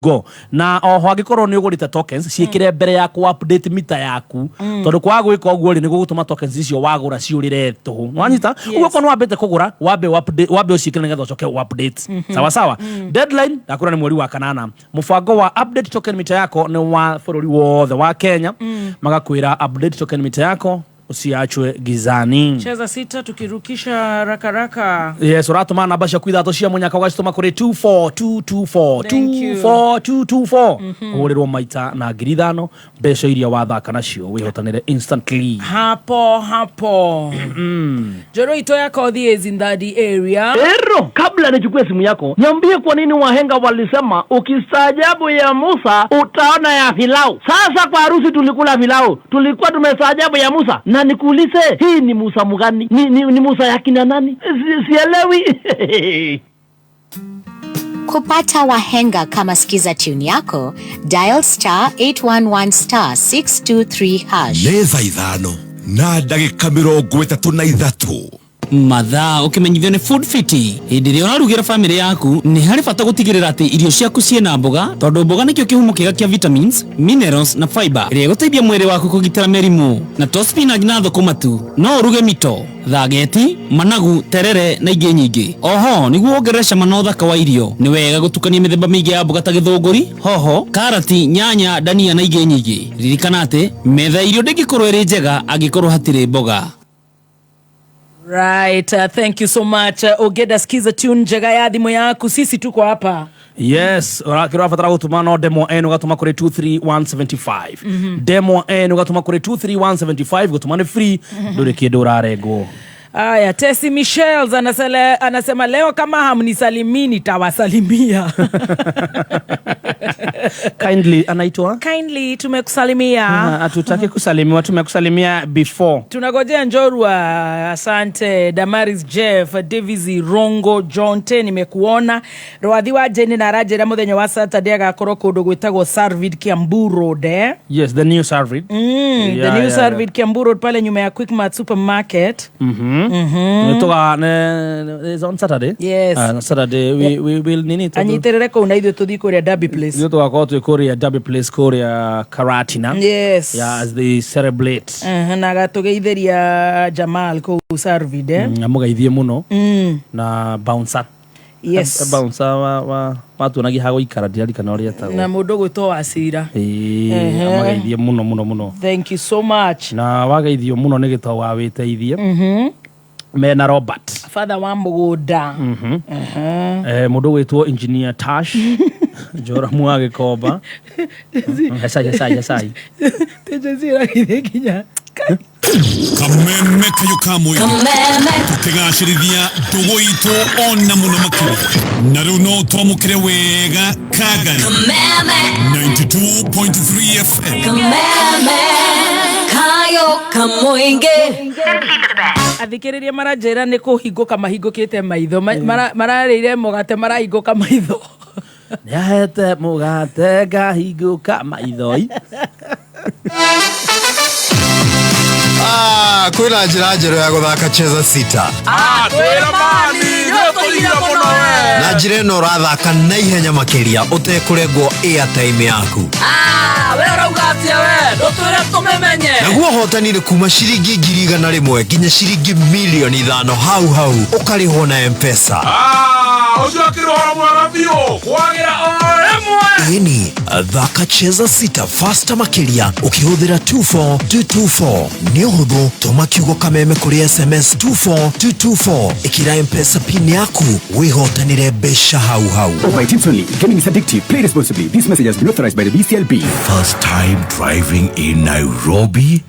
Go na oho angĩkorwo nĩ ũgũrĩte tokens ciĩkĩre mbere ya ku update mita yaku, tondũ kwaga gwĩka ũguo rĩ, nĩ gũgũtũma tokens icio wagũra ciũrĩre tũhũ. Wanyita? Ũguo okorwo nĩ wambĩte kũgũra, wambe update, wambe ũciĩkĩre nĩgetha ũcoke u update. Sawa sawa. Deadline ndakwĩra nĩ mweri wa 8. Mũbango wa update token mita yako nĩ wa bũrũri wothe wa Kenya. Magakwĩra update token mita yako, usiachwe gizani. Cheza sita tukirukisha rakaraka. Yes, ũratũma namba ciaku ithatũ cia mũnyaka, ũgacitũma kũrĩ 24224. Thank you. 24224, ũhũrĩrwo maita na 5,000 mbeca iria wathaka nacio, wĩhotanĩre instantly. Hapo hapo. Joro ito ya Kothi is in that area. Ero, kabla nichukue simu yako, niambie kwa nini wahenga walisema ukistaajabu ya Musa utaona ya Filau. Sasa kwa harusi tulikula filau, tulikuwa tumestaajabu ya Musa. Na nikuulize, hii ni Musa mgani? Ni Musa ya kina nani? Sielewi. Kupata wahenga kama skiza tune yako, dial *811*623#. Nĩ thaa 5 na ndagĩka 33. Mathaa ũkĩmenyithio nĩ Food Fiti. Hĩndĩ ĩrĩa ũrarugĩra bamĩrĩ yaku, nĩ harĩ bata gũtigĩrĩra atĩ irio ciaku ciĩna mboga, tondũ mboga nĩkĩo kĩhumo kĩega kĩa vitamins, minerals na fiber ĩrĩa ĩgũteithia mwĩrĩ waku kũgitĩra mĩrimũ. Na to spinach na thũkũma tu, no ũruge mito, thageti, managu, terere na ingĩ nyingĩ. Oho nĩguo wongerere cama na ũthaka wa irio, nĩ wega gũtukania mĩthemba mĩingĩ ya mboga ta gĩthũngũri, hoho, karati, nyanya, ndania na ingĩ nyingĩ. Ririkana atĩ metha ya irio ndĩngĩkorwo ĩrĩ njega angĩkorwo hatirĩ mboga. Right, thank you so much. Ogeda skiza tune njega ya thimũ yaku. Sisi tuko hapa. Yes, kĩrĩa ũrabatara gũtũma no demo n, ũgatũma kũrĩ 23175. Demo n ũgatũma kũrĩ 23175. Gũtũma nĩ free, ndũrĩ kĩndũ ũrarengwo. Aya, Tesi Michels anasema leo kama hamnisalimii nitawasalimia. Kindly anaitwa? Kindly tumekusalimia. Ah, hatutaki kusalimiwa, tumekusalimia before. Tunagojea Njorua, asante. Damaris Jeff, Davis Rongo, John T, nimekuona. Rwathi wa Jeni na aranjĩra mũthenya wa Saturday agakorwo kũndũ gwĩtagwo Sarvid Kiambu Road, eh? Yes, the new Sarvid. The new Sarvid Kiambu Road, pale nyuma ya Quickmart supermarket. Nĩtũga it's on Saturday. Yes. Saturday we will nini Anyitĩrĩre kũu na ithuĩ tũthiĩ kũrĩa Derby Place. Ithuĩ tũgakorwo twĩ kũrĩa Derby Place, kũrĩa Karatina. Yeah, as they celebrate. Na agatũgeithĩria Jamal kũu Sarvid, eh? Amũgeithie mũno na bouncer. Bouncer wa watuonagia ha gũikara, ndirarikana ũrĩa etagwo. Na mũndũ gwĩtwo Wacira. Ĩĩ, amageithie mũno mũno mũno. Thank you so much. Na wageithio mũno nĩ gĩtoo wa wĩteithie mena Robert. Father wa mũgũnda. Mũndũ gwĩtwo Engineer Tash Njoramu wa Gĩkomba. Hecai hecai hecai. Tĩnjĩciragia nginya Kameme kayo ka mũingĩ tũkĩgacĩrithia ndũgũ itũ ona mũno makĩria, na rĩu no twamũkĩre wega Kagani 92.3 FM. Kayo kamoinge. Athikĩrĩria maranjĩra nĩ kũhingũka mahingũkĩte maitho. Mararĩire mũgate marahingũka maitho. Nĩahete mũgate ngahingũka maithoi. Ah, kwĩna njĩra njerũ ya gũthaka cheza sita. Na njĩra ĩno ũrathaka na ihenya makĩria ũtekũrengwo airtime yaku. We ũrauga atĩa? We ndũtwĩre tũmĩmenye. Naguo ũhotani nĩ kuma ciringi 100,000 nginya ciringi 5,000,000 hau hau, ũkarĩhwo na Mpesa. Ũcio akĩrĩ ũhoro mwega biũ kwagĩra o rĩmwe. Ĩni, thaka cheza sita fasta makĩria ũkĩhũthĩra 24224. Nĩ ũhũthũ, tũma kiugo kameme kũrĩ SMS 24224, ĩkĩra Mpesa pin yaku, wĩhotanĩre mbeca hau hau. Over 18 only. Gaming is addictive. Play responsibly. This message has been authorized by the BCLB. First time driving in Nairobi?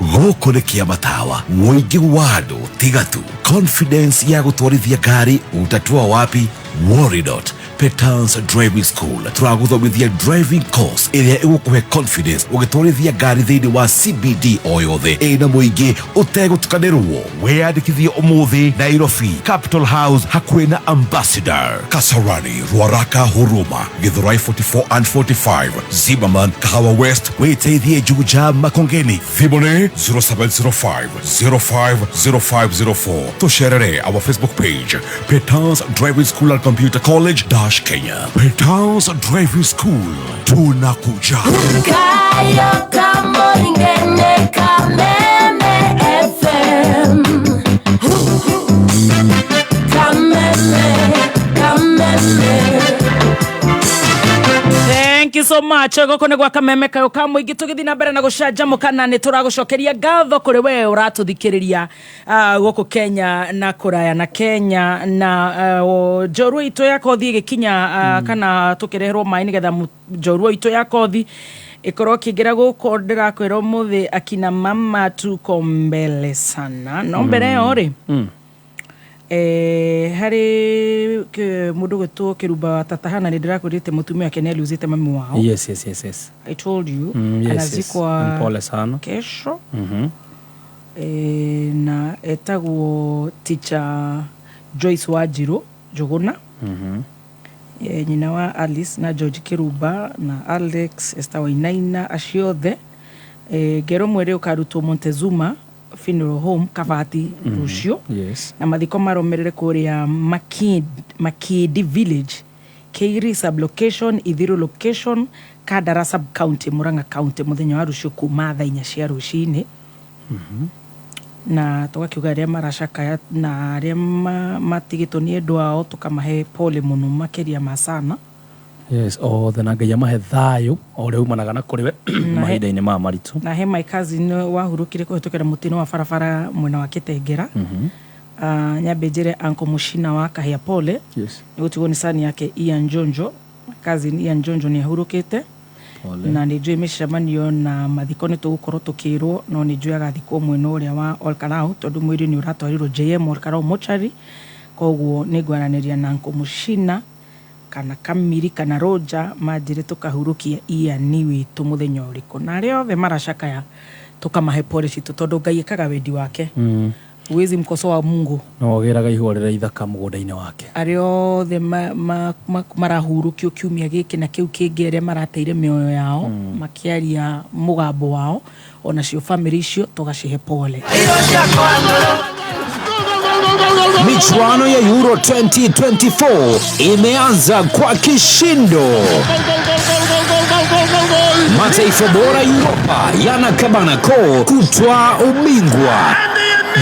Gũkũ nĩ kĩa matawa, mũingĩ wa andũ tiga tu confidence ya gũtwarithia ngari utatua wapi? Worry not. Petans Driving School tũragũthomithia driving course ĩrĩa ĩgũkũhe confidence ũgĩtwarithia ngari thĩinĩ wa CBD o yothe ĩna mũingĩ ũtegũtukanĩrwo. Wĩyandĩkithie ũmũthĩ: Nairobi, Capital House hakuhĩ na Ambassador, Kasarani, Ruaraka, Huruma, Githurai 44 and 45, Zimmerman, Kahawa West, wĩteithie Juja, Makongeni. Thimũ nĩ 0705 050504. Tũcerere our Facebook page, Petans Driving School and Computer College. Kenya. Petals Driving School, tunakuja. Kayo kamoringene Kameme FM. Kameme, Kameme. Thank you so much. Gũkũ nĩ gwa Kameme kayo ka mũingĩ, tũgĩthiĩ na mbere na gũcanjamũka, na nĩ tũragũcokeria ngatho kũrĩ we ũratũthikĩrĩria gũkũ Kenya na kũraya na Kenya, na njorua itũ ya kothi ĩgĩkinya, kana tũkĩreherwo maĩ nĩgetha njorua itũ ya kothi ĩkorwo ĩkĩingĩra gũkũ. Ndĩrakwĩra ũmũthĩ akina mama tuko mbele sana, no mbere ĩyo rĩ, harĩ mũndũ gwĩtwo Kĩrumba wa Tatahana, nĩ ndĩrakwĩrĩte mũtumia wake nĩ aluzĩte mami wao. Yes. I told you. Yes. Anazikwa Ni pole sana. kesho. Na etagwo Teacher Joyce Wanjiru Njuguna, nyina wa Alice na George Kĩrumba na Alex, Esther Wainaina, acio othe. Ngero mwĩrĩ ũkarutwo Montezuma Funeral Home, Kabati, rũciũ, na mathiko marũmĩrĩre kũrĩa Makindi Village, Keiri sublocation, Ithiru location, Kandara sub county, Murang'a County, mũthenya wa rũciũ kuma thaa 4 cia rũcinĩ. Na tũgakiuga arĩa maracakaya na arĩa matigĩtwo nĩ endwa ao, tũkamahe pole mũno makĩria ma sana. Yes, othe, na Ngai amahe thayũ o ũrĩa umanaga na kũrĩ we mahinda-inĩ maya maritũ. Na he my cousin wahurũkire kũhĩtũkĩra mũtino wa barabara mwena wa Kĩtengera. Nyambe njĩre Uncle Mushina wa Kahĩa pole nĩ gũtigwo nĩ sani yake Ian Njonjo. Cousin Ian Njonjo nĩ ahurũkĩte. Pole. Na nĩ njũĩ mĩcemanio na mathiko nĩ tũgũkorwo tũkĩrwo, no nĩ njũĩ agathikwo mwena ũrĩa wa Olkarau, tondũ mwĩrĩ nĩ ũratwarirwo JM Olkarau mochari. Koguo nĩ ngwaranĩria na Uncle Mushina kana Kamiri kana Roja, manjĩre tũkahurũkia Ian witũ mũthenya ũrĩkũ, na arĩa othe maracakaya tũkamahe pole citũ, tondũ Ngai ĩkaga wendi wake. Huwezi mkosoa Mungu. No agĩraga ihũa rĩrĩa ithaka mũgũnda-inĩ wake. Arĩa othe marahurũkio kiumia gĩkĩ na kĩu kĩngĩ, arĩa marateire mĩoyo yao makĩaria mũgambo wao, onacio famĩlĩ icio tũgacihe pole. Michuano ya Euro 2024 imeanza kwa kishindo. Mataifa bora Europa yanakabana koo kutwaa ubingwa.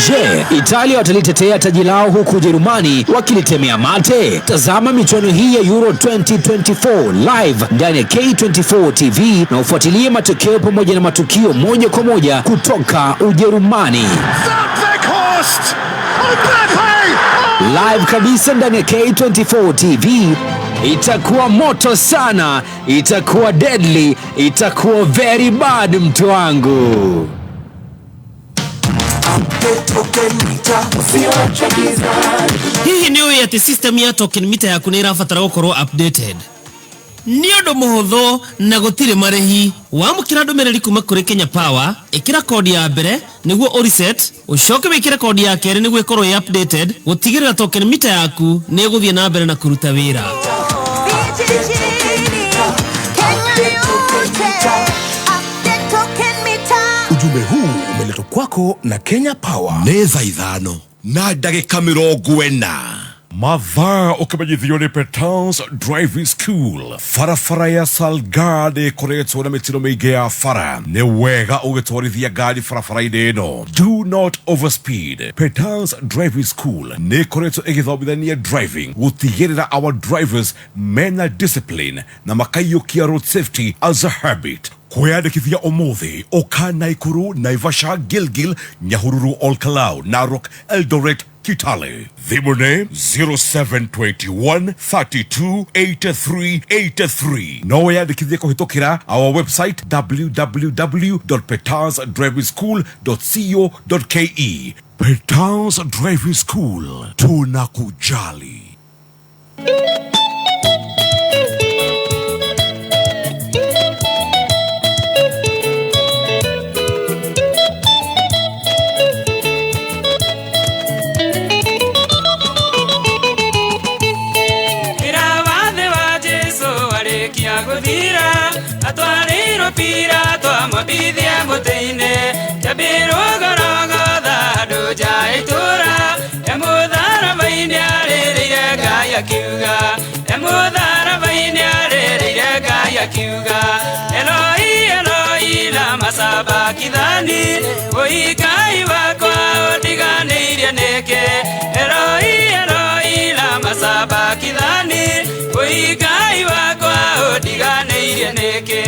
Je, Italia watalitetea taji lao huku Ujerumani wakilitemea mate? Tazama michuano hii ya Euro 2024 live ndani ya K24 TV na ufuatilie matokeo pamoja na matukio moja kwa moja kutoka Ujerumani. Live kabisa ndani ya K24 TV. Itakuwa moto sana, itakuwa deadly, itakuwa very bad, mtu wangu. Hihi nĩ ũĩ atĩ system ya token meter yaku nĩ ĩrabatara gũkorwo updated? Nĩ ũndũ mũhũthũ na gũtirĩ marĩhi. Wamũkĩra ndũmĩrĩri kuma kũrĩ Kenya Power, ĩkĩra kodi ya mbere nĩguo ũreset, ũcoke wĩkĩre kodi ya kerĩ nĩguo ĩkorwo ĩ updated, gũtigĩrĩra token meter yaku nĩ ĩgũthiĩ na mbere na kũruta wĩra. Vijijini, Kenya yote, update token meter. Ujumbe huu umeletwa kwako na Kenya Power. Nĩ thaa 5:40. Mathaa ũkĩmenyithio nĩ Petals Driving School. Barabara ya Salgad ĩkoretwo na mĩtino mĩingĩ ya bara. Nĩ wega ũgĩtwarithia ngari barabara-inĩ ĩno. Do not overspeed. Petals Driving School nĩ ĩkoretwo ĩgĩthomithania driving, gũtigĩrĩra our drivers mena discipline na makaiyũkia road safety as a habit. Kwĩyandĩkithia ũmũthĩ, ũka Naikuru, Naivasha, Gilgil, Nyahururu, Olkalau, Narok, Eldoret, Kitale. Thimũ nĩ 0721 32 83 83. No wĩyandĩkithie kũhĩtũkĩra our website www.petalsdrivingschool.co.ke. Petals Driving School, tunakujali. Wĩra wa thĩ wa Jesũ arĩkia gũthira, atwarĩirwo Pilato amwambithie mũtĩ-inĩ, kĩambĩrwo Gorogotha handũ nja ya itũũra, e mũtharaba-inĩ arĩrĩire Ngai akiuga, e mũtharaba akiuga Eloi Eloi lama sabakithani Woi Ngai wakwa ũndiganĩirie nĩkĩ Eloi Eloi lama sabakithani Woi Ngai wakwa ũndiganĩirie nĩkĩ.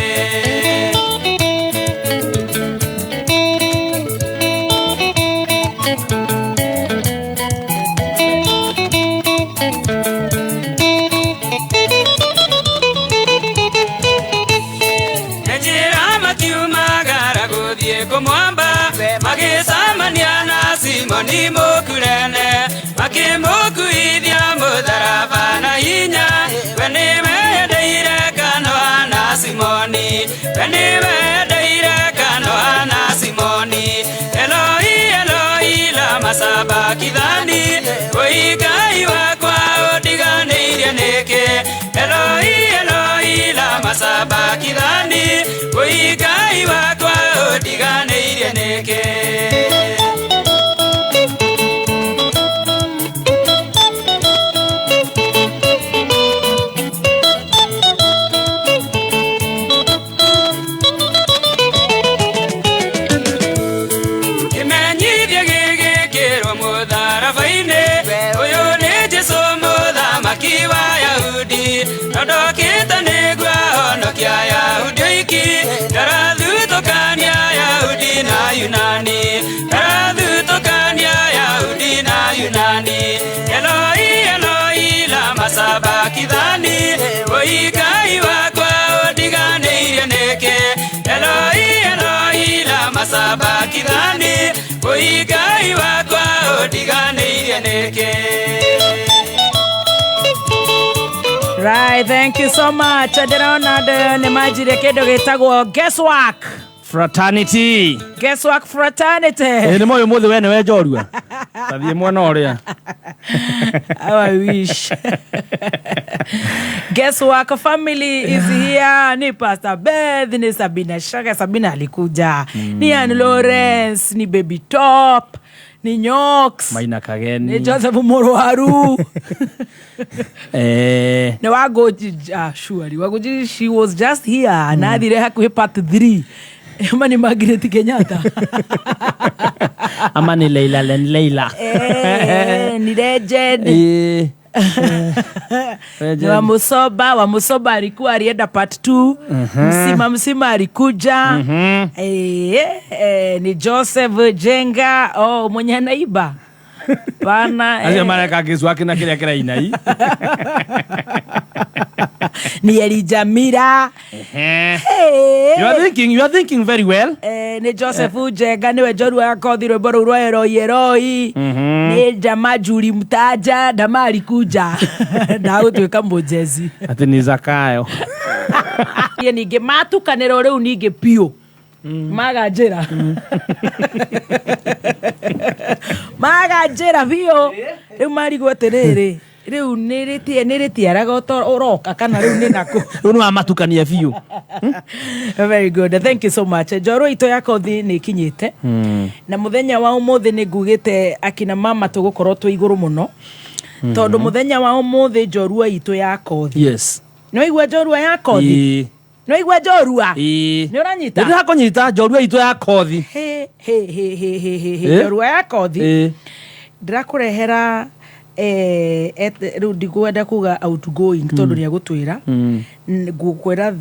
Kumwamba magicamania na Simoni Mũkurene makĩmũkuithia mũtharaba na hinya we nĩwendeire kanua na Simoni we nĩwendeire kanua na Simoni Eloi Eloi lama sabakithani woi Ngai wakwa ũndiganĩirie nĩkĩ Eloi Eloi lama sabakithani woi Ngai wakwa ũndiganĩirie nĩkĩ. Kĩmenyithia gĩgĩkĩrwo mũtharaba-inĩ ũyũ nĩ Jesũ mũthamaki wa Yahudi no ndokĩte nĩguo ahonokie Ayahudi oiki ndarathutũkania Yahudi na Yunani ndarathutũkania Yahudi na Yunani Eloi Eloi lama sabakithani woi Ngai wakwa ũndiganĩirie nĩkĩ Eloi Eloi lama sabakithani woi Ngai wakwa ũndiganĩirie nĩkĩ. Right, thank you so much. Ndĩrona andũ nĩ manjirie kĩndũ gĩtagwo guesswork Fraternity. Guesswork fraternity. Ĩ nĩ moĩ ũmũthĩ we nĩwe njorua. Tathiĩ mwena ũrĩa. How I wish. Guesswork family is here. Ni Pastor Beth, ni Sabina Shaka. Sabina alikuja. Ni Ann Lawrence, ni Baby Top, ni Nyox, Maina Kageni, ni Joseph Murwaru. Ni Wagoji, surely Wagoji, she was just here. Na athire hakuhĩ part 3. Ama ni Margaret Kenyatta. Ama ni Leila Len Leila. Ni legend. Ni wa Musoba alikuwa alienda part 2. Msima alikuja. Ni Joseph Jenga, oh mwenye anaiba. Bana. Acio mareka gĩcua na kĩrĩa kĩraina. Ni Elijah Mira. You are thinking very well. Ni Joseph Jenga niwe njorua ya kothi rwĩmbo rũu rwa Eloi Eloi. Ni Jama Juli Mtaja ndama alikuja. Ndagũtuĩka mũjezi. Atĩ ni Zakayo. Ye ningĩ matukanĩrwo rĩu ningĩ piũ. Maganjĩra. Maganjĩra biũ. Rĩu marigwo atĩrĩrĩ. Rĩu nĩ rĩtiaraga ũroka kana rĩu nĩ nakũ. Rĩu nĩ wamatukania biũ. Very good. Thank you so much. Njorua itũ ya kothi nĩ ikinyĩte. Na mũthenya wa ũmũthĩ nĩ ngugĩte akina mama tũgũkorwo twĩ igũrũ mũno. Tondũ mũthenya wa ũmũthĩ njorua itũ ya kothi. Yes. Nĩ waigua njorua ya kothi? Nĩ waigua njorua? Nĩ ũranyita? Nĩ ndĩrakũnyita njorua itũ ya kothi. He he he he he he. Njorua ya kothi. Ndĩrakũrehera rĩu ndigwenda kuga outgoing tondũ nĩ agũtwĩra ngũkwĩra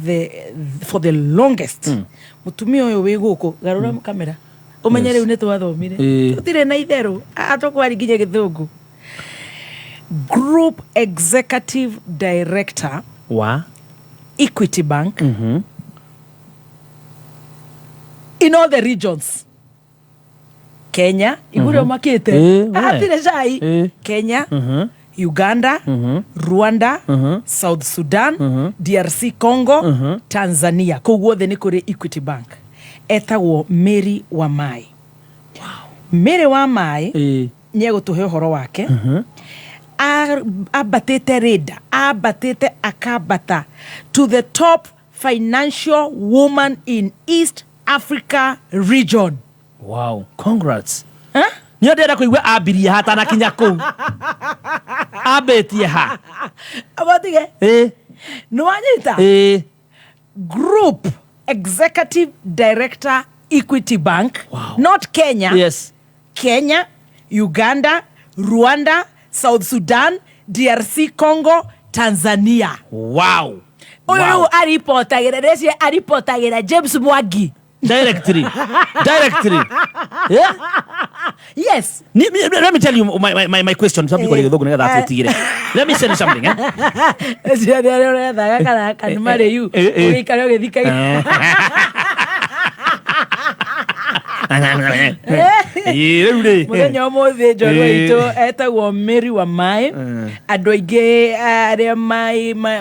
for the longest mũtumia ũyũ wĩ gũkũ garũra kamera ũmenye rĩu nĩ twathomire tũtirĩ na itherũ tũkwari nginya gĩthũngũ. Group Executive Director wa Equity Bank in all the regions. Kenya, igure makite. Atire cai. Kenya, Uganda, Rwanda, South Sudan, DRC Congo, Tanzania. Kũu guothe nĩ kũrĩ Equity Bank. Etagwo Mary Wamaĩ. Wow. Mary Wamaĩ nĩ egũtũhe ũhoro wake. Ambatĩte rĩnda, ambatĩte akambata to the top financial woman in East Africa region. Wow, congrats. Nĩ ndĩrenda kũigua ambirie ha atanakinya kũu. Ambĩtie ha. Abatige. Nĩ wanyita? Group Executive Director, Equity Bank. Wow. Not Kenya. Kenya, Uganda, Rwanda, South Sudan, DRC Congo, Tanzania. Ũyũ rĩu aripotagĩra, rĩcio aripotagĩra James Mwangi. Directly, yeah. Yes. Let me tell you my question. Some people gĩthũngũ nĩgetha tũtigire. Let me tell you something, eh? Ciothe arĩa ũrethaga kana kanuma rĩu ũgĩikare ũgĩthikagia. Ĩ, rĩu rĩ. Mũthenya ũmũthĩ njorua itũ etagwo Mary wa Maĩ. Andũ aingĩ arĩa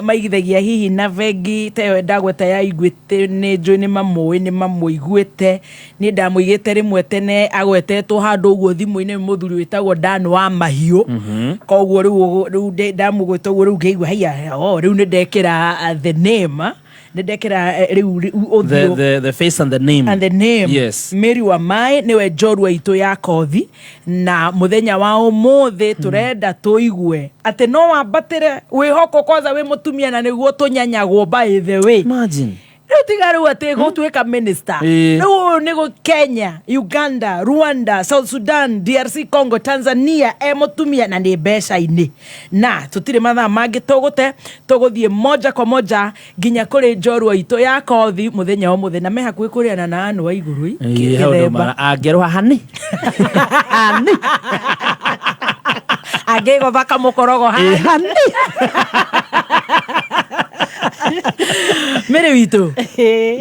maigithagia hihi na bengi ta ĩyo ndagweta ya Equity, nĩ njũĩ nĩ mamũĩ, nĩ mamũiguĩte. Niĩ ndamũigĩte rĩmwe tene agwetetwo handũ ũguo thimũ-inĩ nĩ mũthuri wĩtagwo Dan wa Mahiũ. Koguo rĩu ndamũgweta ũguo, rĩu ngĩigua haiya, oh, rĩu nĩ ndekĩra the name, nĩ ndekĩra rĩu ũthiũ. The face and the name. And the name. Yes. Mary wa Maĩ nĩwe njorua itũ ya kothi, na mũthenya wa ũmũthĩ tũrenda tũigue atĩ no wambatĩre wĩhoko kwanza wĩ mũtumia, na nĩguo tũnyanyagwo, by the way. Imagine. Rĩu tiga rĩu atĩ gũtuĩka minister. Rĩu ũyũ nĩ Kenya, Uganda, Rwanda, South Sudan, DRC Congo, Tanzania, e mũtumia na nĩ mbeca-inĩ. Na tũtirĩ mathaa mangĩ tũgũte, tũgũthiĩ moja kwa moja nginya kũrĩ njorua itũ ya kothi mũthenya wa ũmũthĩ, na me hakuhĩ kũrĩana na anũ a igũrũ. Ĩ, hau kĩthemba. ndũmara angĩrũha hani hani. Angĩgotha kamũkorogo. Ĩ, hani. Mary witũ,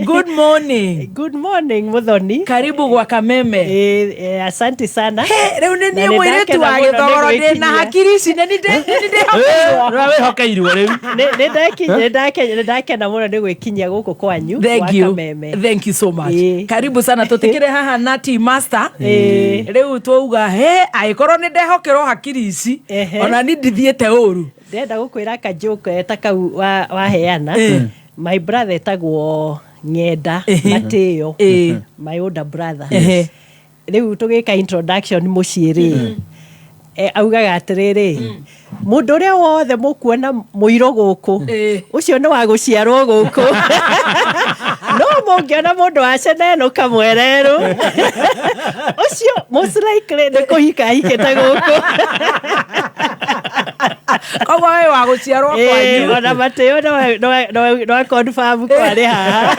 good morning. Good morning, Muthoni. Karibu gwa Kameme. Asante sana. He, rĩu nĩ Na niĩ nĩ mũirĩtu ndakena wa mũno nĩ gĩthogoro ndĩ na gwĩkinyia. hakiri ici nĩ ndĩhokeirwo. Wĩhokeirwo rĩu. Nĩ ndakena mũno nĩ gwĩkinyia gũkũ kwanyu Thank gwa you. Kameme. Thank you so much. Karibu sana. Tũtikĩrĩ haha na tea master. Rĩu twauga he angĩkorwo nĩ ndehokerwo hakiri ici, ona ni ndithiĩte ũru. Ndĩrenda gũkwĩra kajoke ta kau waheana. My brother etagwo Ng'enda Matĩo, my older brother. Rĩu tũgĩka introduction mũciĩ rĩ, augaga atĩrĩrĩ, mũndũ ũrĩa wothe mũkuona mũirũ gũkũ, ũcio nĩ wa gũciarwo gũkũ, no mũngĩona mũndũ wa cenenũka mwererũ, ũcio most likely nĩ kũhika ahikĩte gũkũ. Koguo wĩ wa gũciarwo kwanyu. Ona Matĩo no confirm kwarĩ haha.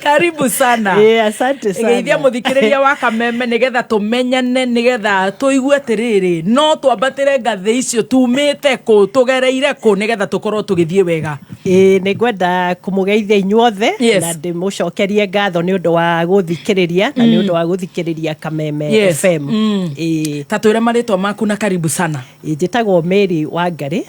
Karibu sana. Asante sana. Geithia mũthikĩrĩria wa Kameme nĩgetha tũmenyane, nĩgetha tũigue atĩrĩrĩ, no twambatĩre ngathĩ icio tumĩte kũ, tũgereire kũ, nĩgetha tũkorwo tũgĩthiĩ wega. Ĩĩ, nĩ ngwenda kũmũgeithia inyuothe na ndĩmũcokerie ngatho nĩ ũndũ wa gũthikĩrĩria na nĩ ũndũ wa gũthikĩrĩria Kameme FM. Ĩĩ. Ta twĩre marĩtwa maku na karibu sana. Ĩĩ, njĩtagwo Mary Wangari.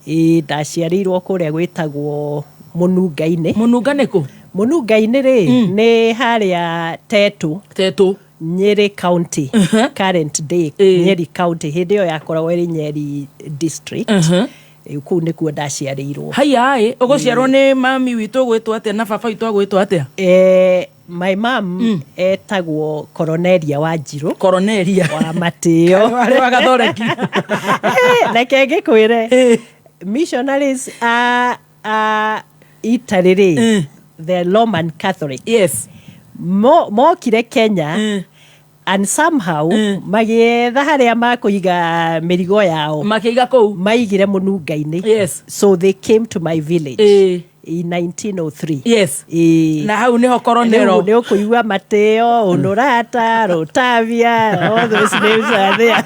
Ĩĩ, ndaciarĩirwo kũrĩa gwĩtagwo Mũnunga-inĩ. Mũnunga nĩ kũ? Mũnunga-inĩ rĩ, nĩ harĩa Tetu. Tetu. Nyeri County, current day Nyeri County, hĩndĩ ĩyo yakoragwo ĩrĩ Nyeri District. Rĩu kũu nĩkuo ndaciarĩirwo. Haiya ĩ, ũgũciarwo nĩ mami witũ ũgwĩtwo atĩa na baba witũ agwĩtwo atĩa? My mom etagwo Coronelia Wanjirũ. Coronelia wa Matĩo. Warĩ wa Gathoreki. Reke ngĩkwĩre, missionaries a Italy rĩ, the Roman Catholic, mokire Kenya and somehow magĩetha harĩa makũiga mĩrigo yao. Makĩiga kũu. Maigire Mũnunga-inĩ. So they came to my village in 1903. Na hau nĩho Coronero. Rĩu nĩ ũkũigua Matĩo, Honorata, Rotavia, all those names are there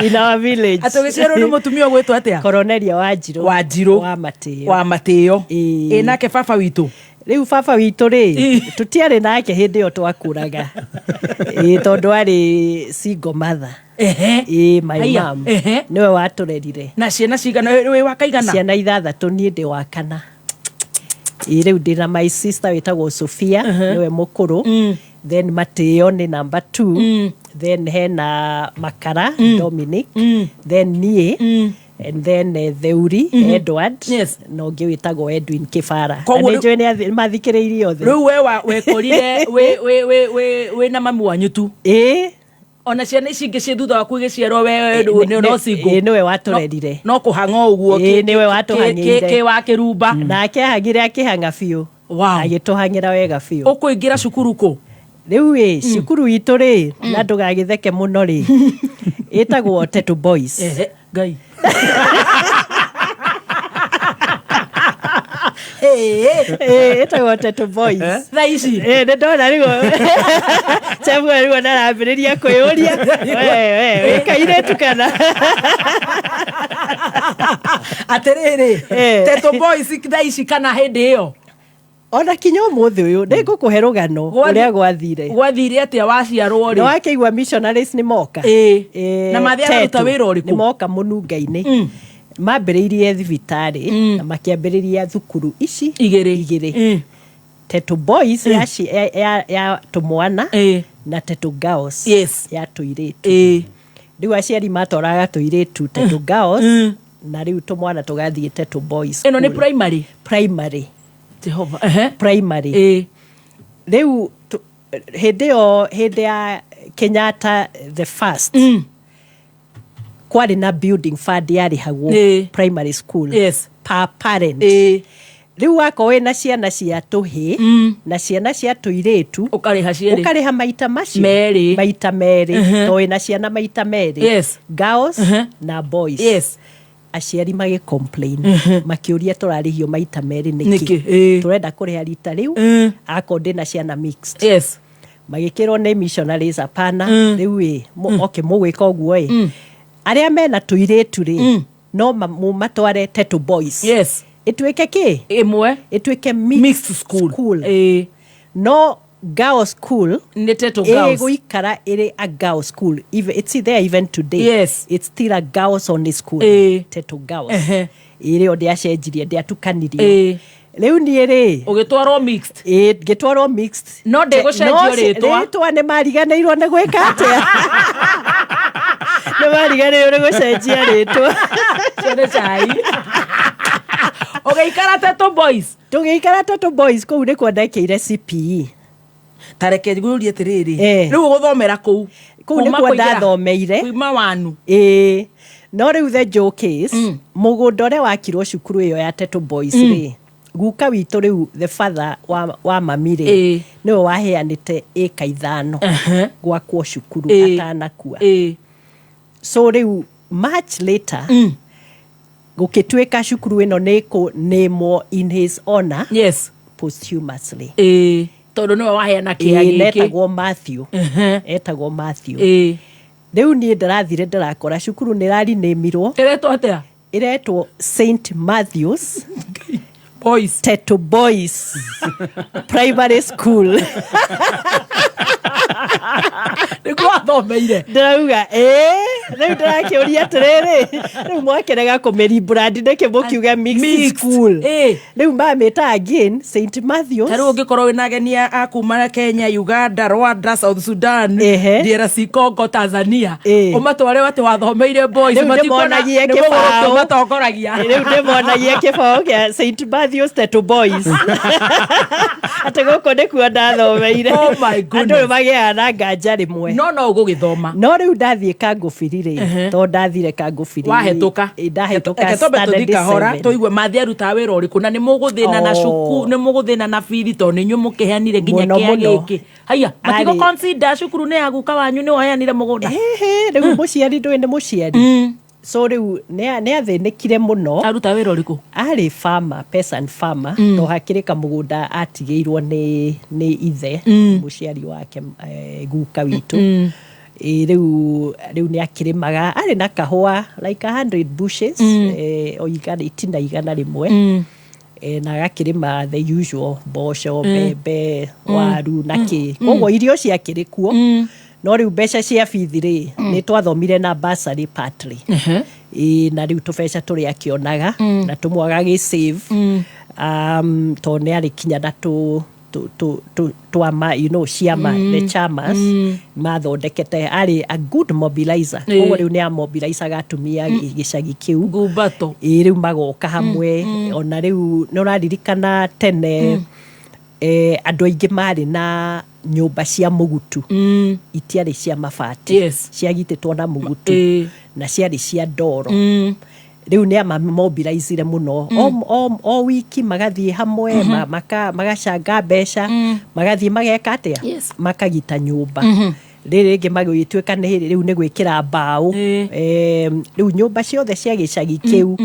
in our village. Atĩ ũgĩciarwo nĩ mũtumia ũgwĩtwo atĩa? Coronelia Wanjirũ. Wanjirũ. Wa Matĩo. Wa Matĩo. Ĩ, nake baba witũ? Rĩu baba witũ rĩ, tũtiarĩ nake hĩndĩ ĩyo twakũraga. Ĩ, tondũ arĩ single mother. Ĩ, my Haiya, mom nĩwe watũrerire. Na ciana cigana? Wĩ wa kaigana? Ciana ithathatũ, niĩ ndĩ wa kana. Ĩ, rĩu ndĩna my sister wĩtagwo Sofia, nĩwe mũkũrũ, then Matĩo nĩ number 2, then hena Makara Dominic, then niĩ, and then Theuri Edward, na ũngĩ wĩtagwo Edwin Kĩbara. Na Koguo nĩ njũĩ nĩ mathikĩrĩirie othe. Rĩu we wekorire wĩ na mami wanyu tu? Ĩ. Ona ciana ici ingĩ ciĩ thutha waku igĩciarwo, we no single. Ĩ, nĩwe watũrerire. No kũhang'a o ũguo. Ĩ, nĩwe watũhang'ĩire. Kĩ wa kĩrumba. Nake ahang'ire, akĩhang'a biũ. Agĩtũhang'ĩra wega biũ. Ũkũingĩra cukuru kũ? Rĩu ĩ, cukuru itũ rĩ, na ndũgagĩtheke mũno rĩ, ĩtagwo Tetu Boys. Ehe, Ngai. Ĩtagwo Tetu Boys. Thaa ici? Nĩ ndona rĩu Samuel rĩu arambĩrĩria kwĩyũria, we wĩ kairĩtu kana? Atĩrĩrĩ, Tetu Boys thaa ici kana hĩndĩ ĩyo? Ona kinya ũmũthĩ ũyũ nĩ ngũkũhe rũgano ũrĩa gwathire. Gwathire atĩa waciarwo rĩ? Nĩ wakĩigua missionaries nĩ moka. Na mathiĩ araruta Tetu, wĩra ũrĩkũ? Nĩ moka mũnunga-inĩ. Mambĩrĩirie thibitarĩ na makĩambĩrĩria thukuru ici igĩrĩ. Igĩrĩ, Tetu Boys ya tũmwana na Tetu Girls ya tũirĩtu. Rĩu aciari matwaraga tũirĩtu Tetu Girls na rĩu tũmwana tũgathiĩ Tetu Boys. Ĩno nĩ School. Primary? Primary. Jehova. Primary. Rĩu hĩndĩ ĩyo, hĩndĩ ya Kenyatta the first, kwarĩ na building fund yarĩhagwo primary school per parent. Rĩu wakorwo wĩna ciana cia tũhĩ na ciana cia tũirĩtu, ũkarĩha cierĩ. Ũkarĩha maita macio Merĩ. Maita merĩ, to wĩna ciana maita merĩ, girls na boys. Aciari magĩ complain, makĩũria, tũrarĩhio maita merĩ nĩkĩ? Nĩkĩ? Tũrenda kũrĩha rita rĩu akorwo ndĩna ciana mixed. Magĩkĩrwo nĩ missionaries, hapana. Rĩu ĩ, okay, mũgwĩka ũguo ĩ, arĩa mena tũirĩtu rĩ, no mũmatware Tetu Boys. Ĩtuĩke kĩ? Ĩmwe. Ĩtuĩke mixed, mixed school, school. No girls school nĩ Tetu Girls. Ĩgũikara ĩrĩ a girls school. Even, it's there even today. It's still a girls only school. Tetu Girls. Ĩrĩ o ndĩacenjirie, ndĩatukanirio. Rĩu niĩ rĩ, ũgĩtwarwo mixed? Ĩ, ngĩtwarwo mixed. No ndĩgũcenjio No rĩtwa. Rĩtwa nĩ mariganĩirwo nĩ gwĩka atĩa? Nĩ mariganĩirwo nĩ gũcenjia rĩtwa. Cio nĩ cai. Ũgĩikara Tetu Boys? Tũgĩikara Tetu Boys. Kũu nĩkuo ndekĩire CPE. Ta reke ngũrie atĩrĩrĩ, rĩu ũgũthomera kũu? Kũu Kuma nĩkuo kũingĩra ndathomeire. Kuma wanu? Ĩĩ, no rĩu the joke is, mũgũnda ũrĩa wakirwo cukuru ĩyo ya Tetu Boys rĩ, guka witũ rĩu, the father wa mami rĩ, nĩwe waheanĩte ĩka 5 gwakwo cukuru atanakua. So rĩu much later gũgĩtuĩka cukuru ĩno nĩ kũnĩmwo in his honor posthumously. Tondũ nĩwe waheana kĩa gĩkĩ. Netagwo Matthew, etagwo Matthew. Rĩu niĩ ndĩrathire ndĩrakora cukuru nĩ ĩrarinĩmirwo. Ĩretwo atĩa? Ĩretwo St Matthews Boys. Tetu Boys Primary School. Nĩguo wathomeire? Ndĩrauga ĩĩ. Rĩu ndĩrakĩũria atĩrĩrĩ, rĩu mwakĩrega kũmĩrebrand nĩkĩ, mũkiuga mixed Mixed. school? Rĩu mamĩta again St Matthews. Ta rĩu ũngĩkorwo wĩna ageni a kuma Kenya, Uganda, Rwanda, South Sudan, DRC Congo, Tanzania, ũmatware atĩ wathomeire boys, Rĩu matikuona ndĩmonagie nĩ mũgũrũki kĩbaũ. ũmatongoragia. Rĩu ndĩmonagie kĩbaũ kĩa St Matthews Tetu Boys atĩ gũkũ nĩkuo ndathomeire. Oh my goodness. Andũ nĩ magĩaga na nganja rĩmwe. No ũgũgĩthoma. No rĩu ndathiĩ Kangũbiri rĩ, to ndathire Kangũbiri. Wahĩtũka? Ĩ, ndahĩtũka Reke twambe standard tũthiĩ kahora, 7. tũigue mathi arutaga wĩra ũrĩkũ, na nĩ mũgũthĩna na cuku, nĩ mũgũthĩna na bithi tondũ nĩ inyuĩ mũkĩheanire nginya Mũno, kĩa mũno. gĩkĩ. Haiya, matigũ consider cukuru nĩ ya guka wanyu, nĩ waheanire mũgũnda. Ĩhĩ, rĩu mũciari ndũĩ nĩ mũciari, so rĩu nĩ athĩnĩkire mũno. Aruta wĩra ũrĩkũ? Arĩ farmer, peasant farmer. To hakĩrĩ kamũgũnda atigĩirwo nĩ ithe, mũciari wake, guka witũ. Ĩ, rĩu nĩ akĩrĩmaga, arĩ na kahũa like 100 bushes, o igana, itina 100. Na agakĩrĩma the usual mboco, mbembe, waru na kĩ. Koguo irio ciakĩrĩ kuo, no rĩu mbeca cia bithi rĩ, nĩ twathomire na bursary partly. Ĩ, na rĩu tũbeca tũrĩa akĩonaga na tũmwe agagĩ save, tondũ nĩ arĩ kinya na tũ tũ- tũ- tũ- twama, ciama, the chamas mathondekete. Arĩ a good mobilizer. Koguo rĩu nĩ amobilizaga atumia gĩcagi kĩu. Ngumbato. Ĩ, rĩu magoka hamwe. Ona rĩu nĩ ũraririkana tene, andũ aingĩ marĩ na Nyũmba cia mũgutu, itiarĩ cia mabati. Ciagitĩtwo na mũgutu na ciarĩ cia ndoro. Rĩu nĩ amamobilizire mũno. O wiki magathiĩ hamwe, magacanga mbeca, magathiĩ mageka atĩa? Makagita nyũmba. Rĩrĩ rĩngĩ magĩtuĩka nĩ rĩu nĩ gwĩkĩra mbaũ. Rĩu nyũmba ciothe cia gĩcagi kĩu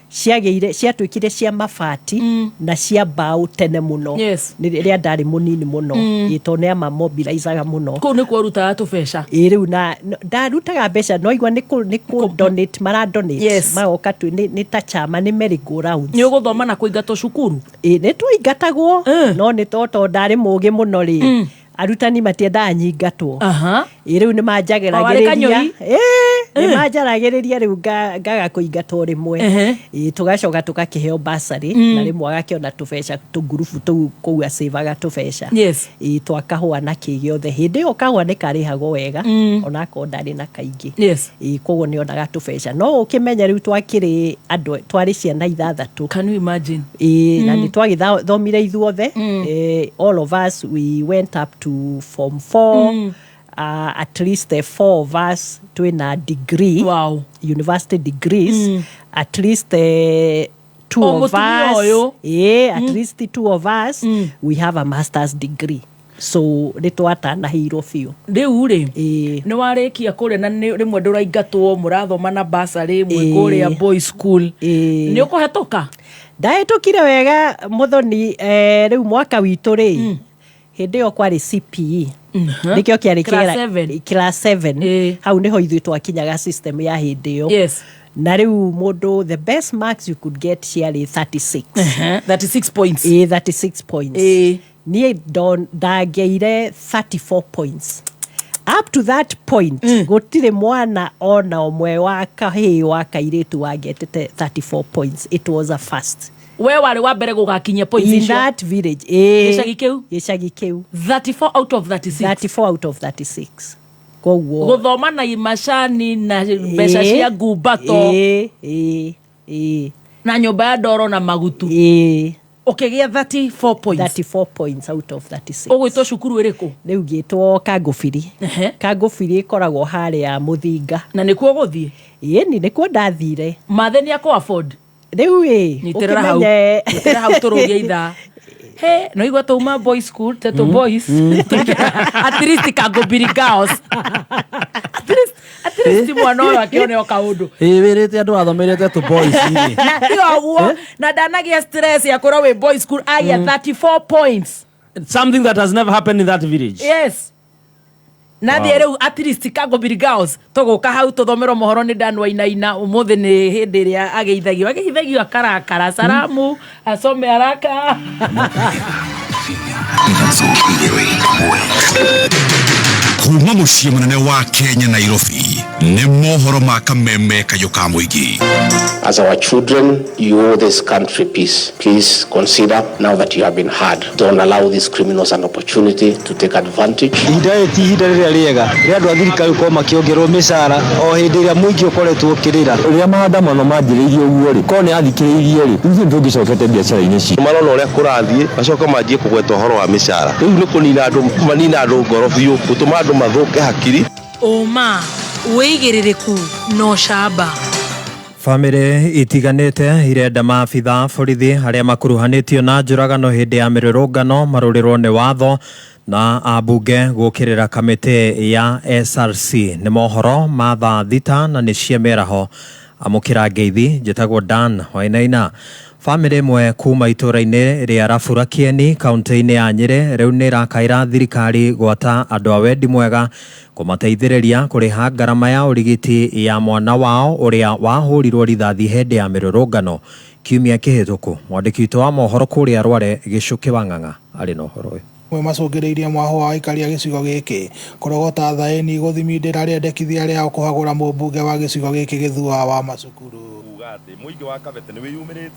ciagĩire ciatuĩkire cia mabati na cia mbaũ tene mũno. Nĩ rĩrĩa ndarĩ mũnini mũno. Ĩ, tondũ nĩ amamobilizaga mũno. Kũu nĩkuo ũrutaga tũbeca? Ĩ, rĩu na ndarutaga mbeca no igua nĩ kũ donate mara donate. Magoka tu nĩ ta chama, nĩ merry go rounds. Nĩ ũgũthoma na kũingatwo cukuru? Ĩ, nĩ twaingatagwo, no nĩ to tondũ ndarĩ mũgĩ mũno rĩ, arutani matiendaga nyingatwo. Ĩ, rĩu nĩ O, warĩ manjageragĩrĩria. kanyũi? Ĩ, nĩ manjaragĩrĩria rĩu ngaga kũingatwo rĩmwe. Ĩ, tũgacoka tũgakĩheo basarĩ na rĩmwe agakĩona tũbeca tũngurubu tũu kũu acĩvaga tũbeca. Ĩ, twa kahũa na kĩ gĩothe. Hĩndĩ ĩyo kahũa nĩ karĩhagwo wega, onakorwo ndarĩ na kaingĩ. Ĩ, koguo nĩ onaga tũbeca, no ũkĩmenya rĩu twakĩrĩ andũ, twarĩ ciana ithathatũ. Can you imagine? Ĩ, na nĩ twagĩthomire ithuothe. All of us, we went up to form 4. At least the four of us twĩna degree. University degrees. At least two O of mũtumia us. ũyũ. Yeah, at least two of us, we have a master's degree, so nĩ twatanahĩirwo biũ. Rĩu rĩ, nĩ warĩkia kũrĩa na nĩ rĩmwe ndũraingatwo, mũrathoma na basarĩ mwĩ kũrĩa boys school, nĩ ũkũhetũka? Ndahĩtũkire wega, mũthoni. Rĩu mwaka witũ rĩ, hĩndĩ ĩyo kwarĩ CPE, nĩkĩo kĩarĩ Class seven. Class 7, hau nĩho ithuĩ twakinyaga system ya hĩndĩ ĩyo. Na rĩu mũndũ, the best marks you could get ciarĩ 36. 36 points. Ĩ, 36 points. Niĩ ndangĩire 34 points. Up to that point, gũtirĩ mwana ona ũmwe wa kahĩĩ wa kairĩtu wangetete 34 points. It was a first. We warĩ wa mbere gũgakinyia points In icio? that village, ĩ. Gĩcagi kĩu? Gĩcagi kĩu. 34 out of 36. 34 out of 36, koguo gũthoma na macani na mbeca cia ngumbato ĩ ĩ ĩ na nyũmba ya ndoro na magutu, ĩ ũkĩgĩa 34 points. 34 points out of 36. Ũgwĩtwo cukuru ĩrĩkũ? Rĩu ngĩtwo Kangũbiri. Kangũbiri ĩkoragwo harĩa Mũthinga. Na nĩkuo gũthiĩ? Ĩni, nĩkuo ndathire. Mathe nĩ akũ afford? Rĩu ĩ Nyitĩrĩra hau. Ũkĩmenye. Nyitĩrĩra hau tũrũgie ithaa. He no igua tauma boys school, teto boys, at least Kangũbiri girls, at least mwana ũyũ akĩone o kaũndũ. Ĩ, wĩrĩte andũ athomeire Tetu Boys rĩ. Na ti ũguo, na ndanagĩa stress ya kwĩrwo wĩ boys school, agĩa 34 points. Something that has never happened in that village. Yes, nathiĩ rĩu at least Kangũbiri girls. Tũgũka hau tũthomerwo mohoro nĩ Dan Wainaina. Ũmũthĩ nĩ hĩndĩ ĩrĩa ageithagio akarakara salamu asome haraka. Kuma mũciĩ mũnene wa Kenya, Nairobi, nĩ mohoro ma kameme kayũ ka mũingĩ. As our children, you owe this country peace. Please consider now that you have been heard. Don't allow these criminals an opportunity to take advantage. Ihinda rĩrĩ ti ihinda rĩrĩa rĩega rĩa andũ a thirikari gũkorwo makĩongererwo mĩcara o hĩndĩ ĩrĩa mũingĩ ũkoretwo ũkĩrĩra. Rĩrĩa maandamano manjĩrĩirie ũguo rĩ, korwo nĩ athikĩrĩirie rĩ, ithuĩ tũngĩcokete biacara-inĩ citũ. Marona ũrĩa kũrathiĩ, macoka manjie kũgweta ũhoro wa mĩcara. Rĩu nĩ kũnina andũ, manina andũ ngoro biũ, gũtũma andũ mathũke hakiri. Ũma, wĩigĩrĩrĩku na ũcamba. Bamĩrĩ itiganĩte irenda maabitha borithi arĩa makuruhanĩtio na njũragano hĩndĩ ya mĩrũrũngano marũrĩrwo nĩ watho, na ambunge gũkĩrĩra kamĩtĩ ya SRC. Nĩ mohoro ma thaa 6 na nĩ cia mĩaraho. Amũkĩra ngeithi, njĩtagwo Dan Wainaina. Bamĩrĩ ĩmwe kuma itũũra-inĩ rĩa Rabura Kĩeni, kaunti-inĩ ya Nyĩrĩ, rĩu nĩ ĩrakaĩra thirikari gwata andũ a wendi mwega kũmateithĩrĩria kũrĩha ngarama ya ũrigiti ya mwana wao ũrĩa wahũrirwo rithathi hĩndĩ ya mĩrũrũngano kiumia kĩhĩtũku. Mwandĩki witũ wa mohoro kũrĩa Rware, Gĩcũkĩ wa Ng'ang'a, arĩ na ũhoro ũyũ. Mwe macũngĩrĩirie mwaho wa aikari a gĩcigo gĩkĩ kũrogota thaĩni gũthimindĩra rĩendekithia rĩao kũhagũra mũmbunge wa gĩcigo gĩkĩ Gĩthua wa macukuru.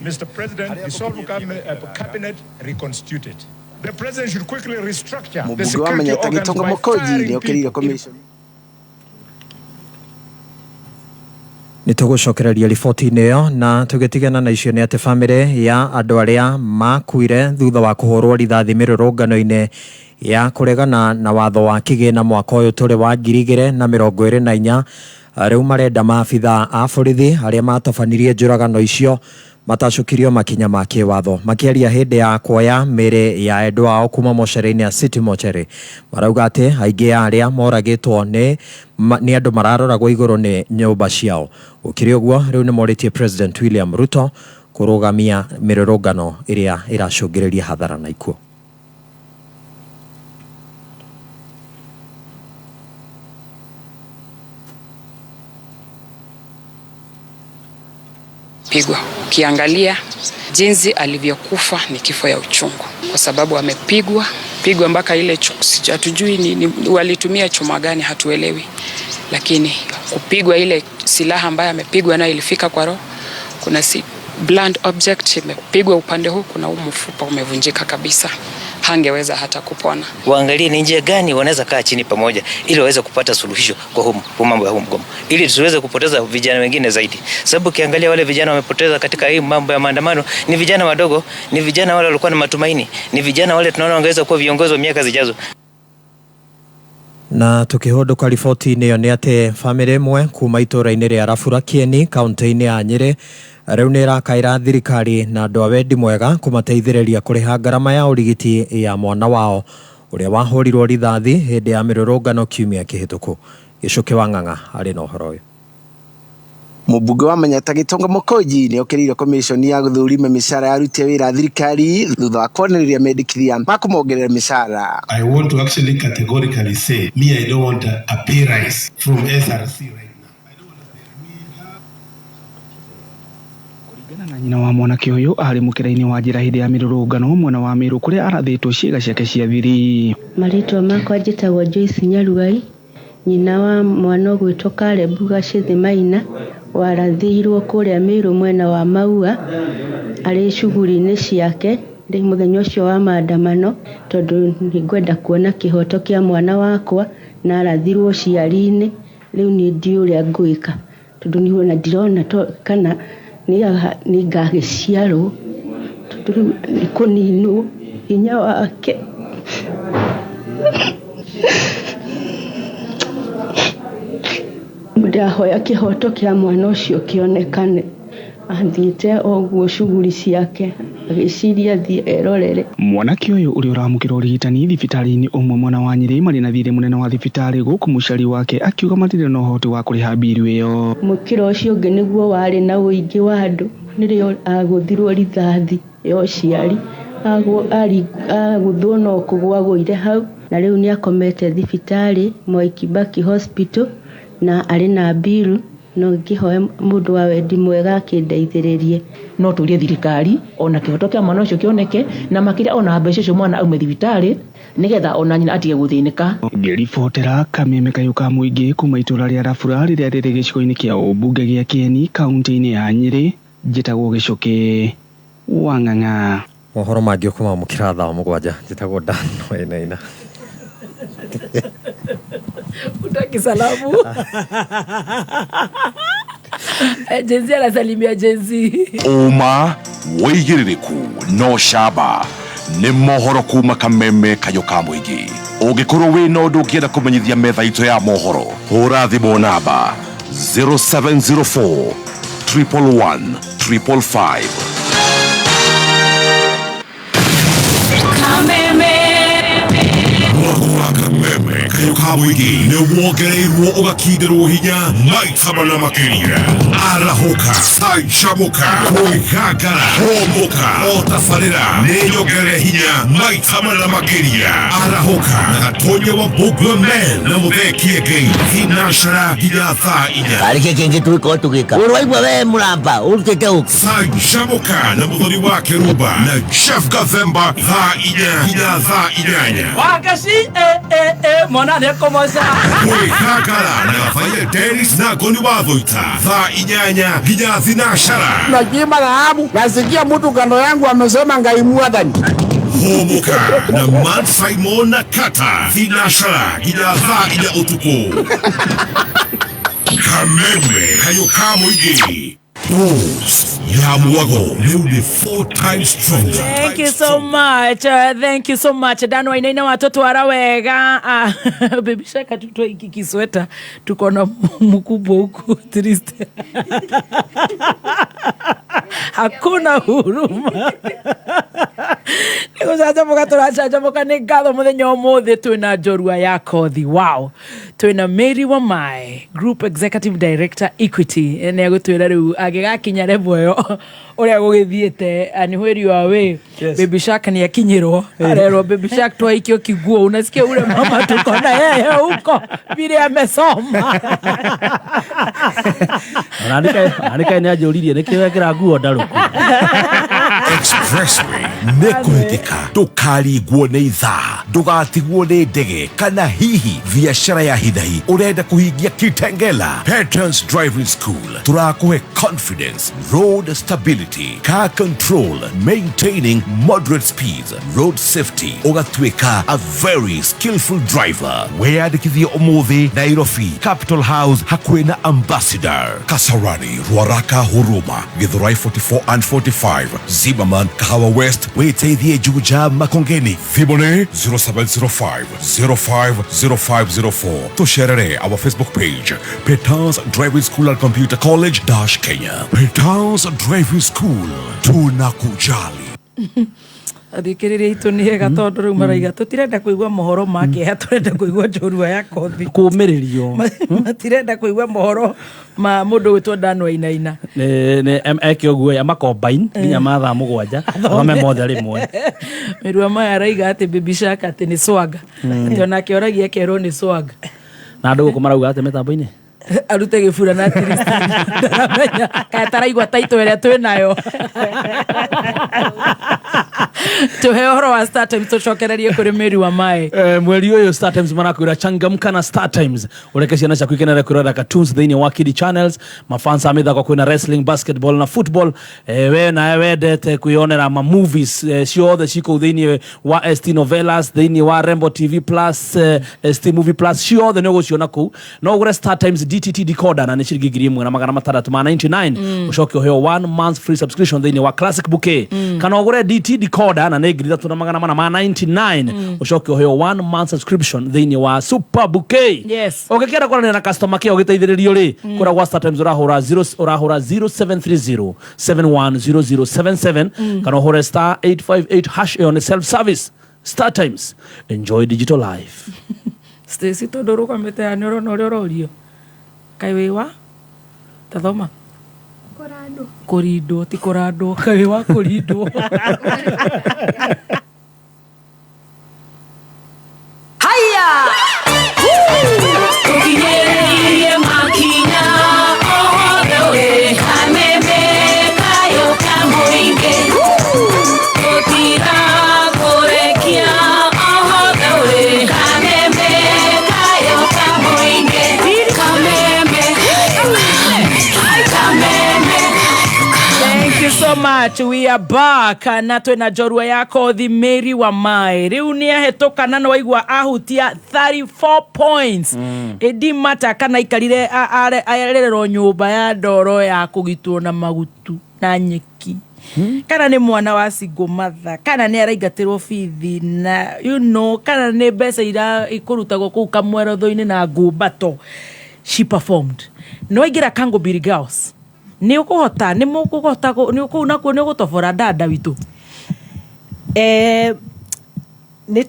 Mr. President, dissolve cabinet, cabinet reconstituted. The president should quickly restructure the Mũmbunge wa security Manyata organs Gĩtonga by Mokoji firing nĩ okĩrĩire people. commission. Nĩ tũgũcokereria riboti-inĩ ĩyo. Na tũgĩtigana na icio nĩ atĩ bamĩrĩ ya andũ arĩa makuire thutha wa kũhũrwo rithathi mĩrũrũngano-inĩ Ya kũregana na watho wa kĩgĩna mwaka ũyũ tũrĩ wa 2024. Rĩu marenda maabitha a borithi arĩa matabanirie njũragano icio matacũkirio makinya ma kĩwatho. Makĩaria hĩndĩ ya kuoya mĩĩrĩ ya endwa ao kuma mocerĩ-inĩ ya City Mortuary, marauga atĩ aingĩ a arĩa moragĩtwo nĩ nĩ andũ mararoragwo igũrũ nĩ nyũmba ciao. Gũkĩrĩ ũguo, rĩu nĩ morĩtie President William Ruto kũrũgamia mĩrũrũngano ĩrĩa ĩracũngĩrĩria hathara na ikuũ. Pigwa. Ukiangalia jinsi alivyokufa ni kifo ya uchungu, kwa sababu amepigwa pigwa mpaka ile hatujui ni walitumia chuma gani, hatuelewi, lakini kupigwa ile silaha ambayo amepigwa nayo ilifika kwa roho. Kuna si blunt object imepigwa upande huu, kuna huu mfupa umevunjika kabisa, hangeweza hata kupona. Waangalie ni njia gani wanaweza kaa chini pamoja ili waweze kupata suluhisho kwa huu mambo ya huu mgomo, ili tusiweze kupoteza vijana wengine zaidi. Sababu ukiangalia wale vijana wamepoteza katika hii mambo ya maandamano ni vijana wadogo, ni vijana wale walikuwa na matumaini, ni vijana wale tunaona wangeweza kuwa viongozi wa miaka zijazo. Na tukihũndũka riboti-inĩ ĩyo nĩ atĩ bamĩrĩ ĩmwe kuma itũũra-inĩ rĩa Rabura Kieni kaunti-inĩ ya Nyĩrĩ rĩu nĩ ĩrakaĩra thirikari na andũ a wendi mwega kũmateithĩrĩria kũrĩha ngarama ya ũrigiti ya mwana wao ũrĩa wahũrirwo rithathi hĩndĩ ya mĩrũrũngano kiumia kĩhĩtũku. Gĩcũkĩ wa Ng'ang'a arĩ na ũhoro ũyũ. Mũmbunge wa Manyata Gĩtonga Mũkũnji nĩ okĩrĩire komishoni ya gũthũrima mĩcara ya aruti a wĩra a thirikari thutha wa kwonereria mendekithia ma kũmongerera mĩcara. I want to actually categorically say, me, I don't want a pay rise from SRC right now. Na nyina wa mwanake ũyũ arĩ mũkĩra-inĩ wa njĩra hĩndĩ ya mĩrũrũngano mwena wa Meru kũrĩa arathĩtwo ciĩga ciake cia thiri. Marĩtwa makwa njĩtagwo Joyce Nyaruai, nyina wa mwana ũgwĩtwo Caleb Gacithi Maina, warathĩirwo kũrĩa Meru mwena wa Maua arĩ shughuli-inĩ ciake ndĩ mũthenya ũcio wa maandamano, tondũ nĩngwenda kuona kĩhoto kĩa mwana wakwa na arathirwo ciari-inĩ. Rĩu niĩ ndiũĩ ũrĩa ngwĩka tondũ niĩ ona ndirona kana nĩngagĩciarwo, tondũ rĩu nĩ kũninwo hinya wake. Ndahoya kĩhoto kĩa mwana ũcio kĩonekane. Athiĩte o ũguo shughuli ciake agĩciria athiĩ erorere. Mwanake ũyũ ũrĩa ũramũkĩra ũrigitani thibitarĩ-inĩ ũmwe mwena wa Nyĩrĩ marĩ na thirĩ mũnene wa thibitarĩ gũkũ mũciari wake akiuga matirĩ na ũhoti wa kũrĩha mbiru ĩyo. Mũkĩra ũcio ũngĩ nĩguo warĩ na ũingĩ wa andũ, nĩrĩo agũthirwo rithathi ya ũciari, agũthwo no kũgũa agũire hau, na rĩu nĩ akomete thibitarĩ Mwai Kibaki Hospital na arĩ na mbiru. No ngĩhoe mũndũ wa wendi mwega akĩndeithĩrĩrie. No tũrie thirikari ona kĩhoto kĩa mwana ũcio kĩoneke, na makĩria ona mbeca icio mwana aume thibitarĩ nĩgetha ona nyina atige gũthĩnĩka. Ngĩribotera kameme kayũ ka mũingĩ kuma itũũra rĩa Rabura rĩrĩa rĩrĩ gĩcigo-inĩ kĩa ũmbunge gĩa Kieni kaunti-inĩ ya Nyĩrĩ, njĩtagwo Gĩcũkĩ wa Ng'ang'a. Mohoro mangĩ ũkũmamũkĩra thaa 7. Njĩtagwo Dan Wainaina. Utaki salamu. Jenzi anasalimia Jenzi. Uma wĩigĩrĩrĩku no camba nĩ mohoro kuma kameme kayũ ka mũingĩ. Ũngĩkorwo wĩna ũndũ ũngĩenda kũmenyithia metha itũ ya mohoro, hũra thimũ namba 0704 111 555. Kameme kayo ka mũingĩ nĩ wongereirwo ũgakindĩrwo hinya maita mana makĩria. Arahũka, canjamũka, kwĩgangara, hũmũka, o tabarĩra nĩ nyongerere hinya maita mana makĩria. Arahũka na Gatonya wa Mbũngua Men na Mũthee Kĩengei thinacara nginya thaa 4. Karĩ kĩ kĩngĩ tũgĩkorwo tũgĩka? Ũraigua we mũramba ũrutĩte ũkĩ? Canjamũka na Mũthoni wa Kĩrumba na Jeff Gathemba thaa 4 nginya thaa 8. Wakaci mwana nĩ kũmoca. Kwĩgangara na Gabaia Dennis na Ngoni wa Thũita thaa 8 nginya thinacara. Nakiimba dhahabu, nasikia mtu kando yangu amesema Ngai mwathani. Hũmũka na Man Simon na Kata thinacara nginya thaa 4 ũtukũ. Kameme kayũ ka mũingĩ. Pulse ya mwago rĩu nĩ four times stronger. Thank you so much. Thank you so much. Dan Wainaina watutwara wega. Baby Shaka tutoe hiki kisweta tuko na mkubwa huku at least. Hakuna huruma. Nĩ gũcanjamũka tũracanjamũka nĩ ngatho mũthenya ũmũthĩ twĩna njorua ya kothi wow twĩna Mary Wamae Group Executive Director Equity nĩ egũtwĩra rĩu angĩgakinya level ĩyo ũrĩa gũgĩthiĩte and where you are way. Yes. Baby Shark nĩ akinyĩrwo arerwo Baby Shark twaikio kiguo unasikia ule mama tuko na yeye huko vile amesoma. Ona nĩkaĩ nĩ anjũririe nĩkĩ wekĩra nguo ndarũku. Expressway nĩ kũhĩtĩka ndũkaringwo nĩ ithaa ndũgatigwo nĩ ndege kana hihi biacara ya hinahi ũrenda kũhingia Kitengela. Patterns Driving School tũrakũhe confidence, road stability, car control, maintaining moderate speeds, road safety, ũgatuĩka a very skillful driver. Wĩyandĩkithie ũmũthĩ Nairobi Capital House hakuhĩ na Ambassador, Kasarani, Ruaraka, Huruma, Githurai 44 and 45, Zimmerman, Kahawa West, wĩteithie Juja, Makongeni. Thimũ nĩ 0705 050504. Tũcerere our Facebook page, Petals Driving School and Computer College dash Kenya. Petals Driving School, tunakujali. Athikĩrĩria itũ nĩ ega tondũ rĩu maraiga tũtirenda kũigua mohoro ma kĩeha tũrenda kũigua njorua ya kothi. Kũmĩrĩrio. Matirenda kũigua mohoro ma mũndũ gwĩtwo Dan Wainaina. Eke ũguo amakombain nginya mathaa 7 athome mothe rĩmwe. Mĩrua maya araiga atĩ Baby Shark atĩ nĩ swaga atĩ onake oragia akerwo nĩ swaga. Na andũ gũkũ marauga atĩ mĩtambo-inĩ arute gĩbura na ndaramenya kana taraigua taito ĩrĩa twĩ nayo. Tũhe ũhoro wa Star Times tũcokererie kũrĩ Mary wa Mae. Mweri ũyũ Star Times marakwĩra changamka na Star Times ũreke ciana ciaku ikenere kwĩrorera cartoons thĩinĩ wa Kidi Channels mafans a mĩthako kwĩna wrestling, basketball na football. We nawe wendete kwĩyonera ma movies ciothe cikũu thĩinĩ wa ST Novelas thĩinĩ wa Rembo TV Plus, ST Movie Plus ciothe nĩ ũgũciona kũu. No ũgũre Star Times DTT decoder na nĩ ciringi 1699 ũcoke ũheo 1 month free subscription thĩinĩ wa Classic Bouquet kana ũgũre DT decoder na nĩ 3499 ũcoke ũheo 1 month subscription thĩinĩ wa Super Bouquet. Yes. Ũngĩkĩenda kwaranĩria na customer care ũgĩteithĩrĩrio rĩ kũrĩa gwa Star Times ũrahũra 0 ũrahũra 0730 710077 kana ũhũre star 858 hash ĩyo nĩ self service. Star Times, enjoy digital life. Stacy tondũ ũrũgamĩte haha nĩ ũrona ũrĩa ũrorio kaĩ wĩ wa tathoma kũrindwo ti kũrandwo kaĩ wĩ wa kũrindwo. Haya! Tũkinyĩrĩirie makinya othe ũrĩ kameme kayo ka mũingĩ tũtirakũrekia othe ũrĩ kameme kayo ka mũingĩ kameme kameme. Thank you so much. We are back na twĩna njorua ya kothi Mary wa Mae rĩu nĩ ahĩtũka na nĩ waigua ahutia 34 points ĩndi mata kana aikarire arererwo nyũmba ya ndoro ya kũgitwo na magutu na nyeki kana nĩ mwana wa single mother kana nĩ araingatĩrwo bithi na you know kana nĩ mbeca ira ikũrutagwo kũu kamwerotho-inĩ na ngumbato. She performed no aingĩra Kangobiri Girls nĩ ũkũhota nĩ mũkũhota nĩ kũu nakuo nĩ ũgũtobora dada witũ. Nĩ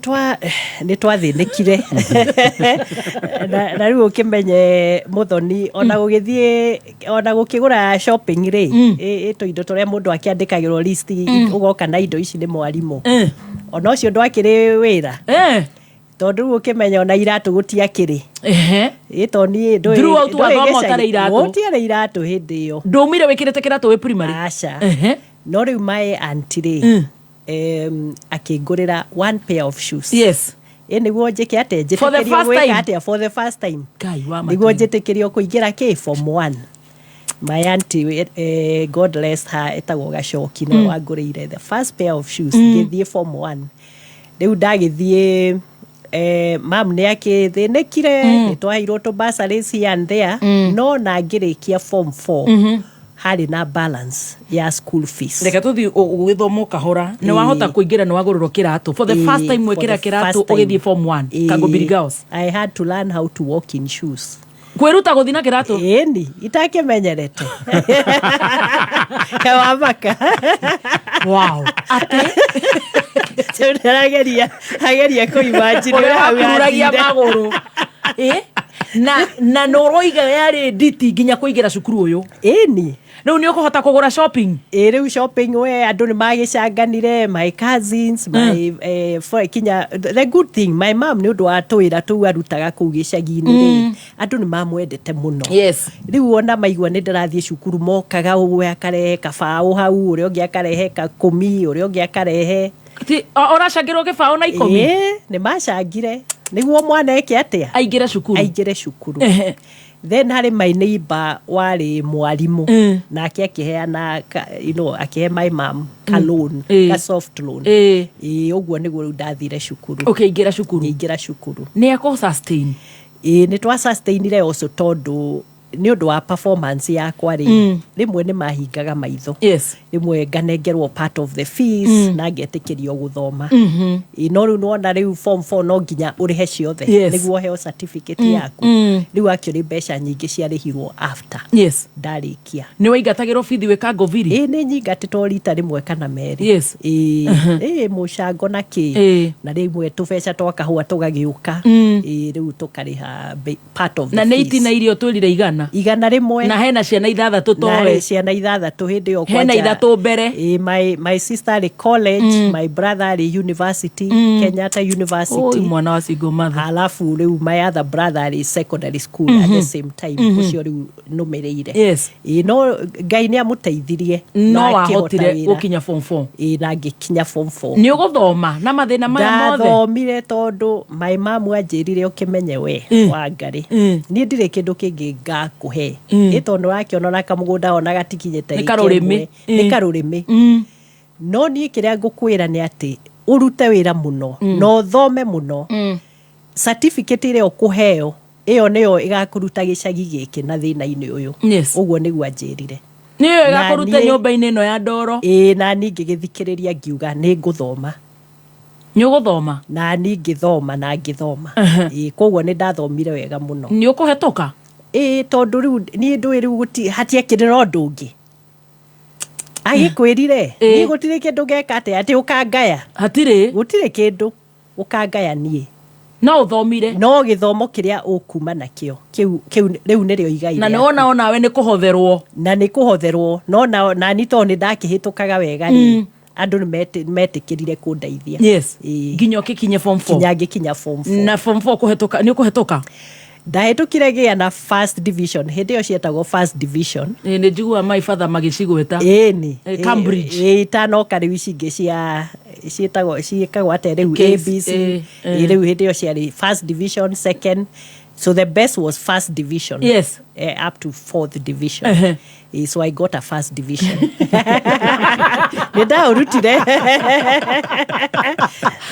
twathĩnĩkire na rĩu ũkĩmenye mũthoni ona gũgĩthiĩ ona gũkĩgũra shopping rĩ ĩ tũindo tũrĩa mũndũ akĩandĩkagĩrwo list ũgoka na indo ici nĩ mwarimũ ona ũcio ndwakĩrĩ wĩra tondũ rĩu ũkĩmenya ona iratũ gũtiakĩrĩ ĩ to niĩ ndũĩ Throughout ndũĩ wathoma gĩcagi. ũtarĩ iratũ? Gũtiarĩ iratũ hĩndĩ ĩyo. Ndũmire wĩkĩrĩte kĩratũ wĩ primary? Aca. No rĩu my auntie rĩ akĩngũrĩra one pair of shoes. Yes. Ĩ nĩguo njĩke atĩa For the njĩtĩkĩrio first gwĩka time? atĩa for the first time. Ngai wa nĩguo matu. njĩtĩkĩrio kũingĩra kĩ form 1. My auntie, God bless her, etagwo Gacoki nĩwe wangũrĩire the first pair of shoes ngĩthiĩ form 1. Rĩu ndagĩthiĩ mam nĩ akĩthĩnĩkire nĩ twaheirwo tũ bursaries here and there no na ngĩrĩkia form 4 Harĩ na balance ya school fees. Reke tũthiĩ ũgĩthoma kahora. Nĩ wahota kũingĩra, nĩ wagũrĩrwo kĩratũ for the first time, gwĩkĩra kĩratũ ũgĩthiĩ form 1 Kangũmbiri Girls. I had to learn how to walk in shoes. Kwĩruta gũthiĩ na kĩratũ. Ĩni itakĩmenyerete kawamaka. Wow, atĩ? Ageria ageria kũimagine. Ũrĩa wakururagia magũrũ. Ĩ, na nĩ ũroiga yarĩ nditi nginya kũingĩra cukuru ũyũ. Ĩni. Rĩu nĩ ũkũhota kũgũra shopping. Ĩ, rĩu shopping we andũ nĩ magĩcanganire, my cousins, my for, kinya the good thing, my mom, nĩ ũndũ wa tũwĩra tũu arutaga kũu gĩcagi-inĩ rĩ, andũ nĩ mamwendete mũno. Rĩu ona maigua nĩ ndĩrathiĩ cukuru, mokaga ũmwe akarehe kabaũ hau, ũrĩa ũngĩ akarehe kakũmi, ũrĩa ũngĩ akarehe. Ũracangĩrwo gĩbaũ na 10? Ĩĩ, nĩ macangire nĩguo mwana eke atĩa? Aingĩre cukuru. Aingĩre cukuru. Then harĩ my neighbor warĩ mwarimũ, nake akĩheana akĩhe my mom ka loan, ka soft loan. Ĩĩ, ũguo nĩguo rĩu ndathire cukuru. Ũkĩingĩra cukuru. Ngĩingĩra cukuru. Nĩ akũ sustain? Ĩĩ, nĩ twa sustainire also, tondũ nĩ ũndũ wa performance yakwa rĩ, rĩmwe nĩ mahingaga maitho, rĩmwe nganengerwo part of the fees na ngetĩkĩrio gũthoma. Ĩĩ, no rĩu nĩwona rĩu form 4 no nginya ũrĩhe ciothe nĩguo ũheo certificate yaku. Rĩu actually mbeca nyingĩ ciarĩhirwo after ndarĩkia. Nĩ waingatagĩrwo bithi wĩ Kangoviri? Ĩĩ, nĩ nyingatĩtwo rita rĩmwe kana merĩ. Ĩĩ, ĩĩ, mũcango na kĩ, na rĩmwe tũbeca twa kahũa tũgagĩũka. Ĩĩ, rĩu tũkarĩha part of the Na nĩ fees. itina irio twĩrire 100. 100. Na hena ciana 6 Na towe. harĩ ciana 6 hĩndĩ ĩyo. Hena Kwanja- 3 mbere. Ĩĩ, my sister arĩ college, my brother arĩ university, Kenyatta University. Oi, mwana wa single mother. Alafu rĩu my other brother arĩ secondary school at the same time, ũcio rĩu nũmĩrĩire. Ĩĩ, no Ngai nĩ amũteithirie No na akĩhota wahotire wĩra. gũkinya form 4? Ĩĩ, na ngĩkinya form 4. Nĩ ũgũthoma na mathĩna maya mothe? Ndathomire tondũ my mom anjĩrire, ũkĩmenye we Wangarĩ, niĩ ndirĩ kĩndũ kĩngĩ ngakũhe, ĩ tondũ wakĩona ona kamũgũnda ona gatikinyĩte Nĩ ĩka karũrĩmĩ. ĩmwe. Nĩ karũrĩmĩ, no niĩ kĩrĩa ngũkwĩra nĩ atĩ ũrute wĩra mũno na ũthome mũno, certificate ĩrĩa ũkũheo ĩyo nĩyo ĩgakũruta gĩcagi gĩkĩ na thĩna-inĩ ũyũ. Ũguo nĩguo anjĩrire. Nĩyo Na ĩgakũruta nyũmba-inĩ ĩno ya ndoro. Ĩĩ, na niĩ ngĩgĩthikĩrĩria, ngiuga nĩ ngũthoma. Nĩ ũgũthoma. Na niĩ ngĩthoma na ngĩthoma. Ĩĩ, koguo nĩ ndathomire wega mũno. Nĩ ũkũhetũka? Ĩĩ, tondũ rĩu niĩ ndũĩ rĩu hatiekĩrĩ na ũndũ ũngĩ agĩkwĩrire niĩ gũtirĩ kĩndũ ngeka atĩ ũkangaya. Hatirĩ. Gũtirĩ kĩndũ ũkangaya niĩ. No ũthomire. No gĩthomo kĩrĩa ũkuma nakĩo kĩu rĩu nĩrĩo igai Na nĩ rĩaku. wona onawe nĩ kũhotherwo. Na nĩ kũhotherwo, no nani tondũ nĩ ndakĩhĩtũkaga wega rĩ, andũ nĩ metĩkĩrire kũndeithia. Ĩĩ. Nginya ũkĩkinye form 4. Nginya ngĩkinya form 4. Na form 4 kũhetũka, nĩ ũkũhetũka? Ndahĩtũkire gĩa na first division, hĩndĩ ĩyo cietagwo first division. Ĩĩ, nĩ njiguaga my father magĩcigweta. Ĩni. Cambridge. Ĩĩ, itanoka rĩu ici ingĩ cia ciĩtagwo ciĩkagwo atĩa rĩu? Case, A B C. Ĩĩ. Ĩĩ, rĩu hĩndĩ ĩyo ciarĩ first division, second, so the best was first division up to fourth division. So I got a first division, nĩ ndaũrutire.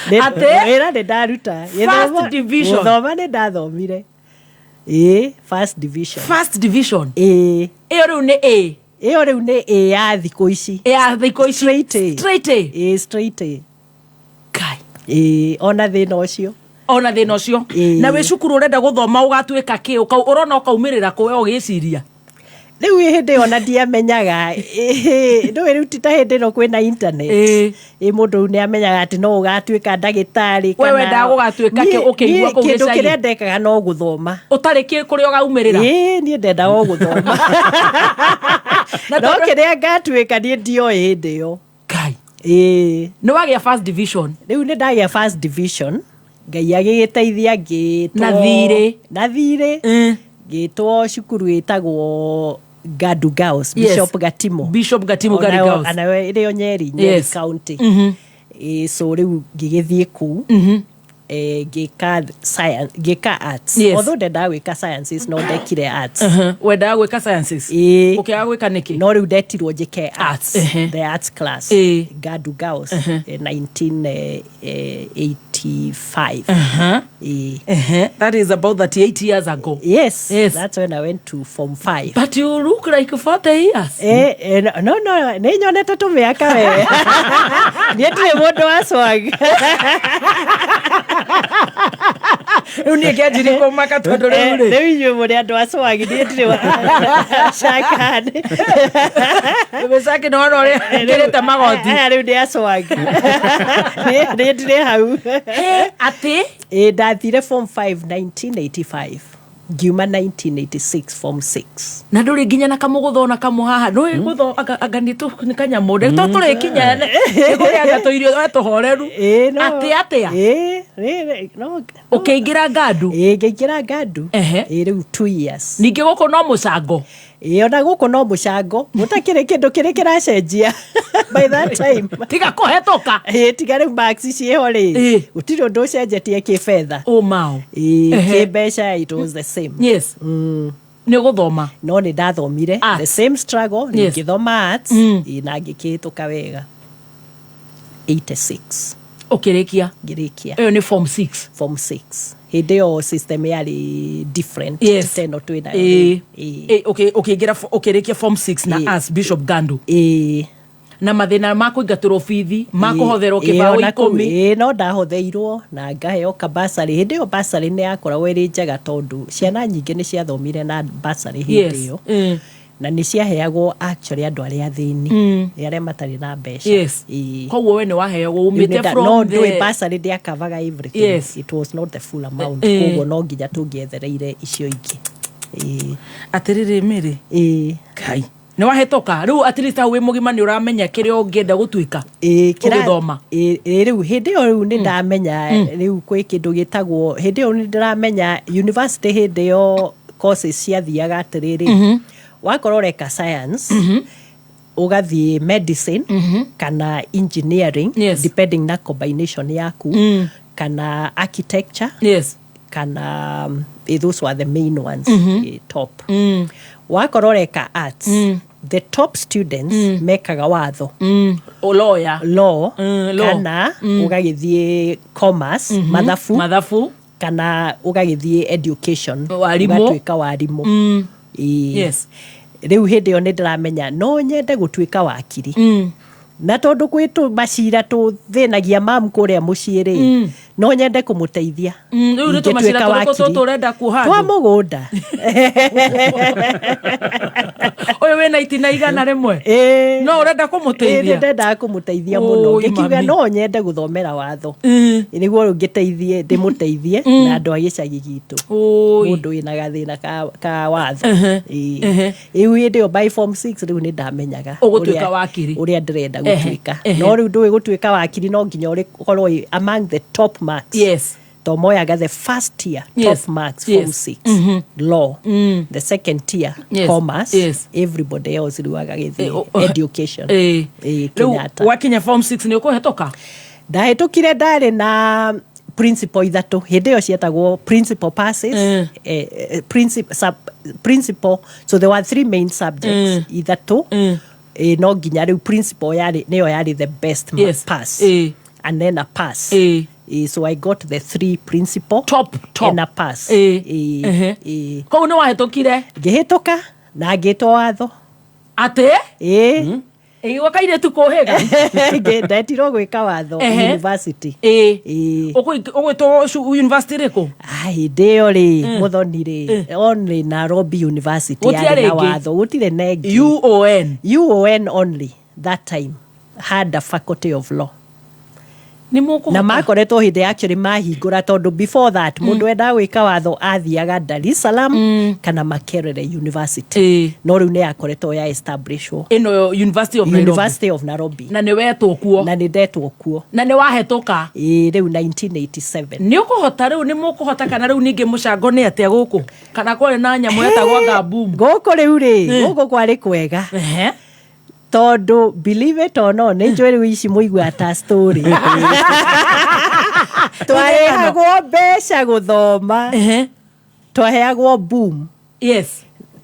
Atĩ? Wĩra nĩ ndaruta. First division. Gũthoma nĩ ndathomire, ĩĩ, first division. First division. Ĩĩ. Ĩyo rĩu nĩ A? Ĩyo rĩu nĩ A ya thikũ ici. Ya thikũ ici. Straight A. Straight A. Ĩĩ, straight A. Ĩĩ, ona thĩna ũcio. Ona thĩna ũcio. Ĩĩ. Na wĩ cukuru ũrenda gũthoma ũgatuĩka kĩ? Ũrona ũkaumĩrĩra kũ we ũgĩciria? Rĩu hĩndĩ ĩyo ona ndiamenyaga. Ĩĩ, ndũĩ rĩu ti ta hĩndĩ ĩno kwĩna internet. Ĩ, mũndũ rĩu nĩ amenyaga atĩ no ũgatuĩka ndagĩtarĩ. We wendaga gũgatuĩka kĩ ũkĩigua Niĩ kũu kĩndũ gĩcagi? kĩrĩa ndekaga no gũthoma. Ũtarĩ kĩ kũrĩa ũgaumĩrĩra? Ĩĩ, niĩ ndendaga o gũthoma, no kĩrĩa ngatuĩka niĩ ndioĩ hĩndĩ ĩyo. Kai. Ĩĩ. Nĩ wagĩa first division? Rĩu nĩ ndagĩa first division, Ngai agĩgĩteithia, ngĩtwo Na thirĩ. Na thirĩ, ngĩtwo cukuru ĩtagwo Gadu Girls. Bishop Gatimo. Bishop Gatimo Gadu Onayo- Girls. Anayo ĩrĩ o Nyeri County. Ĩĩ, so rĩu ngĩgĩthiĩ kũu, ngĩka science, ngĩka arts. Although ndendaga gwĩka sciences, no ndekire arts. Wendaga gwĩka sciences? Ĩĩ. Ũkĩaga gwĩka nĩkĩ? No rĩu ndetirwo njĩke arts, the arts class, Gadu Girls, 1980. 1985. Ĩĩ. That is about 38 years ago. Yes, yes, that's when I went to form 5. But you look like 40 years. No, nĩ nyonete tũmĩaka we. Niĩ ndirĩ mũndũ wa swag. Rĩu niĩ kĩanjirie kũmaka tondũ rĩu rĩ. Rĩu inyuĩ mũrĩ andũ a swag, niĩ ndirĩ wa cakani. Mĩcaki nĩ wona ũrĩa ĩkĩrĩte magoti. Aya rĩu nĩ a swag. Niĩ ndirĩ hau. Atĩ? Ĩ, ndathire form 5 1985, ngiuma 1986 form 6. Na ndũrĩ nginya na kamũgũtho ona kamwe haha ndũĩ gũtho anga nĩ kanyamũ rĩ to tũrĩkinya nĩkũrĩanga tũirio we tũhoreru. Atĩ atĩa? Ĩ, no. Ũkĩingĩra ngandu? Ĩ, ngĩingĩra ngandu. Ĩ, rĩu 2 years. Ningĩ gũkũ no mũcango? Ĩ, ona gũkũ no mũcango, gũtakĩrĩ kĩndũ kĩrĩ kĩracenjia by that time. Tiga kũhetũka. Ĩ, tiga rĩu marks ciĩho rĩ, gũtirĩ ũndũ ũcenjetie kĩbetha. Ũmao. Ĩ, kĩmbeca it was the same. Yes. Nĩ ũgũthoma? No nĩ ndathomire the same struggle. Ngĩthoma arts. Ĩ, na ngĩkĩhĩtũka wega 86. Ũkĩrĩkia? Ngĩrĩkia. Ĩyo nĩ form 6? Form 6. Hĩndĩ ĩyo system yarĩ different. Ta ĩno twĩ nayo. Rĩu. Ũkĩingĩra ũkĩrĩkia form 6 na as Bishop Gandu. Na mathĩna ma kũingatĩrwo bithi, ma kũhotherwo kĩbaũ ona kũu, 10. Ĩ, no ndahotheirwo na ngaheo kabursary. Hĩndĩ ĩyo bursary nĩ yakoragwo ĩrĩ njega tondũ ciana nyingĩ nĩ ciathomire na bursary hĩndĩ ĩyo. Na nĩ ciaheagwo actually andũ arĩa athĩni, arĩa matarĩ na mbeca. Koguo we nĩ waheagwo Rĩu umĩte no from ndũĩ the bursary ndĩakavaga everything. It was not the full amount. Koguo no nginya tũngĩethereire icio ingĩ. Ĩ. Atĩrĩrĩ Mary. Ĩ. Ngai. Nĩ wahĩtũka rĩu, at least hau wĩ mũgima nĩ ũramenya kĩrĩa ũngĩenda gũtuĩka ũgĩthoma. Ĩ, rĩu hĩndĩ ĩyo rĩu nĩ ndamenya rĩu kwĩ kĩndũ gĩtagwo, hĩndĩ ĩyo nĩ ndĩramenya university, hĩndĩ ĩyo courses ciathiaga atĩrĩrĩ, wakorwo ũreka science, ũgathiĩ medicine kana engineering, depending na combination yaku, kana architecture, kana those were the main ones. Top. Wakorwo ũreka arts, the top students mekaga watho. Lawyer. Law. Law. Kana ũgagĩthiĩ commerce, mathabu. Mathabu. Kana ũgagĩthiĩ education. Warimũ. Ũgatuĩka warimũ. Ĩĩ. Rĩu hĩndĩ ĩyo nĩ ndĩramenya no nyende gũtuĩka wakiri, na tondũ kwĩ tũ macira tũthĩnagia mamu kũrĩa mũciĩ rĩ, no nyende kũmũteithia. Rĩu nĩ tũmacira Ingĩtuĩka tũrĩkũ wakiri. tũtũ ũrenda kuoha Twa andũ? mũgũnda. Ũyũ wĩna itina 100 no ũrenda kũmũteithia? Nĩ ndendaga kũmũteithia mũno. Ũi, Ngĩkiuga mami. no nyende gũthomera watho nĩguo ngĩteithie, ndĩmũteithie na andũ a gĩcagi gitũ, mũndũ wĩna gathĩna ka watho. Ĩĩ. Rĩu hĩndĩ ĩyo by form 6 rĩu nĩ ndamenyaga Ũgũtuĩka wakiri. ũrĩa ndĩrenda gũtuĩka. No rĩu ndũĩ gũtuĩka wakiri no nginya ũkorwo wĩ among the top marks, to moyaga the first year top marks form 6, law, the second tier, commerce, everybody else rĩu agagĩthiĩ education. Ĩĩ, Rĩu Kenyatta. Wakinya form 6 nĩ ũkũhetũka? Ndahĩtũkire, ndarĩ na principal ithatũ, hĩndĩ ĩyo cietagwo principal passes. Principal, so there were three main subjects ithatũ. No nginya rĩu principal yarĩ nĩyo yarĩ the best pass and then a pass. So I got the three principal top, top and a pass. Koguo nĩ wahĩtũkire? Ngĩhĩtũka na ngĩtwo watho. Atĩ? Ĩĩ. Ĩgwa kairĩtu kũhĩga. Ndetirwo gwĩka watho university. Ĩĩ. Ũgwĩtwo university rĩkũ? Ah, hĩndĩ ĩyo rĩ, Mũthoni rĩ, only Nairobi University Gũtiarĩ yarĩ na ĩngĩ? watho, gũtirĩ na ĩngĩ. UON. UON only that time had a faculty of law. Nĩ mũkũhota? Na makoretwo hĩndĩ actually mahingũra, tondũ before that mũndũ endaga gwĩka watho athiaga Dar es Salaam kana Makerere University, no rĩu nĩ yakoretwo ya establishwo. Ĩno University of Nairobi. University of Nairobi. Na nĩ wetwo kuo? Na nĩ ndetwo kuo. Na nĩ wahĩtũka? Ĩĩ, rĩu 1987. Nĩ ũkũhota rĩu, nĩ mũkũhota kana rĩu ningĩ mũcango nĩ atĩa gũkũ, kana kwarĩ na nyamũ yetagwo ngambum? Gũkũ rĩu rĩ, gũkũ kwarĩ kwega tondũ believe it or not, nĩ njũĩ rĩu ici mũiguaga ta story, twarĩhagwo mbeca gũthoma, twaheagwo boom.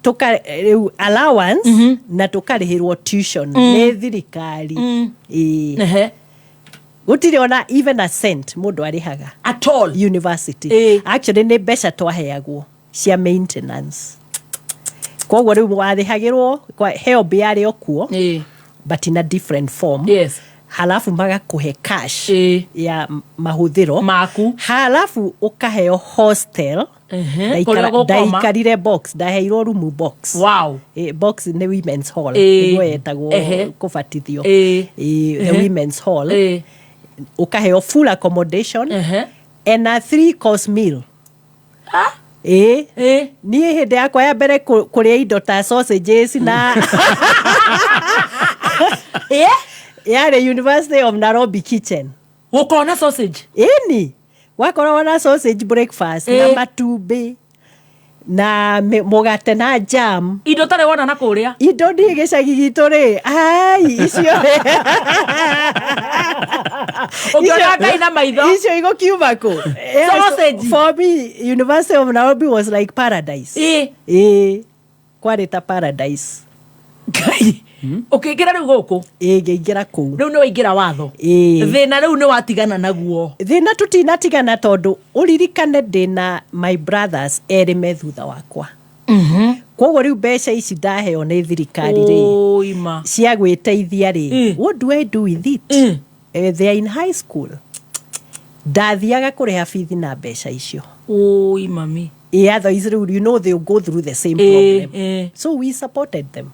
Tuka rĩu allowance na tũkarĩhĩrwo tuition nĩ thirikari. Ĩĩ. Gũtirĩ ona even a cent mũndũ arĩhaga at all university. Actually nĩ mbeca twaheagwo cia maintenance, koguo rĩu warĩhagĩrwo HELB yarĩ o kuo but in a different form. Halafu magakũhe cash ya mahũthĩro maku, halafu ũkaheo hostel. Kũrĩa ũgũkoma. Ndaikarire box, ndaheirwo room box. Box nĩ women's hall, nĩguo yetagwo kũbatithio. The women's hall. Ũkaheo full accommodation and a three course meal. Ĩ niĩ hĩndĩ yakwa ya mbere kũrĩa indo ta sausages na yarĩ University of Nairobi kitchen. Gũkorwo sausage? Ĩni, gwakoragwo na sausage breakfast na matumbĩ na mũgate na jam. Indo tarĩ wona na kũrĩa. Indo niĩ gĩcagi gitũ rĩ, ai, icio Ũngĩona Ngai na maitho. Icio igũkiuma kũ? Yeah, so Sausage. For me, University of Nairobi was like paradise. Ĩ, kwarĩ ta paradise. Ngai, ũkĩingĩra rĩu gũkũ? Ĩ, ngĩingĩra kũu. Rĩu nĩ waingĩra watho. Ĩ. Thĩna rĩu nĩ watigana naguo? Thĩna tũtinatigana, tondũ ũririkane ndĩna my brothers erĩ me thutha wakwa. Koguo rĩu mbeca ici ndaheo nĩ thirikari rĩ, Ũima. cia gwĩteithia rĩ, what do I do with it? They are in high school. Ndathiaga kũrĩha bithi na mbeca icio. Ũi mami. Ĩ, otherwise rĩu you know they'll go through the same problem. So we supported them.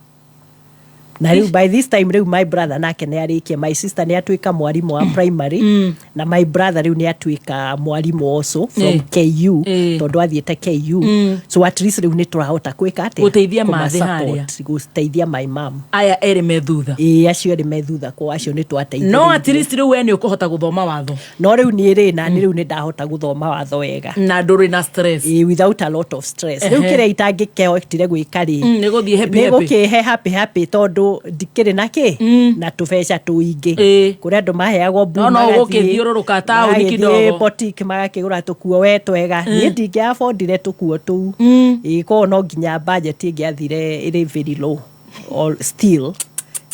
Na rĩu by this time rĩu my brother nake nĩ arĩkia, my sister nĩ atuĩka mwarimũ wa primary, na my brother rĩu nĩ atuĩka mwarimũ also from KU, tondũ athiĩte KU. So at least rĩu nĩ tũrahota gwĩka atĩa? Gũteithia Kũma mathĩ harĩa. Support, gũteithia my mom. Aya erĩ me thutha. Ĩ, acio erĩ me thutha, kwa acio nĩ twateithĩrĩirie. No at least rĩu we nĩ ũkũhota gũthoma watho. No rĩu niĩ rĩ, na nĩ rĩu nĩ ndahota gũthoma watho wega na ndũrĩ na stress. Ĩ, without a lot of stress. Rĩu kĩrĩa itangĩkĩhotire gwĩka rĩ, Nĩ gũthiĩ happy nĩ happy. Gũkĩhe happy happy, tondũ ndikĩrĩ na kĩ na tũbeca tũingĩ kũrĩa andũ maheagwo bu. No, no, ũgũkĩthiũrũrũka taũni Magagĩthiĩ kidogo. boutique magakĩgũra tũkuo we twega. Niĩ ndingĩabondire tũkuo tũu. Ĩ, koguo no nginya budget ĩngĩathire ĩrĩ very low or still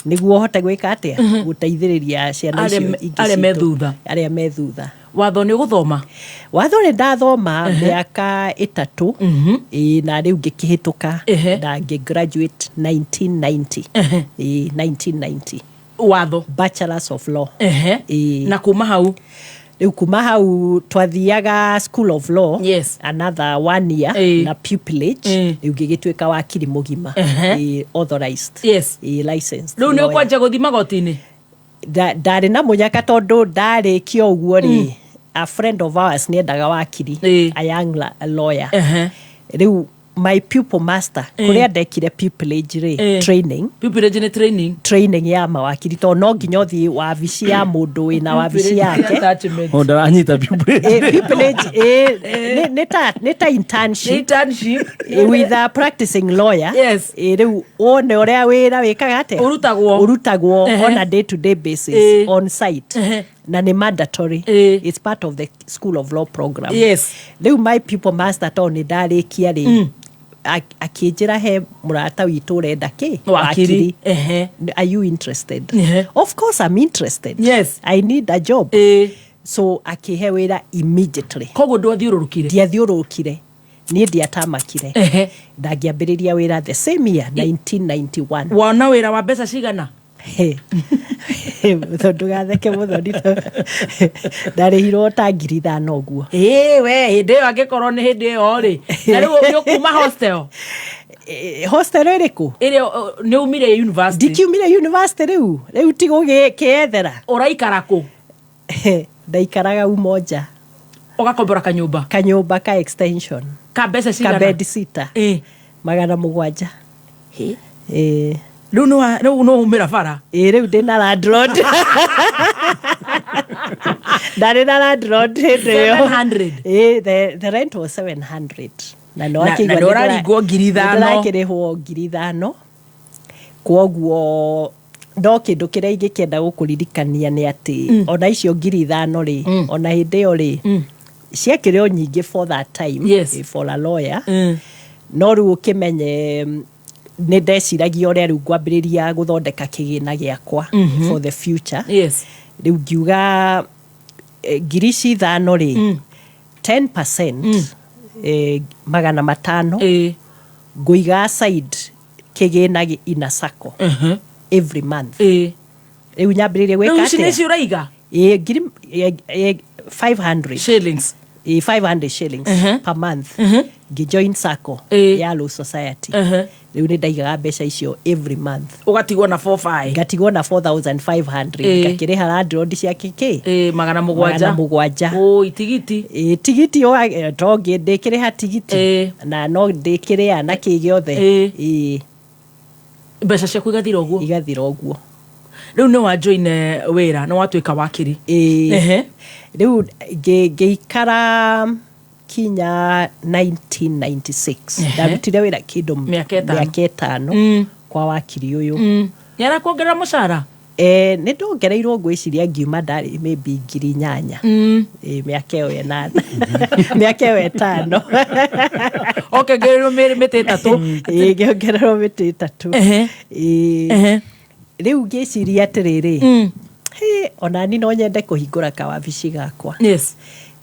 nĩguo hote gwĩka atĩa, gũteithĩrĩria ciana Arĩa icio ingĩ arĩa me citũ. Thutha. Arĩa me thutha. Watho nĩ ũgũthoma? Watho nĩ ndathoma mĩaka 3. Ĩ, na rĩu ngĩkĩhĩtũka na ngĩ graduate 1990. Ĩ, 1990. Watho. Bachelors of Law. Ĩ. Na kuma hau? Rĩu kuma hau twathiaga School of Law another one year na pupillage. Rĩu ngĩgĩtuĩka wakiri mũgima. Ĩ, authorized. Ĩ, licensed Rĩu nĩ lawyer. ũkwanja gũthiĩ magoti-inĩ? Ndarĩ na mũnyaka, tondũ ndarĩkia ũguo rĩ, a friend of ours nĩendaga wakiri, a young lawyer. Rĩu my pupil master, kũrĩa ndekire pupillage rĩ, training. Pupillage nĩ training. Training ya mawakiri, tondũ no nginya ũthiĩ wabici ya mũndũ wĩna wabici yake. O ndaranyita pupillage. Pupillage, nĩ ta internship. Internship. With a practicing lawyer. Rĩu wone ũrĩa wĩra wĩkaga atĩa, Ũrutagwo. Ũrutagwo on a day to day basis, on site, na nĩ mandatory. It's part of the School of Law program. Rĩu my pupil master, tondũ nĩ ndarĩkia rĩ, akĩnjĩra he mũrata witũ ũrenda kĩ. Wakiri. Are you interested? Of course I'm interested. I need a job. So akĩhe wĩra immediately. Koguo ndwathiũrũrũkire? Ndiathiũrũrũkire, niĩ ndiatamakire. Ndangĩambĩrĩria wĩra the same year, 1991. Wona wĩra wa mbeca cigana? Ndũgatheke mũthoni, ndarĩhirwo ta 5,000 ũguo. Ĩ, we hĩndĩ ĩyo angĩkorwo nĩ hĩndĩ ĩyo rĩ, na rĩu nĩ ũkuma hostel? Hostel ĩrĩkũ? Ĩrĩa nĩ umire university. Ndikiumire university, rĩu ti gũgĩkĩethera. Ũraikara kũ? Ndaikaraga Umoja. Ũgakombora kanyũmba? Kanyũmba ka extension. Ka mbeca ka cigana? Bed sitter, 700. Ĩ. Rĩu rĩu nĩ waumĩra bara? Ĩ, rĩu ndĩ na landlord, ndarĩ na landlord hĩndĩ ĩyo. 700? Ĩ, the rent was 700 na no akĩigua Na nĩ ũraringwo 5,000. Nĩndĩrakĩrĩhwo 5,000. Kwoguo no kĩndũ kĩrĩa ingĩkĩenda gũkũririkania nĩ atĩ ona icio 5,000 rĩ, ona hĩndĩ ĩyo rĩ, ciakĩrĩ o nyingĩ for that time, for a lawyer. No rĩu ũkĩmenye nĩ ndeciragia ũrĩa rĩu ngwambĩrĩria gũthondeka kĩgĩna gĩakwa for the future. Rĩu ngiuga ngiri ici 5 rĩ, 10%, 500, ngũiga aside kĩgĩna ina sacco every month. Rĩu nyambĩrĩrie gwĩka Rĩu ici atĩa? nĩ ici ũraiga? Ĩ, ngiri 500 shillings. Ĩ, 500 shillings per month. Ngĩjoin sacco ya Law Society. Rĩu nĩ ndaigaga mbeca icio every month. Ũgatigwo na 45. Ngatigwo na 4500. Ngakĩrĩha landlord ciake kĩ? 700. 700. Ũ tigiti. Ĩ, tigiti to ndĩkĩrĩha tigiti na no ndĩkĩrĩa na kĩ gĩothe. Ĩ. Mbeca ciaku igathira ũguo? Igathira ũguo. Rĩu nĩ wa join wĩra, nĩ watuĩka wakiri. Ĩ. Rĩu ngĩikara kinya 1996. Ndarutire wĩra kĩndũ Mĩaka 5. Mĩaka 5 kwa wakiri ũyũ. Nĩ arakuongerera mũcara? Nĩ ndongereirwo, ngwĩciria ngiuma ndarĩ maybe 8,000. Mĩaka ĩyo 8, mĩaka ĩyo 5. Ũkĩongererwo mĩtĩ 3. Ĩ, ngĩongererwo mĩtĩ 3. Ĩ. Rĩu ngĩciria atĩrĩrĩ, hĩ, onani no nyende kũhingũra kawabici gakwa.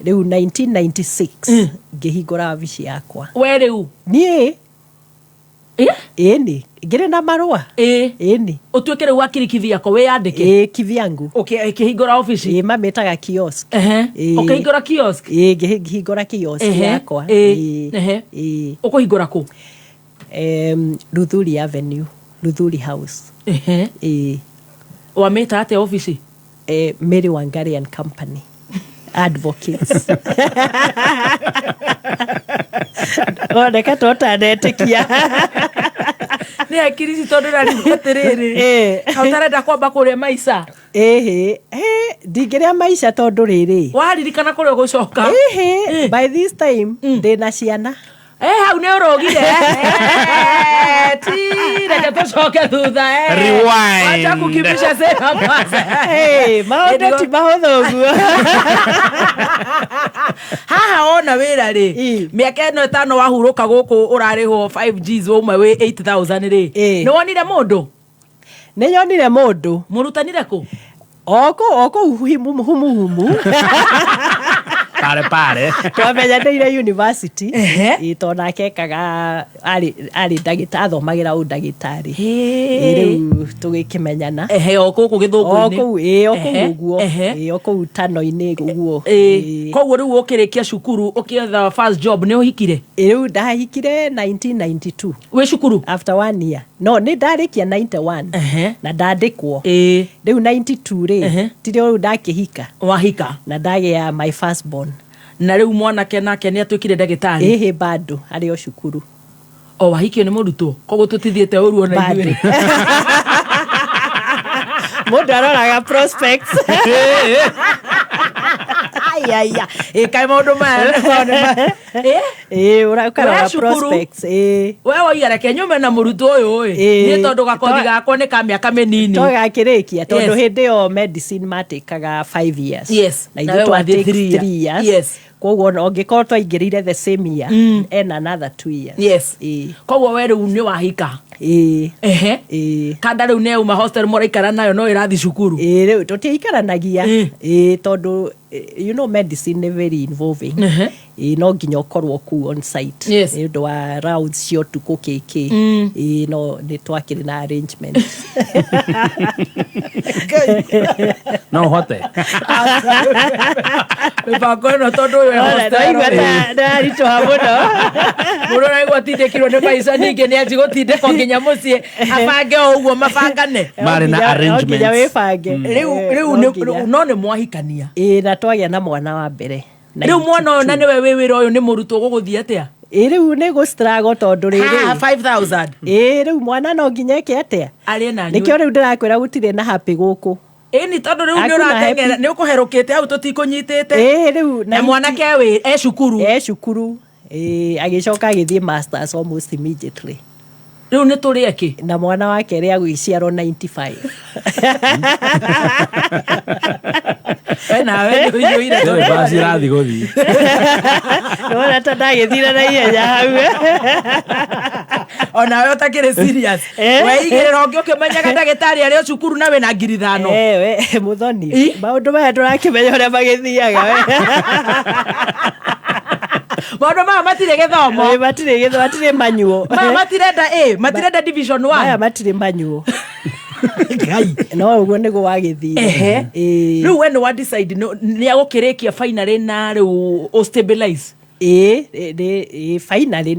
Rĩu 1996 ngĩhingũra wabici yakwa. We rĩu? Niĩ. Ĩni, ngĩrĩ na marũa. Ĩni. Ũtuĩke rĩu wakiri Kithiako, wĩyandĩke? Ĩ, kivyangu. Ũkĩhingũra obici? Ĩ, mamĩtaga kiosk. Ĩ. Ũkĩhingũra kiosk? Ĩ, ngĩhingũra kiosk yakwa. Ĩ. Ĩ. Ũkũhingũra kũ? Luthuli Avenue, Luthuli House. Ĩ. Wamĩta atĩa obici? Mary Wangari and Company Advocates. Oneka totanetĩkia. Nĩ hakiri ici tondũ rarigwo atĩrĩrĩ, ka ũtarenda kwamba kũrĩa maica? Ĩhĩ, ndingĩrĩa maica tondũ rĩrĩ, waririkana kũrĩa ũgũcoka. Ĩhĩ, by this time ndĩna ciana. Hau nĩ ũrũgire. Ti reke tũcoke thutha. Rewind. Wacha kukimbisha sera kwanza. Maũndũ ti mahũthũ ũguo. Haha wona wĩra rĩ, mĩaka ĩno 5 wahurũka gũkũ ũrarĩhwo 5 Gs, wauma wĩ 8000 rĩ, nĩ wonire mũndũ? Nĩ nyonire mũndũ. Mũrutanire kũ? O kũu humu humu. Pare pare. Twamenyanĩire university. Ĩ, tondũ nake ekaga arĩ ndagĩtarĩ, athomagĩra ũndagĩtarĩ. Ĩ, rĩu tũgĩkĩmenyana. Ehe, o gũkũ gĩthũngũ-inĩ. O kũu, ĩ, o kũu ũguo. Ĩ, o kũu tano-inĩ ũguo. Koguo rĩu ũkĩrĩkia cukuru ũkĩetha first job nĩ ũhikire? Rĩu ndahikire 1992. Wĩ cukuru? After one year. No, nĩ ndarĩkia 91 na ndandĩkwo. Rĩu 92 rĩ, tirĩ rĩu ndakĩhika. Wahika? Na ndagĩa my first born. Na rĩu mwanake nake nĩ atuĩkire ndagĩtarĩ? Ĩhĩ, bado arĩ o cukuru. O wahikio nĩ mũrutwo, koguo tũtithiĩte ũru ona ithuĩ. Mũndũ aroraga prospects. Aiaia, ĩ kaĩ maũndũ maya Ĩ, ũkarora We cukuru. prospects. Ĩ. We woiga reke nyume na mũrutwo ũyũ ĩ, niĩ tondũ gakothi gakwa nĩ ka mĩaka mĩnini. Togakĩrĩkia tondũ Yes. hĩndĩ ĩyo medicine matĩkaga 5 years. Na Na we ithuĩ wathiĩ twatake 3 3 years. Koguo ona ũngĩkorwo twaingĩrire the same year, ena another 2 years. Ĩ. Koguo we rĩu nĩ wahika? Ĩ. Ehe. Kanda rĩu nĩ yauma hostel mũraikara nayo no ĩrathiĩ cukuru? Ĩ, rĩu tũtiaikaranagia. Ĩ, tondũ you know medicine nĩ very involving. Ĩ, no nginya ũkorwo kũu on site. Nĩ ũndũ wa rounds cia ũtukũ kĩkĩ. Ĩ, no nĩ twakĩrĩ na arrangement. No ũhote. Mĩbango ĩno tondũ ũyũ e Ora, hostel ndaigua rĩ. ndaritũha mũno. Mũndũ ũraigua atindĩkirwo nĩ maica ningĩ nĩ anji gũtindĩkwo nginya mũciĩ abange o ũguo mabangane. Marĩ na No nginya arrangements. wĩbange. Rĩu rĩu No nginya. no nĩ mwahikania? Ĩ, na twagĩa na mwana wa mbere. Rĩu mwana ũyũ na nĩwe wĩ wĩra ũyũ nĩ mũrutwo gũgũthiĩ atĩa? Ĩ, rĩu nĩ gũ struggle tondũ rĩrĩ. Haha 5000. Ĩ, rĩu mwana no nginya eke atĩa? Arĩe na anyue. Nĩkĩo rĩu ndĩrakwĩra gũtirĩ na happy gũkũ. Ĩni tondũ rĩu nĩ Hakuna ũrateng'era happy. nĩ ũkũherũkĩte hau tũtikũnyitĩte. Ĩ, rĩu Na mwanake wĩ e cukuru. E cukuru. Ĩ, agĩcoka agĩthiĩ masters almost immediately. Rĩu nĩ tũrĩe kĩ? Na mwana wa kerĩ agĩciarwo 95. We nawe nĩ ũiyũire. Ndũĩ baci ĩrathiĩ gũthiĩ. Nĩwona ta ndagĩthire na ihenya hau. Onawe ũtakĩrĩ serious. Weigĩrĩra ũngĩ ũkĩmenyaga ndagĩtarĩ arĩ o cukuru na wĩna 5,000. Eh, we Muthoni, maũndũ maya ndũrakĩmenya ũrĩa magĩthiaga we. Maũndũ maya matirĩ gĩthomo. Eh, matirĩ gĩthomo, matirĩ manyuo. Maya matirenda ĩ, matirenda division 1. Maya matirĩ manyuo. Ngai. No ũguo nĩguo wagĩthire. Ehe. Ĩĩ. Rĩu we nĩ wa decide nĩ agũkĩrĩkia finally na rĩu ũ stabilize. Ĩĩ, ĩĩ, finally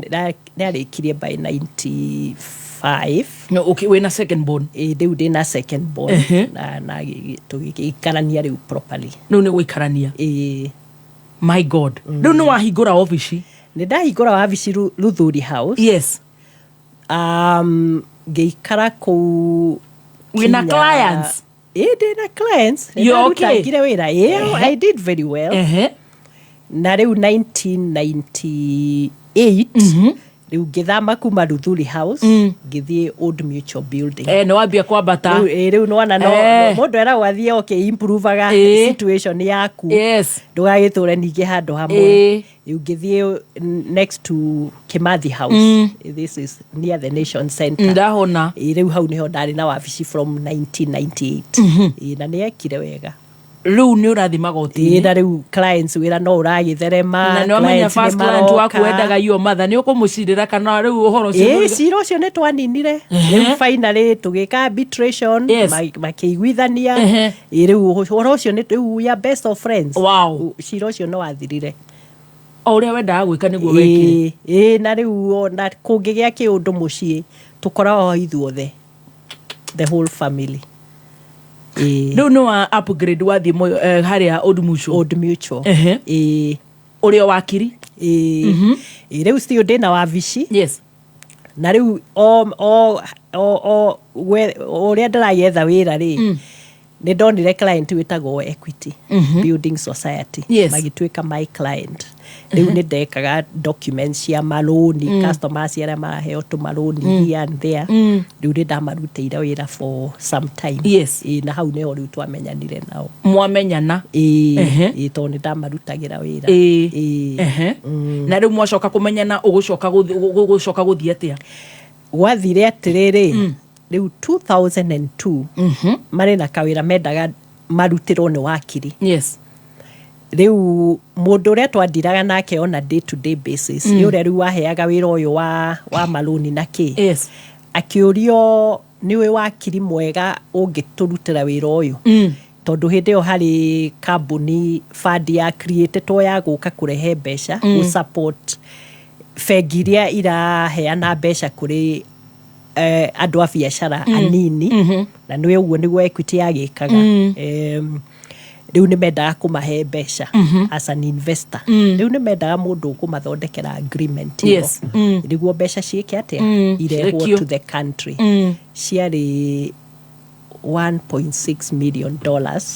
nĩarĩkirie by 95. No, okay, wĩna second born. Ĩĩ, rĩu ndĩna second born. Ehe. Na tũgĩgĩikarania rĩu properly. Rĩu nĩ gũikarania. Ĩĩ. My God. Rĩu nĩ wahingũra obici. Nĩ ndahingũra wabici Luthuli House. Yes. Ngĩikara kũu Wĩna kinya- clients? Ĩĩ, ndĩna clients. Nĩ You're okay? ndarutangire wĩra. Ĩĩ, Ehe. I did very well. Ehe. Na rĩu 1998 rĩu ngĩthama kuma Luthuli House ngĩthiĩ Old Mutual Building. Eh, nĩ wambia kwambata. Rĩu, ĩĩ, rĩu nĩwona no Eh. mũndũ eragwo athiĩ okay improvaga Ĩĩ. situation yaku. Yes. Ndũgagĩtũre ningĩ handũ hamwe. Ĩĩ. Rĩu ngĩthiĩ next to Kimathi House. This is near the Nation Center. Ndahona. Ĩĩ, rĩu hau nĩho ndarĩ na wabici from 1998. Ĩĩ, na nĩyekire wega. Rĩu nĩ ũrathiĩ magoti-inĩ. Ĩĩ, na rĩu clients wĩra no ũragĩtherema. Na nĩ wamenya clients nĩ first client waku maroka. wendaga your mother nĩ ũkũmũcirĩra kana rĩu ũhoro ũcio Ĩĩ, cira ũcio nĩ twaninire. Rĩu finally tũgĩka arbitration, Yes. makĩiguithania. Ehe. Ĩĩ, rĩu ũhoro ũcio nĩ rĩu we are best of friends. Wow. Cira ũcio nĩ wathirire. O ũrĩa wendaga gwĩka nĩguo wekire. Ĩĩ, ĩĩ, na rĩu ona kũngĩgĩa kĩũndũ mũciĩ tũkoragwo ithuothe, the whole family. Ĩĩ. Rĩu nĩ wa upgrade wathiĩ harĩa Old Mutual. Old Mutual. Ehe. Ĩĩ. Ũrĩ o wakiri? Ĩĩ. Ĩĩ, rĩu still ndĩna wabici. Yes. Na rĩu o ũrĩa ndĩragĩetha wĩra rĩ, nĩ ndonire client wĩtagwo Equity Building Society. Yes. Magĩtuĩka my client. Rĩu nĩ ndekaga documents cia marũni, customers arĩa maraheo tũmarũni here and there. Rĩu nĩ ndamarutĩire wĩra for some time. Yes. Ĩĩ, na hau nĩho rĩu twamenyanire nao. Mwamenyana. Ĩĩ, Ehe. ĩĩ, tondũ nĩ ndamarutagĩra wĩra. Ĩĩ. Ĩĩ. Ehe. Na rĩu mwacoka kũmenyana ũgũcoka gũthiĩ atĩa? Gwathire atĩrĩrĩ, rĩu 2002 marĩ na kawĩra mendaga marutĩrwo nĩ wakiri. Yes. Rĩu mũndũ ũrĩa twandiraga nake on a day to day basis, nĩ ũrĩa rĩu waheaga wĩra ũyũ wa marũni na kĩ. Yes. Akĩũrio nĩ ũĩ wakiri mwega ũngĩtũrutĩra wĩra ũyũ. Tondũ hĩndĩ ĩyo harĩ kambuni fund ya createtwo ya gũka kũrehe mbeca, gũ support bengi iria iraheana mbeca kũrĩ andũ a biacara anini. Na nĩ ũguo nĩguo Equity yagĩkaga. Rĩu nĩ mendaga kũmahe mbeca as an investor. Rĩu nĩ mendaga mũndũ ũkũmathondekera agreement ĩyo. Yes. Nĩguo mbeca ciĩke atĩa? Irehwo Cirekio. to the country. Ciarĩ $1.6 million.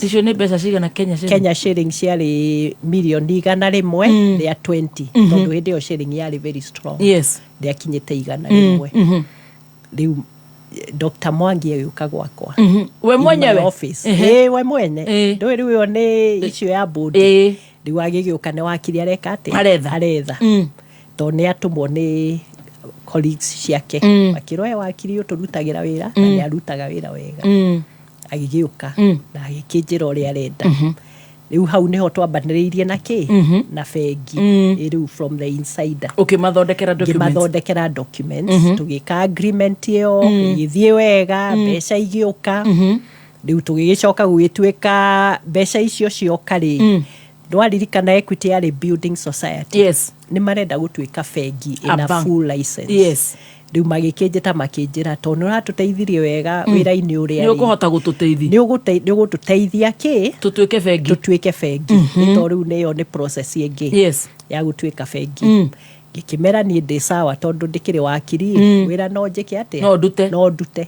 Icio nĩ mbeca cigana Kenya shilling? Kenya shilling ciarĩ mirioni igana rĩmwe rĩa 20. Tondũ hĩndĩ ĩyo shilling yarĩ very strong. Yes. Rĩakinyĩte igana rĩmwe. Rĩu Dr. Mwangi agĩũka gwakwa. We In my mwenyewe? office. Ehe. Ĩĩ, we mwene. Ndũĩ rĩu ĩyo nĩ issue ya board. Rĩu agĩgĩũka nĩ wakiri areka atĩa? Aretha. Aretha. Tondũ nĩ atũmwo nĩ colleagues ciake. Makĩrwo, wakiri ũtũrutagĩra wĩra na nĩ arutaga wĩra wega. Agĩgĩũka na agĩkĩnjĩra ũrĩa arenda. Rĩu hau nĩho twambanĩrĩirie na kĩ? Na bengi. Ĩ, rĩu from the insider. Ũkĩmathondekera documents. Ngĩmathondekera documents. Tũgĩka agreement ĩyo, ĩgĩthiĩ wega, mbeca igĩũka. Rĩu tũgĩgĩcoka gũgĩtuĩka mbeca icio cioka rĩ, ndwaririkana Equity yarĩ Building Society. Yes. Nĩ marenda gũtuĩka bengi A ĩna bank. full license. Yes. Rĩu magĩkĩnjĩta makĩnjĩra tondũ nĩ ũratũteithirie wega wĩra-inĩ ũrĩa Nĩ rĩ, ũkũhota gũtũteithia. Nĩ ũgũtũteithia kĩ? Tũtuĩke bengi. Tũtuĩke bengi. Nĩ tondũ rĩu nĩyo nĩ process ĩngĩ. Yes. Ya gũtuĩka bengi. Ngĩkĩmera niĩ ndĩ sawa tondũ ndĩkĩrĩ wakiri. Wĩra no njĩke atĩa? No ndute. No ndute.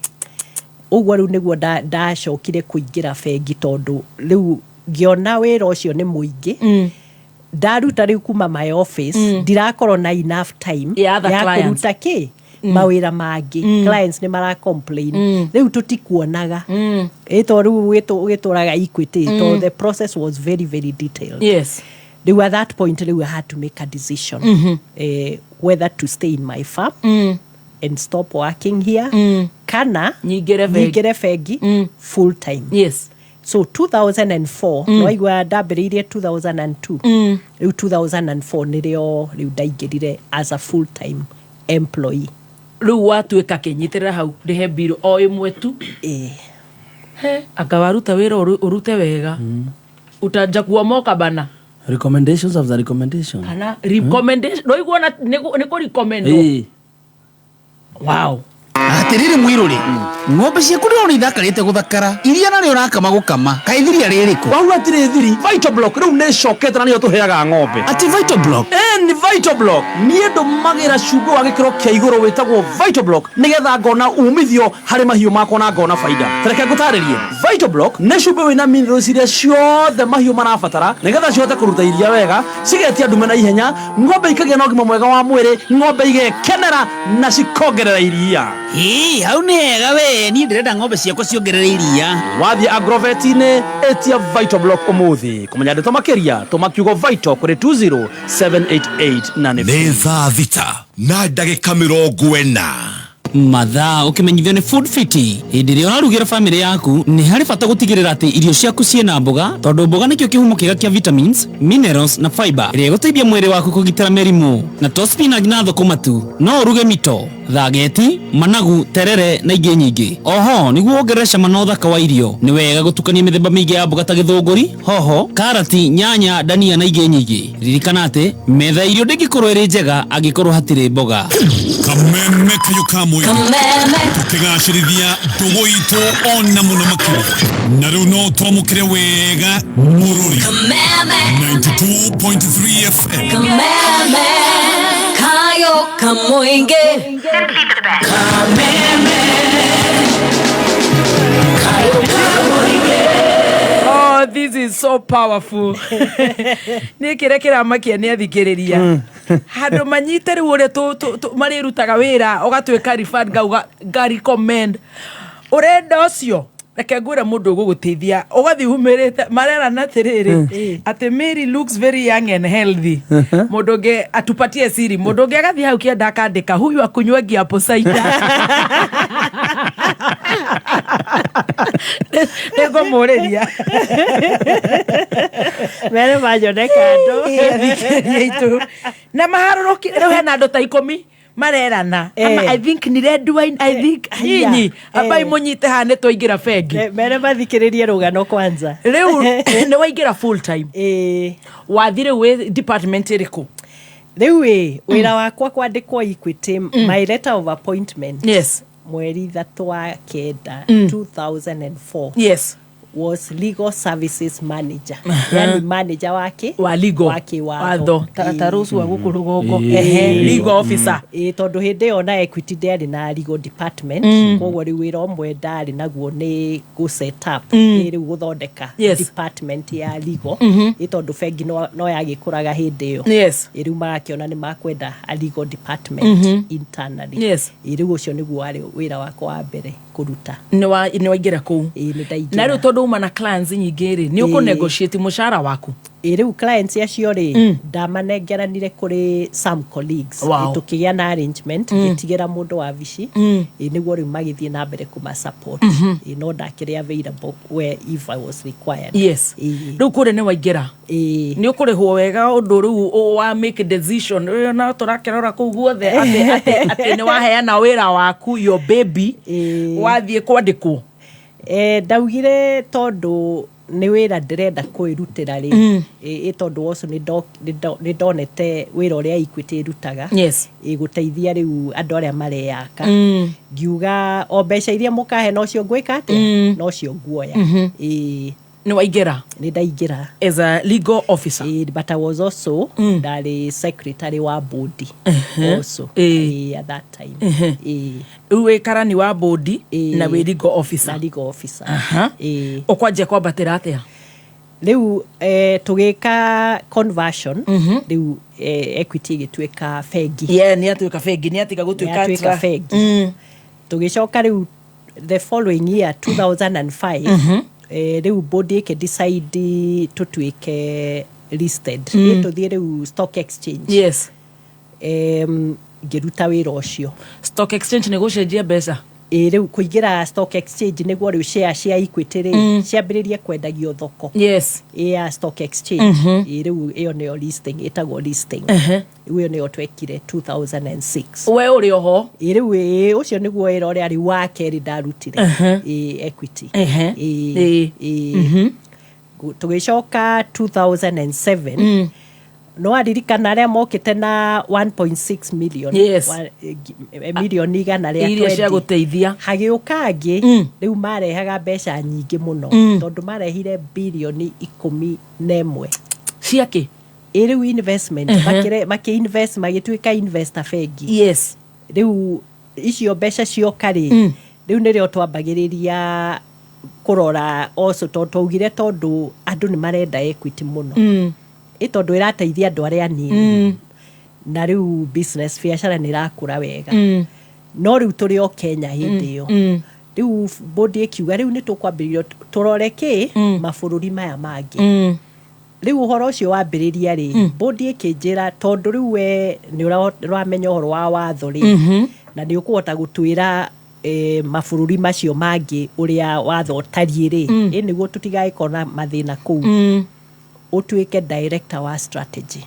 Ũguo rĩu nĩguo ndacokire kũingĩra bengi tondũ rĩu ngĩona wĩra ũcio nĩ mũingĩ. Ndaruta rĩu kuma my office, ndirakorwo na enough time Ya other ya clients. kũruta kĩ? Mawĩra mangĩ. Clients nĩ mara complain. Rĩu tũtikuonaga. Ĩ to rĩu ũgĩtũraga Equity, to the process was very, very detailed. Yes. Rĩu at that point rĩu I had to make a decision. Whether to stay in my firm And stop working here kana nyingĩre bengi. Nyingĩre bengi full time. So 2004, nwaigua ndambĩrĩirie 2002, rĩu 2004 nĩrĩo rĩu ndaingĩrire as a full time employee. Rĩu watuĩka kĩnyitĩrĩra hau ndĩhe mbirũ o ĩmwe tu. He anga waruta wĩra ũrute wega, utanja kuomoka bana. Recommendations of the recommendation. Kana recommendation ndũiguona nĩ kũ recommend. Wow. Atiriri mwiruri, ng'ombe ciaku ndĩrona ithakarĩte gũthakara, iria narĩo ũrakama gũkama, kaĩ thiria rĩrĩkũ? Wau atirĩ thiri. Vital Block rĩu nĩ ĩcokete na nĩyo tũheaga ng'ombe. Atĩ Vital Block? Ĩ ni Vital Block. Niĩ ndũmagĩra cumbĩ wa gĩkĩro kĩa igũrũ wĩtagwo Vital Block nĩgetha ngona umithio harĩ mahiũ makwa na ngona baida. Tareke ngũtarĩrie. Vital Block nĩ cumbĩ wĩna minerals iria ciothe mahiũ marabatara nĩgetha cihote kũruta iria wega, cigetia ndume na ihenya, ng'ombe ikagĩa na ũgima mwega wa mwĩrĩ, ng'ombe igekenera na cikongerera iria. Ĩ hau nĩ hega we, niĩ ndĩrenda ng'ombe ciakwa ciongerere iria. Wathiĩ agrovet-inĩ ĩtia Vital Block ũmũthĩ. Kũmenya ndeto makĩria tũma kiugo Vital kũrĩ 20788 na nĩ Nĩ 6:40. Mathaa ũkĩmenyithio nĩ Food Fiti. Hĩndĩ ĩrĩa ũrarugĩra bamĩrĩ yaku, nĩ harĩ bata gũtigĩrĩra atĩ irio ciaku ciĩna mboga, tondũ mboga nĩkĩo kĩhumo kĩega kĩa vitamins, minerals na fiber ĩrĩa ĩgũteithia mwĩrĩ waku kũgitĩra mĩrimũ. Na to spinach na thũkũma tu, no ũruge mito, thageti, managu, terere na ingĩ nyingĩ. Oho nĩguo wongerere cama na ũthaka wa irio, nĩ wega gũtukania mĩthemba mĩingĩ ya mboga ta gĩthũngũri, hoho, karati, nyanya, ndania na ingĩ nyingĩ. Ririkana atĩ metha ya irio ndĩngĩkorwo ĩrĩ njega angĩkorwo hatirĩ mboga. Kameme kayo ka mũingĩ tũkĩgacĩrithia ndũgũ itũ ona mũno makĩria, na rĩu no twamũkĩre wega mũrũri 92.3 FM. Kameme kayo kamoinge. Kameme kayo kamoinge. Oh, this is so powerful. Nä kä rä a kä ramakia nä athingä rä ria handå manyite rä u å rä a marä rutaga wä ra å gatuä ka ngauga nga recommend å renda å cio. Reke ngwä re må ndå å gå gå teithia å gathiä umä rä te marerana atä rä rä atä Mary looks very young and healthy. Må ndå å ngä atupatie siri, må ndå å ngä agathiä hau kä enda akandä ka huyu akunywengi apple cider. Nä ngå må rä ria. Mere manyone kando. Athikĩrĩria aitũ na maharũrũki rĩu hena andũ ta 10 marerana. Ama I think ni red wine, I think Haya. nyinyi ambai mũnyite haha nĩ twaingĩra bengi. Mere mathikĩrĩrie rũgano kwanza. Rĩu nĩ waingĩra full time, wathi rĩu wĩ department ĩrĩkũ? Rĩu ĩ wĩra wakwa kwandĩkwo Equity, my letter of appointment 3/9 2004 was legal services manager. Yani manager wake wa legal wake watho ta rũcu wa gũkũ rũgongo. Ehe, legal officer. Ĩ tondũ hĩndĩ ĩyo na Equity ndĩarĩ na legal department, koguo rĩu wĩra ũmwe ndarĩ naguo nĩ gũ set up, ĩ rĩu gũthondeka department ya legal, ĩ tondũ bengi no yagĩkũraga hĩndĩ ĩyo. Ĩ rĩu marakĩona nĩ makwenda a legal department internally. Ĩ rĩu ũcio nĩguo warĩ wĩra wakwa wa mbere kũruta. Nĩ waingĩra kũu? Ĩ nĩ ndaingĩra. Na rĩu tondũ uma na clients nyingĩ rĩ, nĩ ũkũ negotiate mũcara waku? Ĩ rĩu clients acio rĩ, ndamanengeranire kũrĩ some colleagues. Ĩ tũkĩgĩa na arrangement, ngĩtigĩra mũndũ wabici, ĩ nĩguo rĩu magĩthiĩ na mbere kũma support. Ĩ no ndakĩrĩ available where if I was required. Rĩu kũrĩa nĩ waingĩra, nĩ ũkũrĩhwo wega ũndũ rĩu wa make decision. Rĩu no tũrakĩrora kũu guothe atĩ nĩ waheana wĩra waku, your baby, wathiĩ kwandĩkwo. Ndaugire tondũ nĩ wĩra ndĩrenda kwĩrutĩra rĩ, ĩ tondũ wacio nĩ ndonete wĩra ũrĩa Equity ĩrutaga, ĩ gũteithia rĩu andũ arĩa mareyaka, ngiuga o mbeca iria mũkahe nocio ngwĩka atĩa, nocio nguoya. Ĩ Nĩ waingĩra? Nĩ ndaingĩra. As a legal officer. But I was also ndarĩ secretary wa board also, at that time. Rĩu wĩ karani wa board na wĩ legal officer. Na legal officer. Ũkwanjia kwambatĩra atĩa? Rĩu tũgĩka conversion, rĩu Equity ĩgĩtuĩka bengi. Yeah, nĩ atuĩka bengi, nĩ atiga gũtuĩka Nĩ atuĩka bengi. Tũgĩcoka rĩu the following year, 2005, rĩu board ĩkĩ decide tũtuĩke listed, tũthiĩ rĩu stock exchange. Ngĩruta wĩra ũcio. Stock exchange nĩ gũcenjia mbeca? Ĩ, rĩu kũingĩra stock exchange nĩguo rĩu share cia Equity rĩ, ciambĩrĩrie kwendagio thoko. Ĩ, ya stock exchange. Ĩ, rĩu ĩyo nĩyo listing, ĩtagwo listing. Rĩu ĩyo nĩyo twekire 2006. We ũrĩ oho? Ĩ, rĩu ĩ, ũcio nĩguo wĩra ũrĩa rĩu wa kerĩ ndarutire. Ĩ, Equity. Ĩ, ĩ. Tũgĩcoka 2007, no aririkana arĩa mokĩte na 1.6 million, milioni 120. Iria cia gũteithia. Hagĩũka angĩ rĩu marehaga mbeca nyingĩ mũno, tondũ marehire birioni 11. Ciakĩ? Ĩ, rĩu investment. Makĩ invest, magĩtuĩka investor bengi. Rĩu icio mbeca cioka rĩ, rĩu nĩrĩo twambagĩrĩria kũrora also, tondũ twaugire tondũ andũ nĩ marenda Equity mũno, ĩ tondũ ĩrateithia andũ arĩa anini, na rĩu business, biacara nĩ ĩrakũra wega, no rĩu tũrĩ o Kenya hĩndĩ ĩyo. Rĩu bodi ĩkiuga rĩu nĩ tũkwambĩrĩria tũrore kĩ mabũrũri maya mangĩ. Rĩu ũhoro ũcio wambĩrĩria rĩ, bodi ĩkĩnjĩra tondũ rĩu we nĩ ũramenya ũhoro wa watho rĩ, na nĩ ũkũhota gũtwĩra mabũrũri macio mangĩ ũrĩa watho ũtariĩ rĩ, ĩ nĩguo tũtigagĩkorwo na mathĩna kũu, ũtuĩke director wa strategy.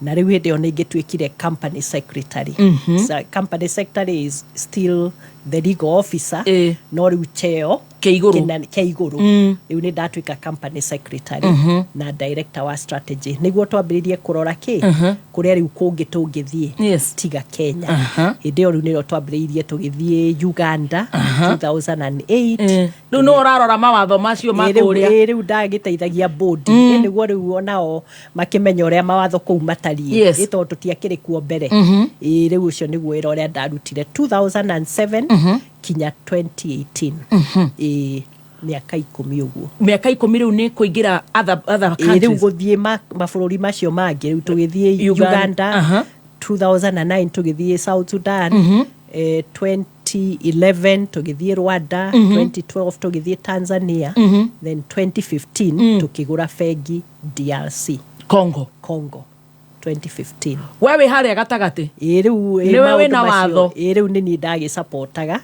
Na rĩu hĩndĩ ĩyo nĩ ingĩtuĩkire company secretary. So, company secretary is still the legal officer, no rĩu cheo Kĩa igũrũ. Kĩa igũrũ. Rĩu nĩ ndatuĩka company secretary na director wa strategy, nĩguo twambĩrĩrie kũrora kĩ kũrĩa rĩu kũngĩ tũngĩthiĩ tiga Kenya. Hĩndĩ ĩyo rĩu nĩrĩo twambĩrĩirie tũgĩthiĩ Uganda 2008. Rĩu nĩ ũrarora mawatho macio ma Ĩ, rĩu kũrĩa. Ĩ, rĩu ndagĩteithagia board. Ĩ, nĩguo rĩu onao makĩmenya ũrĩa mawatho kũu matariĩ. Ĩ, tondũ tũtiakĩrĩ kuo mbere. Ĩ, rĩu ũcio nĩguo wĩra ũrĩa ndarutire 2007 kinya 2018. Ĩ, mĩaka 10 ũguo. Mĩaka 10 rĩu nĩ kũingĩra other Ĩ, rĩu countries. Gũthiĩ mabũrũri macio mangĩ, rĩu tũgĩthiĩ Uganda 2009, tũgĩthiĩ South Sudan, 2011 tũgĩthiĩ Rwanda, 2012 tũgĩthiĩ Tanzania, then 2015 tũkĩgũra bengi DRC. Congo. Congo 2015. We wĩ harĩa gatagatĩ. Ĩ, rĩu ĩ, Nĩwe maũndũ wĩna macio, watho. Ĩ, rĩu nĩ niĩ ndagĩcapotaga,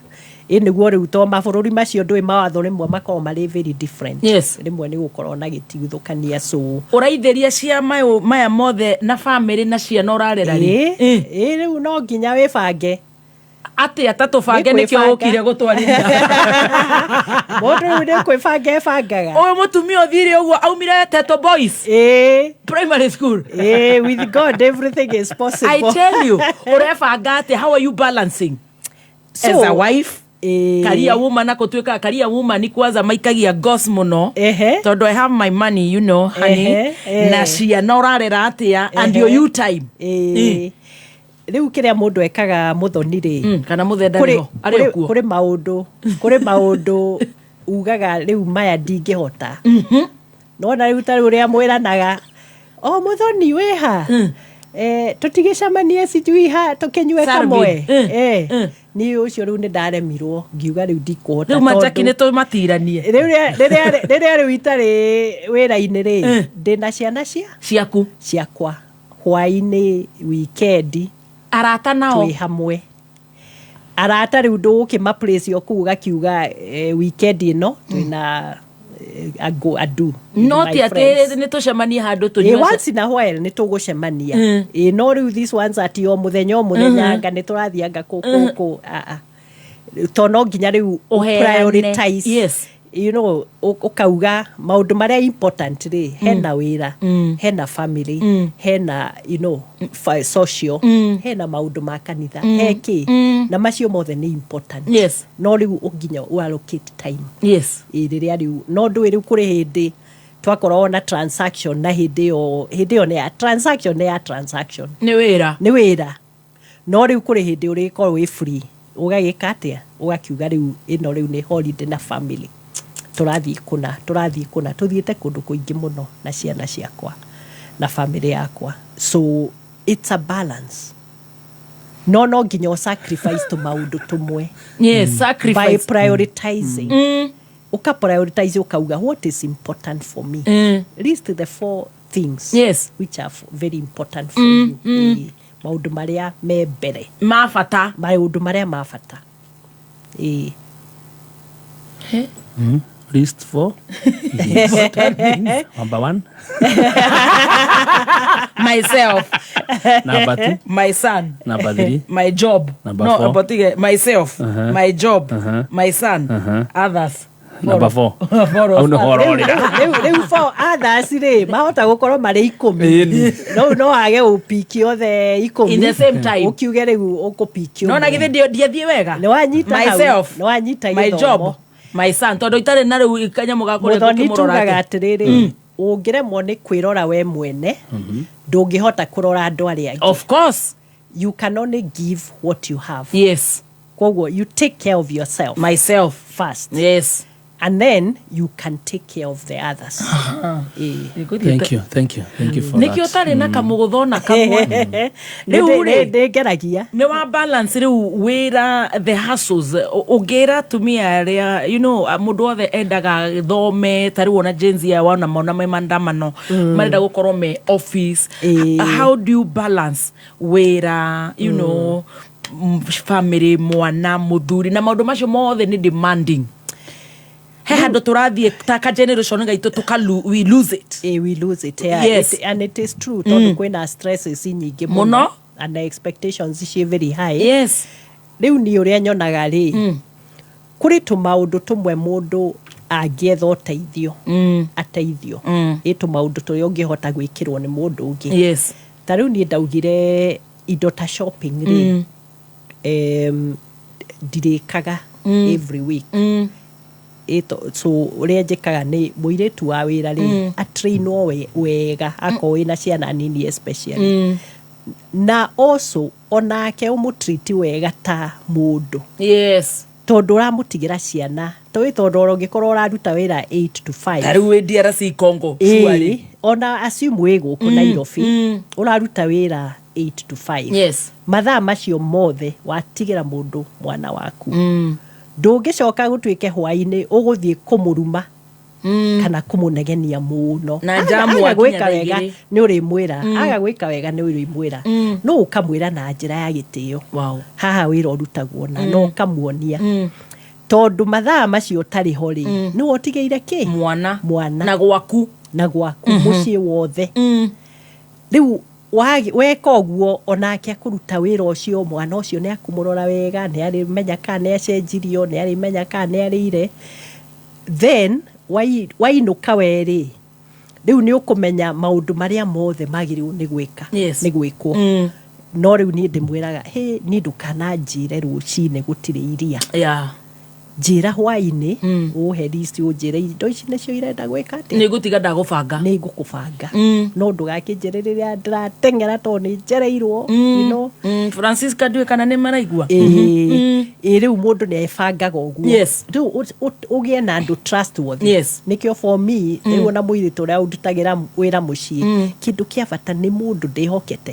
ĩ nĩguo rĩu to mabũrũri macio ndũĩ mawatho rĩmwe makoragwo marĩ very different. Rĩmwe nĩ gũkorwo na gĩtigithũkania, so Ũraithĩria cia maya mothe na bamĩrĩ na ciana ũrarera rĩ? Ĩ, rĩu no nginya wĩbange. Atĩa ta tũbange? Nĩ Nĩkĩo kwĩbanga. ũkire gũtwarithia. Mũndũ rĩu nĩ kwĩbanga ebangaga. Ũyũ mũtumia ũthire ũguo aumire Teto Boys Primary School. Ĩ, with God everything is possible. I tell you, ũrebanga atĩa? How are you balancing as a wife, career woman, na gũtuĩka career woman kwanza maikagia gos mũno, tondũ I have my money, honey, na ciana ũrarera atĩa and your you time? Ĩ. Rĩu kĩrĩa mũndũ ekaga, mũthoni rĩ, Kana mũthenda nĩho arĩ o kuo. Kũrĩ maũndũ ugaga rĩu maya ndingĩhota, nona rĩu ta rĩu ũrĩa mwĩranaga o mũthoni wĩha, tũtigĩcemanie sijui ha tũkĩnyue Sarvin. kamwe. Niĩ ũcio rĩu nĩ ndaremirwo, ngiuga rĩu ndikũhota. Rĩu majaki tondũ- nĩ tũmatiranie. Rĩu rĩrĩa rĩu itarĩ wĩra-inĩ rĩ, ndĩna ciana cia ciaku ciakwa hwaĩ-inĩ, wikendi. Arata nao? Twĩ hamwe. Arata rĩu ndũgũkĩma place o kũu ũgakiuga weekend ĩno twĩna andu. No ti atĩ nĩ tũcemanie handũ tũnyue. Once in a while nĩ tũgũcemania. Ĩ, no rĩu these ones ati o mũthenya o mũthenya, anga nĩ tũrathiĩ anga kũ kũ kũ, ah, ah. To no nginya rĩu Ũheane. prioritize. Ũkauga maũndũ marĩa important rĩ, hena wĩra, hena family, hena social, hena maũndũ ma kanitha, he kĩ, na macio mothe nĩ important. No rĩu nginya ũallocate time. Ĩ, rĩrĩa rĩu no ndũĩ rĩu kũrĩ hĩndĩ twakoragwo na transaction, na hĩndĩ ĩyo nĩ ya transaction, nĩ ya transaction. Nĩ wĩra. Nĩ wĩra, no rĩu kũrĩ hĩndĩ ũrĩkorwo wĩ free, ũgagĩka atĩa, ũgakiuga rĩu ĩno rĩu nĩ holiday na family, tũrathiĩ kũna, tũrathiĩ kũna, tũthiĩte kũndũ kũingĩ mũno na ciana ciakwa na family yakwa, so it's a balance, no nginya ũ sacrifice tũmaũndũ tũmwe. Sacrifice. By prioritizing. Ũka prioritize, ũkauga what is important for me. List the four things which are very important for you. Maũndũ marĩa me mbere ma bata. Maũndũ marĩa ma bata, ĩĩ. List for number one. Myself. Number two. My son. Number three. My job. Number No, four. but tige, myself, my job, my son, others. Number four. Four. Au nĩho ũrorĩra. Rĩu for others rĩ, mahota gũkorwo marĩ 10. No no wage ũpiki othe 10 In the same time. Ũkiuge rĩu ũkũpiki. No na githĩ ndiathiĩ wega? Nĩ wanyita hau. Myself, Nĩ wanyita my gĩthomo. job, my son, tondũ itarĩ na rĩu kanyamũ ga kũrĩa Mũthoni, ngũkĩmũrora tugaga atĩ. atĩrĩrĩ, ũngĩremwo nĩ kwĩrora we mwene, ndũngĩhota kũrora andũ arĩa angĩ. Of course. You can only give what you have. Koguo you take care of yourself. Myself first. Yes. And then you can take care of the others. Ĩĩ. Thank you, thank you, thank you for Nĩkĩo that. ũtarĩ na kamũgũtho na kamwe rĩu rĩ. Ndĩngeragia. Nĩ wa balance rĩu wĩra, the hustles. Ũngĩra atumia arĩa mũndũ wothe endaga thome, ta rĩu ona Gen Z aya wona mona me maandamano, marenda gũkorwo me office. How do you balance wĩra, family, mwana, mũthuri na maũndũ macio mothe nĩ demanding? He handũ tũrathiĩ ta ka generation gaitũ tũka we lose it. We lose it, yeah. And it is true, tondũ kwĩna stresses nyingĩ Mũno. And the expectations ciĩ very high. Rĩu niĩ ũrĩa nyonaga rĩ, kũrĩ tũmaũndũ tũmwe mũndũ angĩetha ũteithio, ateithio. Ĩ tũmaũndũ tũrĩa ũngĩhota gwĩkĩrwo nĩ mũndũ ũngĩ. Ta rĩu niĩ ndaugire indo ta shopping rĩ, ndirĩkaga every week. So ũrĩa njĩkaga nĩ mũirĩtu wa wĩra rĩ, atrainwo wega akorwo wĩna ciana nini especially, na also onake ũmũtriti wega ta mũndũ. Tondũ ũramũtigĩra ciana tũĩ, tondũ ora ũngĩkorwo ũraruta wĩra 8 to 5. Ta rĩu wĩ DRC Congo. Ĩĩ, surely. Ona assume wĩ gũkũ Nairobi, ũraruta wĩra 8 to 5. Mathaa macio mothe watigĩra mũndũ mwana waku. Ndũngĩcoka gũtuĩke hwaĩ-inĩ ũgũthiĩ kũmũruma kana kũmũnegenia mũno. Na njamu Aga akinya gwĩka thaa wega 2. nĩ ũrĩmwĩra, aga gwĩka wega nĩ ũrĩmwĩra, no ũkamwĩra na njĩra ya gĩtĩo. Haha wĩra ũrutagwo na no ũkamuonia, tondũ mathaa macio ũtarĩ ho rĩ, nĩwe ũtigĩire kĩ? Mwana. Mwana. Na gwaku. Na gwaku, mũciĩ wothe. Rĩu weka ũguo, onake akũruta wĩra ũcio, mwana ũcio nĩ akũmũrora wega, nĩ arĩmenya kana nĩ acenjirio, nĩ arĩmenya kana nĩ arĩire. Then wainũka werĩ, rĩu nĩ ũkũmenya maũndũ marĩa mothe magĩrĩirwo nĩ gwĩka, nĩ gwĩkwo. No rĩu niĩ ndĩmwĩraga, hĩ, niĩ ndũkananjĩre rũcinĩ gũtirĩ iria. Njĩra hwaĩ-inĩ, ũhe list, ũnjĩre indo ici nĩcio irenda gwĩka atĩa. Nĩ ngũtiga ndagũbanga. Nĩ ngũkũbanga. No ndũgakĩnjĩre rĩrĩa ndĩrateng'era tondũ nĩ njereirwo. Francisca, ndiũĩ kana nĩ maraigua. Ĩĩ, ĩ rĩu mũndũ nĩ ebangaga ũguo. Rĩu ũgĩe na andũ trustworthy. Nĩkĩo for me, rĩu ona mũirĩtu ũrĩa ũndutagĩra wĩra mũciĩ, kĩndũ kĩa bata nĩ mũndũ ndĩhokete,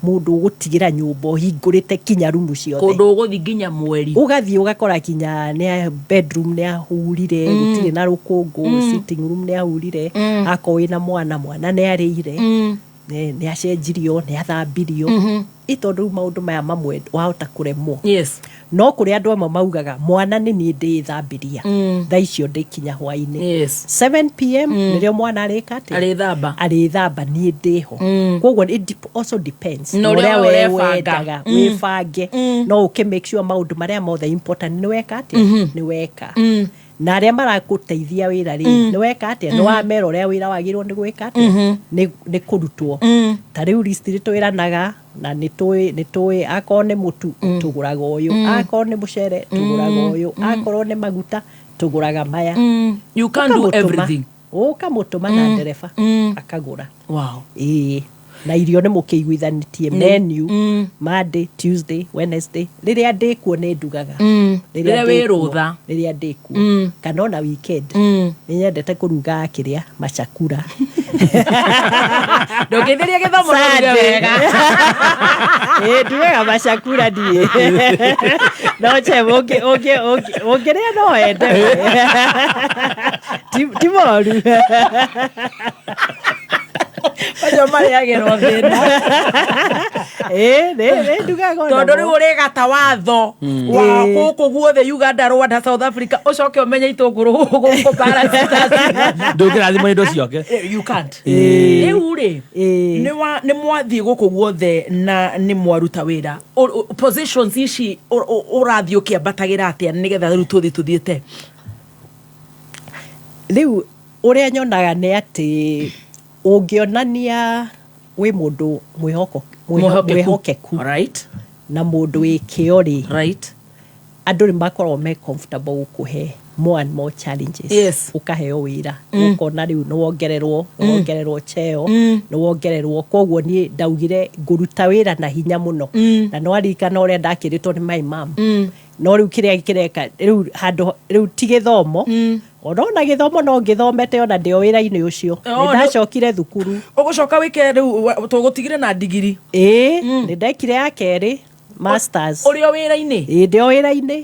mũndũ ũgũtigĩra nyũmba ũhingũrĩte kinya rumu ciothe. Kũndũ ũgũthiĩ nginya mweri. Ũgathiĩ ũgakora kinya nĩ bedroom nĩ ahurire, gũtirĩ na rũkũngũ, sitting room nĩ ahurire, akorwo wĩna mwana, mwana nĩ arĩire, nĩ acenjirio, nĩ athambirio. Ĩ tondũ rĩu maũndũ maya mamwe wahota kũremwo. No kũrĩ andũ amwe maugaga mwana nĩ niĩ ndĩĩthambiria, thaa icio ndĩkinya hwainĩ, 7 p.m. nĩrĩo mwana arĩka atĩa? Arĩthamba. Arĩthamba, niĩ ndĩho. Koguo it also depends Na na ũrĩa ũrĩa we we ũrebanga. wendaga wĩbange, no ũkĩ make sure maũndũ marĩa mothe important nĩ weka atĩa, nĩ weka, na arĩa marakũteithia wĩra rĩ, nĩ weka atĩa, nĩ wamera ũrĩa wĩra wagĩrĩirwo nĩ gwĩka atĩa, nĩ kũrutwo. Ta rĩu list nĩ twĩranaga na nĩ tũĩ akorwo nĩ mũtu tũgũraga ũyũ, akorwo nĩ mũcere tũgũraga ũyũ, akorwo nĩ maguta tũgũraga maya. You can't do Ũkamũtũma. everything. Ũkamũtũma na ndereba akagũra. Ĩĩ, na irio nĩ mũkĩiguithanĩtie menu, Monday, Tuesday, Wednesday. Rĩrĩa ndĩkuo nĩ ndugaga. Rĩrĩa wĩ ndĩkuo- rũtha. Rĩrĩa ndĩkuo kana ona weekend, nĩ nyendete kũruga kĩrĩa macakura. Ndũngĩthĩria gĩthomo no ũruge Sunday. wega. Ĩĩ, ndugaga macakura niĩ, no che ũngĩrĩa no wende. Ti moru. Macio marĩagĩrwo thĩna. Ĩĩ, nĩ ndugaga Tondũ onamo. rĩu ũrĩgata watho wa gũkũ guothe, Uganda, Rwanda, South Africa, ũcoke ũmenye itũngũrũ gũkũ parasitas. Ndũngĩrathimwo indo ciake. You can't. Ĩĩ. Rĩu rĩ, nĩ mwathiĩ gũkũ guothe na nĩ mwaruta wĩra. Positions ici ũrathiĩ ũkĩambatagĩra atĩa nĩgetha rĩu tũthiĩ tũthiĩte? Rĩu ũrĩa nyonaga nĩ atĩ ũngĩonania wĩ mũndũ Mwĩhokeku. Mwĩhokeku na mũndũ wĩ kĩo rĩ, andũ nĩ makoragwo me comfortable gũkũhe more and more challenges. Ũkaheo wĩra, ũkona rĩu nĩ wongererwo, nĩ wongererwo cheo, nĩ wongererwo. Koguo niĩ ndaugire ngũruta wĩra na hinya mũno, na nĩ waririkana ũrĩa ndakĩrĩtwo nĩ my mom. No rĩu kĩrĩa kĩreka rĩu handũ rĩu ti gĩthomo, ona gĩthomo no ngĩthomete ona ndĩ o wĩra-inĩ ũcio. Oh, Nĩ ndacokire thukuru. Ũgũcoka wĩke rĩu tũgũtigire na ndigiri. Ĩĩ, nĩ ndekire ya kerĩ, masters. Ũrĩ o wĩra-inĩ? Ĩĩ, ndĩ o wĩra-inĩ.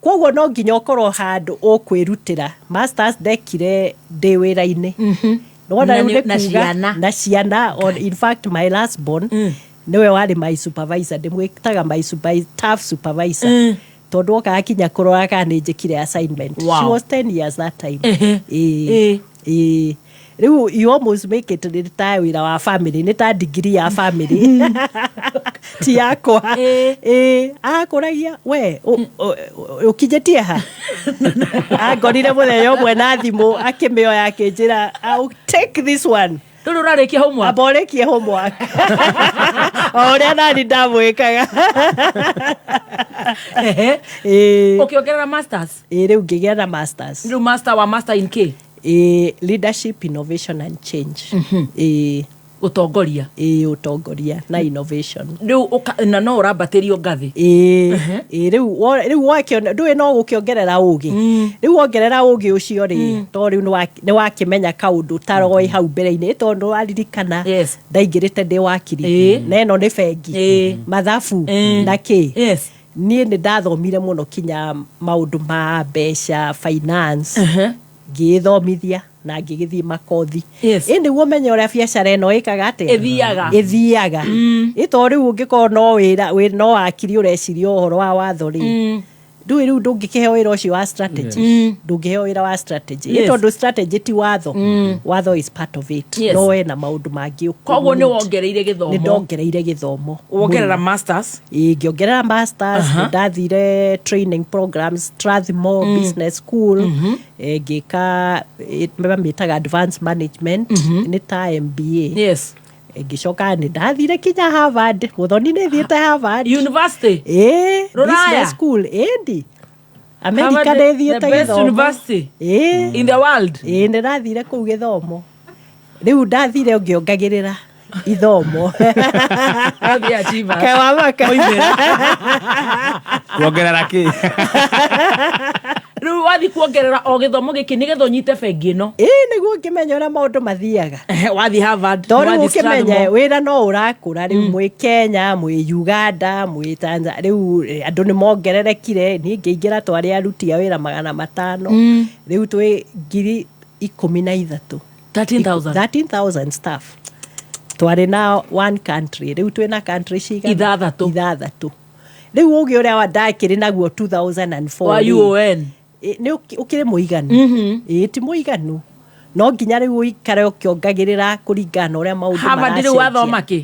Koguo no nginya ũkorwo handũ ũkwĩrutĩra. Masters ndekire ndĩ wĩra-inĩ. Nĩwona Na rĩu nĩ na kuga- ciana. Na ciana. In fact, my last born nĩwe warĩ my supervisor, ndĩmwĩtaga my tough supervisor, tondũ okaga kinya kũrora kana nĩ njĩkire assignment. She was 10 years that time. Ĩĩ. Ĩĩ. Rĩu you almost make it nĩ ta wĩra wa family, nĩ ta degree ya family, ti yakwa. Ĩĩ, akũragia we ũkinyĩtie ha. Angorire mũthenya ũmwe na thimũ akĩmĩoya akĩnjĩra, "I'll take this one." Rĩu ũrarĩkia homework? Amba ũrĩkie homework, o ũrĩa nani ndamwĩkaga. Ĩĩ. Ũkĩongerera masters? Ĩĩ, rĩu ngĩgĩa na masters. Rĩu master wa master in K? Ĩĩ, leadership, innovation and change. Ĩĩ. Ũtongoria. Ĩĩ, ũtongoria na innovation. Rĩu na no ũrambatĩrio ngathĩ? Ĩĩ, ĩĩ, rĩu rĩu wakĩona ndũĩ no gũkĩongerera ũgĩ. Rĩu wongerera ũgĩ ũcio rĩ, to rĩu nĩ wakĩmenya kaũndũ taroĩ hau mbere-inĩ, tondũ waririkana ndaingĩrĩte ndĩ wakiri, na ĩno nĩ bengi, mathabu na kĩ. Niĩ nĩ ndathomire mũno kinya maũndũ ma mbeca, finance, ngĩĩthomithia na ngĩgĩthiĩ makothi. Ĩ nĩguo menye ũrĩa biacara ĩno ĩkaga atĩa. Ĩthiaga. Ĩthiaga. Ĩ to rĩu ũngĩkorwo no wĩra no wakiri ũreciria ũhoro wa watho rĩ, ndũĩ rĩu ndũngĩkĩheo wĩra ũcio wa strategy. Ndũngĩheo wĩra wa strategy. Ĩ tondũ strategy ti watho. Watho is part of it. No wena maũndũ mangĩ Koguo nĩ ũkũ- wongereire gĩthomo. Nĩ ndongereire gĩthomo. Wongerera Mũno. masters? Ĩĩ, ngĩongerera masters. Nĩ ndathire training programs, Strathmore Business School. Ngĩka mamĩtaga advanced management, nĩ ta MBA. Ngĩcoka nĩ ndathire kinya Harvard. Mũthoni, nĩ thiĩte Harvard University? Ĩĩ. Rũraya? Business school, ĩndi America. Harvard, Nĩ thiĩte the best gĩthomo. university Ĩĩ. in the world. Ĩĩ, nĩ ndathire kũu gĩthomo. Rĩu ndathire ngĩongagĩrĩra ithomo. Athiĩ achievers. Kewamaka. Kuongerera kĩ? Rĩu wathiĩ kuongerera o gĩthomo gĩkĩ nĩgetha ũnyite bengi ĩno? Ĩĩ, nĩguo ngĩmenya ũrĩa maũndũ mathiaga. Wathiĩ Harvard, To rĩu wathiĩ ũkĩmenye Strathmore. wĩra no ũrakũra rĩu, mwĩ Kenya, mwĩ Uganda, mwĩ Tanzania, rĩu andũ nĩ mongererekire. Niĩ ngĩingĩra twarĩ aruti a wĩra 500. Rĩu twĩ 13,000. 13,000. 13,000 staff. Twarĩ na one country, rĩu twĩ na country cigana? Ithathatũ. Ithathatũ. Rĩu ũgĩ ũrĩa wa ndakĩrĩ naguo 2004 Wa rĩ, UON. Nĩ ũkĩrĩ mũiganu? Ĩĩ, ti mũiganu. No nginya rĩu ũikare ũkĩongagĩrĩra kũringana na ũrĩa maũndũ Harvard rĩu maracenjia. wathoma kĩ?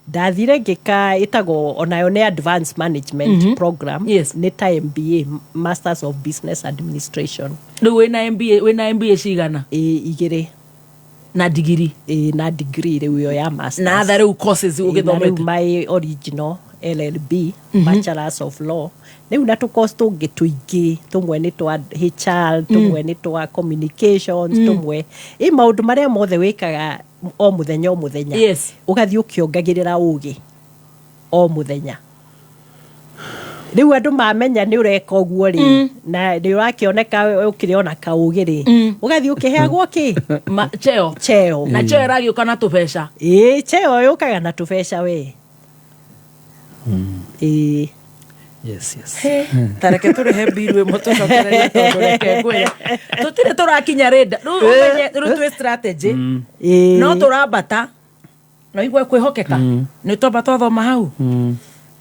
Ndathire ngĩka ĩtagwo onayo nĩ advanced management program. Nĩ ta MBA, Masters of Business Administration. Rĩu wĩna MBA, wĩna MBA cigana? Ĩĩ, igĩrĩ. Na digiri? Ĩĩ, na degree rĩu ĩyo ya masters. Na other rĩu courses Ĩĩ, na ũgĩthomete? rĩu my original LLB, Bachelors of Law, rĩu na tũcourse tũngĩ tũingĩ, tũmwe nĩ twa HR, tũmwe nĩ twa communications, tũmwe ĩ maũndũ marĩa mothe wĩkaga o mũthenya o mũthenya. Ũgathiĩ ũkĩongagĩrĩra ũgĩ o mũthenya. Rĩu andũ mamenya nĩ ũreka ũguo rĩ, na nĩ ũrakĩoneka ũkĩrĩ ona kaũgĩ rĩ, ũgathiĩ ũkĩheagwo kĩ? Cheo. Cheo. Na cheo ĩragĩũka na tũbeca? Ĩĩ, cheo yũkaga na tũbeca we. Ĩĩ. Yes. Tareke tũrĩhe mbiru ĩmwe tũcokererie, tondũ reke ngwĩre tũtirĩ tũrakinya rĩnda rĩu. Ũmenye rĩu twĩ strategy, no tũrambata. No igwe kwĩhokeka. Nĩ twamba twathoma hau.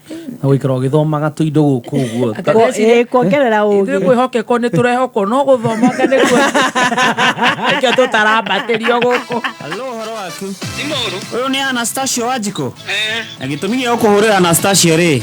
Na gũikara ũgĩthomaga tũindo gũkũ ũguo. Kuongerera ũgĩ. Ithuĩ kwĩhokekwo nĩ tũrehokwo, no gũthomanga nĩkuo nĩkĩo tũtarambatĩrio gũkũ. Hello, ũhoro waku? Ũyũ nĩ Anastasia Wanjikũ? Na gĩtũmi gĩa gũkũhũrĩra Anastasia rĩ,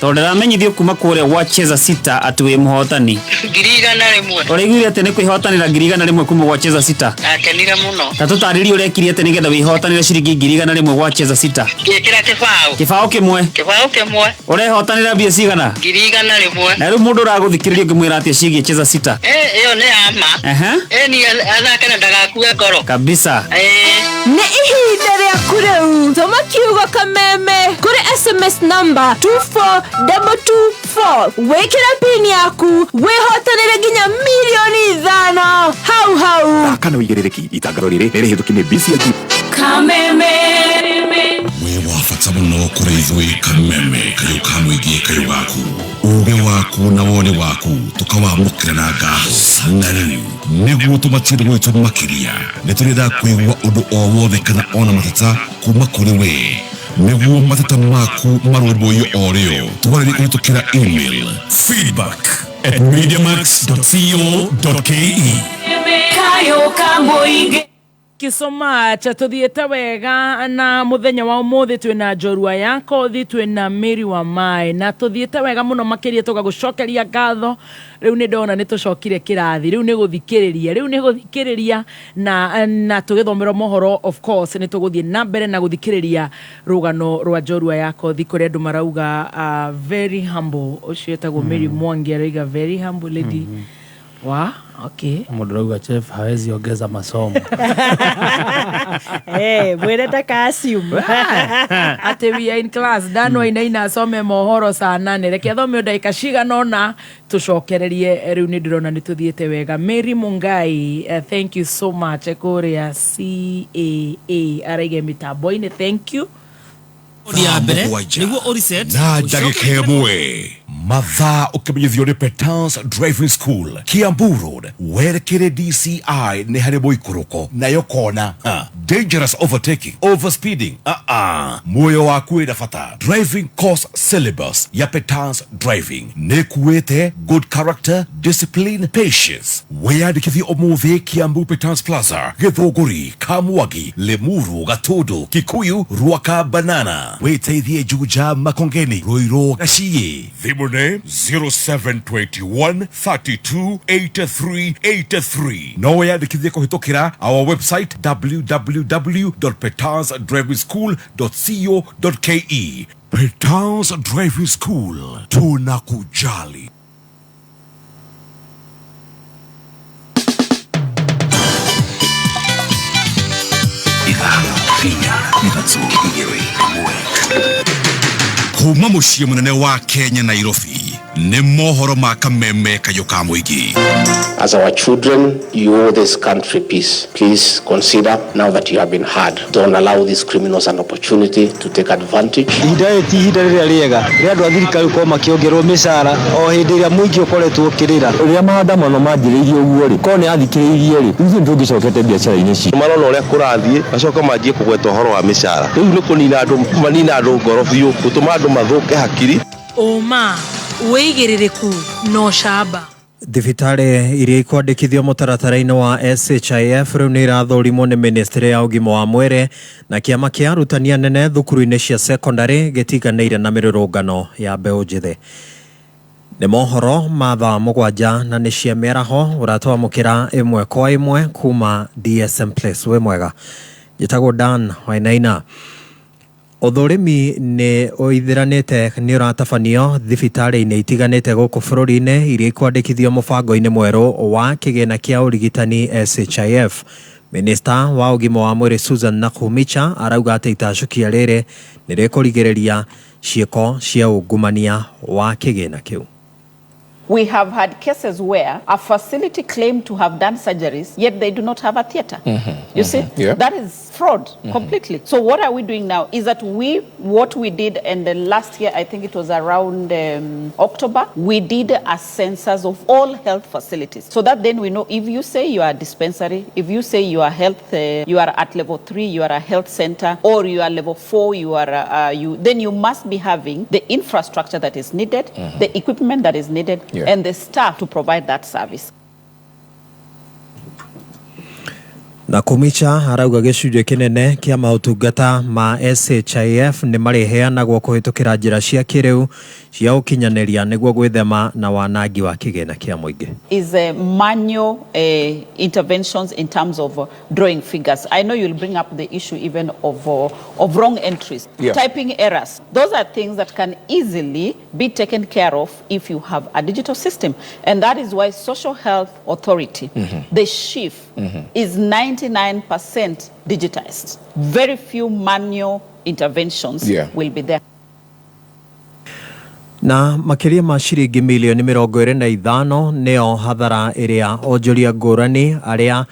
tondũ ndĩramenyithio kuma kũrĩa gwa Cheza Sita atĩ wĩ mũhotani. 100,000. Ũraiguire atĩ nĩ kwĩhotanĩra 100,000 kuma gwa Cheza Sita? Ndakenire mũno. Ta tũtarĩrie ũrekire atĩ nĩgetha wĩhotanĩre ciringi 100,000 gwa Cheza Sita. Ngĩkĩra kĩbaũ. Kĩbaũ kĩmwe. Kĩbaũ kĩmwe. Ũrehotanĩra mbia cigana? 100,000. Na rĩu mũndũ ũragũthikĩrĩria ũngĩmwĩra atĩa ciĩgiĩ Cheza Sita? Ĩyo nĩ ya ma. Ĩni athake na ndagakue ngoro. Kabisa. Nĩ ihinda rĩaku rĩu, tũma kiugo kameme kũrĩ SMS namba 24224, wĩkĩre pin yaku wĩhotanĩre nginya 5 mirioni hau hau. Kana ũigĩrĩrĩki itangatho rĩrĩ nĩ rĩhĩtũki nĩ BCLG. Kameme. Wĩ wa bata mũno kũrĩ ithuĩ. Kameme kayũ ka mũingĩ, kayũ gaku, ũgĩ waku na woni waku tũkawamũkĩra na ngatho. Na rĩu nĩguo tũmatie gwitũ makĩria, nĩ tũrenda kũigua ũndũ o wothe kana ona mateta kuma kũrĩ we, nĩguo mateta maku marũmbũiyo o rĩo. Twarĩrie kũhĩtũkĩra email feedback@mediamax.co.ke. Kayũ ka mũingĩ. Thank you so much. Tuthiĩte wega na mũthenya wa ũmũthĩ twĩna njorua ya kothi, twĩna Mary wa Mai, na tũthiĩte wega mũno makĩria, tũgagũcokeria ngatho. Rĩu nĩ ndona nĩ tũcokire kĩrathi, rĩu nĩ gũthikĩrĩria, rĩu nĩ gũthikĩrĩria na tũgĩthomerwo mohoro. Of course nĩ tũgũthiĩ na mbere na gũthikĩrĩria rũgano rwa njorua ya kothi, kũrĩa andũ marauga very humble. Ũcio etagwo Mary Mwangi, arauga very humble lady. Wa okay. Mũndũ rauga chef hawezi ongeza masomo. Mwĩre ndaka assume. Atĩ we are in class. Dan Wainaina asome mohoro saa 8. Reke athome o ndagĩka cigana ũna, tũcokererie. Rĩu nĩ ndĩrona nĩ tũthiĩte wega. Mary Mungai, thank you so much. Kũrĩa CAA araiga mĩtambo-inĩ, thank you. Ya mbere 7 nĩguo ũreset na ndagĩka 1 mathaa, ũkĩmenyithio nĩ Petans Driving School, Kiambu Road, werekere DCI, nĩ harĩ mũikũrũko nayo kona. Ha. Dangerous overtaking, overspeeding, muoyo waku wĩna bata. Driving course syllabus ya Petans Driving nĩ kuĩte good character, discipline, patience. Wĩyandĩkithie ũmũthĩ Kiambu Petans Plaza, Gĩthũngũri, Kamwagi, Limuru, Gatundu, Kikuyu, Ruaka, Banana, wĩteithie Juja, Makongeni, Ruiru, Gaciĩ. Thimũ nĩ 0721 32 83 83. No wĩyandĩkithie kũhĩtũkĩra our website www.petansdrivingschool.co.ke. Petans Driving School, tunakujali. 5, 4, 3, 2, 1. Kuma mũciĩ mũnene wa Kenya, Nairobi, nĩ mohoro ma kameme kayũ ka mũingĩ. As our children, you owe this country peace. Please consider now that you have been heard. Don't allow these criminals an opportunity to take advantage. Ihinda rĩrĩ ti ihinda rĩrĩa rĩega rĩa andũ a thirikari gũkorwo makĩongererwo mĩcara o hĩndĩ ĩrĩa mũingĩ ũkoretwo ũkĩrĩra. Rĩrĩa maandamano manjĩrĩirie ũguo rĩ, korwo nĩ athikĩrĩirie rĩ, ithuĩ nĩ tũngĩcokete biacara-inĩ citũ. Marona ũrĩa kũrathiĩ, macoka manjie kũgweta ũhoro wa mĩcara. Rĩu nĩ kũnina andũ, manina andũ ngoro biũ, gũtũma andũ mathũke hakiri. Ũma, wĩigĩrĩrĩku na ũcamba. Thibitarĩ iria ikwandĩkithio mũtaratara-inĩ wa SHIF rĩu nĩ irathũrimwo nĩ ministry ya ũgima wa mwĩrĩ, na kĩama kĩa arutani anene thukuru-inĩ cia sekondarĩ gĩtiganĩire na mĩrũrũngano ya mbeũ njĩthĩ. Nĩ mohoro ma thaa 7 na nĩ cia mĩaraho, ũratwamũkĩra ĩmwe kwa ĩmwe kuma DSM Place. Wĩ mwega, njĩtagwo Dan Wainaina. Ũthũrimi nĩ ũithĩranĩte nĩ ũratabanio thibitarĩ-inĩ itiganĩte gũkũ bũrũri-inĩ iria ikwandĩkithio mũbango-inĩ mwerũ wa kĩgĩna kĩa ũrigitani SHIF. Minista wa ũgima wa mwĩrĩ Susan Nakhumicha arauga atĩ itacũkia rĩrĩ nĩ rĩkũrigĩrĩria ciĩko cia ungumania wa kĩgĩna kĩu. We have had cases where a facility claimed to have done surgeries, yet they do not have a theater. You see, that is fraud completely. So what are we doing now is that we, what we did in the last year, I think it was around October, we did a census of all health facilities. So that then we know if you say you are a dispensary, if you say you are health, you are at level 3, you are a health center, or you are level 4, you are, then you must be having the infrastructure that is needed, the equipment that is needed, and the staff to provide that service. Na Kumicha arauga gĩcunjĩ kĩnene kĩa maũtungata ma SHIF nĩ marĩheanagwo kũhĩtũkĩra njĩra cia kĩrĩu cia ũkinyanĩria nĩguo gwĩthema na wanangi wa kĩgĩna kĩa mũingĩ. Is a manual interventions in terms of drawing figures. I know you'll bring up the issue even of wrong entries, typing errors. Those are things that can easily be taken care of if you have a digital system. And that is why Social Health Authority, the SHIF, is 99% digitized. Very few manual interventions will be there. Na makĩria ma ciringi milioni 25 nĩyo hathara ĩrĩa onjoria ngũrani arĩa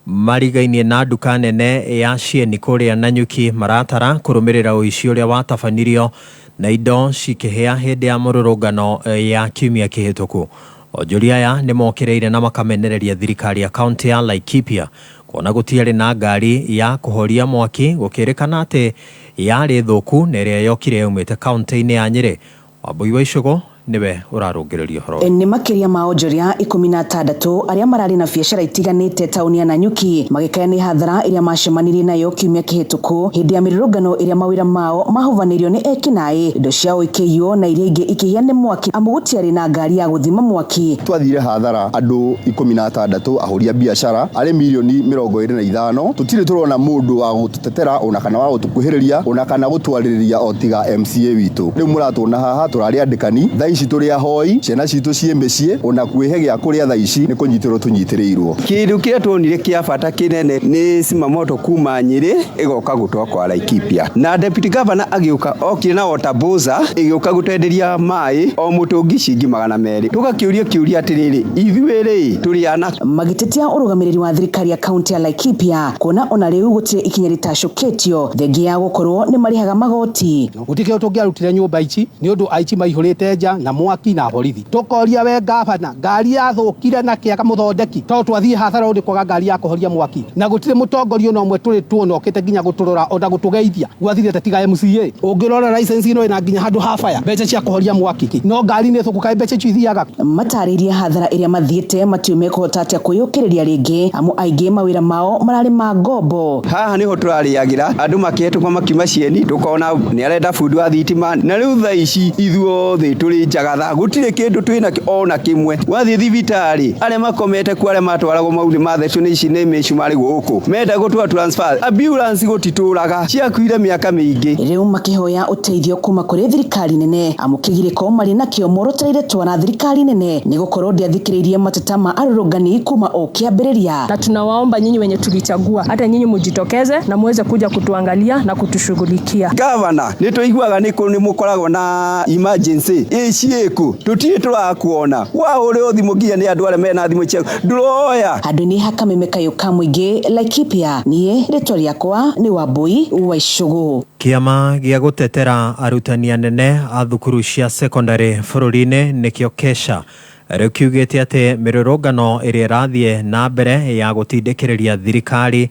marigainie na nduka nene ya Cieni kũrĩa Nanyuki maratara kũrũmĩrĩra ũici ũrĩa watabanirio na indo cikĩhĩa hĩndĩ ya mũrũrũngano ya kiumia kĩhĩtũku. Onjoria aya nĩ mokĩrĩire na makamenereria thirikari ya kaunti ya Laikipia kuona gũtiarĩ na ngari ya kũhoria mwaki gũkĩrĩkana atĩ yarĩ thũku na ĩrĩa yokire yaumĩte kaunti-inĩ ya Nyĩrĩ. Wambui wa Icũgũ nĩwe ũrarũngĩrĩria ũhoro ũyũ. Nĩ makĩria ma onjoria 16 arĩa mararĩ na biacara itiganĩte taũni ya Nanyuki magĩkaya nĩ hathara ĩrĩa macemanirie nayo kiumia kĩhĩtũku hĩndĩ ya mĩrũrũngano ĩrĩa mawĩra mao mahovanĩrio nĩ ekinaĩ, indo ciao ikĩiywo na iria ingĩ ikĩhĩa nĩ mwaki amu gũtiarĩ na ngari ya gũthima mwaki. Twathire hathara andũ 16 ahũri a biacara arĩ milioni 25. Tũtirĩ tũrona mũndũ wa gũtũtetera ona kana wa gũtũkuhĩrĩria ona kana gũtwarĩrĩria o tiga MCA witũ. Rĩu mũratuona haha tũrarĩ andĩkani, thaa ici tũrĩ ahoi, ciana citũ ciĩ mĩciĩ, ona kwĩhe gĩa kũrĩa thaa ici nĩ kũnyitĩrwo tũnyitĩrĩirwo. Kĩndũ kĩrĩa tuonire kĩa bata kĩnene nĩ cimamoto kuma Nyĩrĩ ĩgoka gũtwa kwa Laikipia, na deputy governor agĩũka okire na water bowser ĩgĩũka gũtwenderia maĩ o mũtũngi ciringi 200. Tũgakĩũria kĩũria atĩrĩrĩ, ithuĩ rĩ tũrĩ ana? Magĩtetia ũrũgamĩrĩri wa thirikari ya kaunti ya Laikipia kuona ona rĩu gũtirĩ ikinya rĩtacũkĩtio thengia ya gũkorwo nĩ marĩhaga magoti. Gũtirĩ kĩndũ tũngĩarutire nyũmba ici nĩ ũndũ aici maihũrĩte nja na mwaki na borithi. Tũkoria we gavana, ngari yathũkire na kĩaga mũthondeki tondũ twathiĩ hathara ũndũ kwaga ngari ya kũhoria mwaki, na gũtirĩ mũtongoria ona ũmwe tũrĩ tuona okĩte nginya gũtũrora ona gũtũgeithia gwathirĩte tiga MCA. Ũngĩrora license ĩno ĩna nginya handũ ha fire mbeca cia kũhoria mwaki, no ngari nĩ thũku, kaĩ mbeca icio ithiaga. Matarĩrie hathara ĩrĩa mathiĩte matiũĩ mekũhota atĩa kwĩyũkĩrĩria rĩngĩ amu aingĩ mawĩra mao mararĩ ma ngombo. Haha nĩho tũrarĩagĩra andũ makĩhetũka makiuma Cieni, tũkona nĩ arenda bundi wa thitima, na rĩu thaa ici ithuothe tũrĩ njagatha, gũtirĩ kĩndũ twĩnakĩo ona kĩmwe. Wathiĩ thibitarĩ arĩa makomete kuo arĩa matwaragwo mau nĩ mathecwo nĩ ici nĩ mĩcumarĩ gũkũ, menda gũtwara transfer, ambulance gũtitũraga, ciakuire mĩaka mĩingĩ. Rĩu makĩhoya ũteithio kuma kũrĩ thirikari nene amu kĩgirĩko marĩ nakĩo morotereire twara thirikari nene nĩ gũkorwo ndĩathikĩrĩirie mateta ma arũrũngani kuma o kĩambĩrĩria. Na tunawaomba nyinyi wenye tulichagua, hata nyinyi mujitokeze na muweze kuja kutuangalia na kutushughulikia. Gavana, nĩ tũiguaga nĩ kũ nĩ mũkoragwo na emergency ĩciĩku, tũtirĩ tũrakuona wahũrĩrwo thimũ nginya nĩ andũ arĩa mena thimũ ciaku ndũroya. Handũ-inĩ ha Kameme Kayũ ka mũingĩ Laikipia, niĩ rĩtwa rĩakwa nĩ Wambui wa Icũgũ. Kĩama gĩa gũtetera arutani anene a thukuru cia secondary bũrũri-inĩ nĩkĩo KESHA rĩu kiugĩte atĩ mĩrũrũngano ĩrĩa ĩrathiĩ na mbere ya gũtindĩkĩrĩria thirikari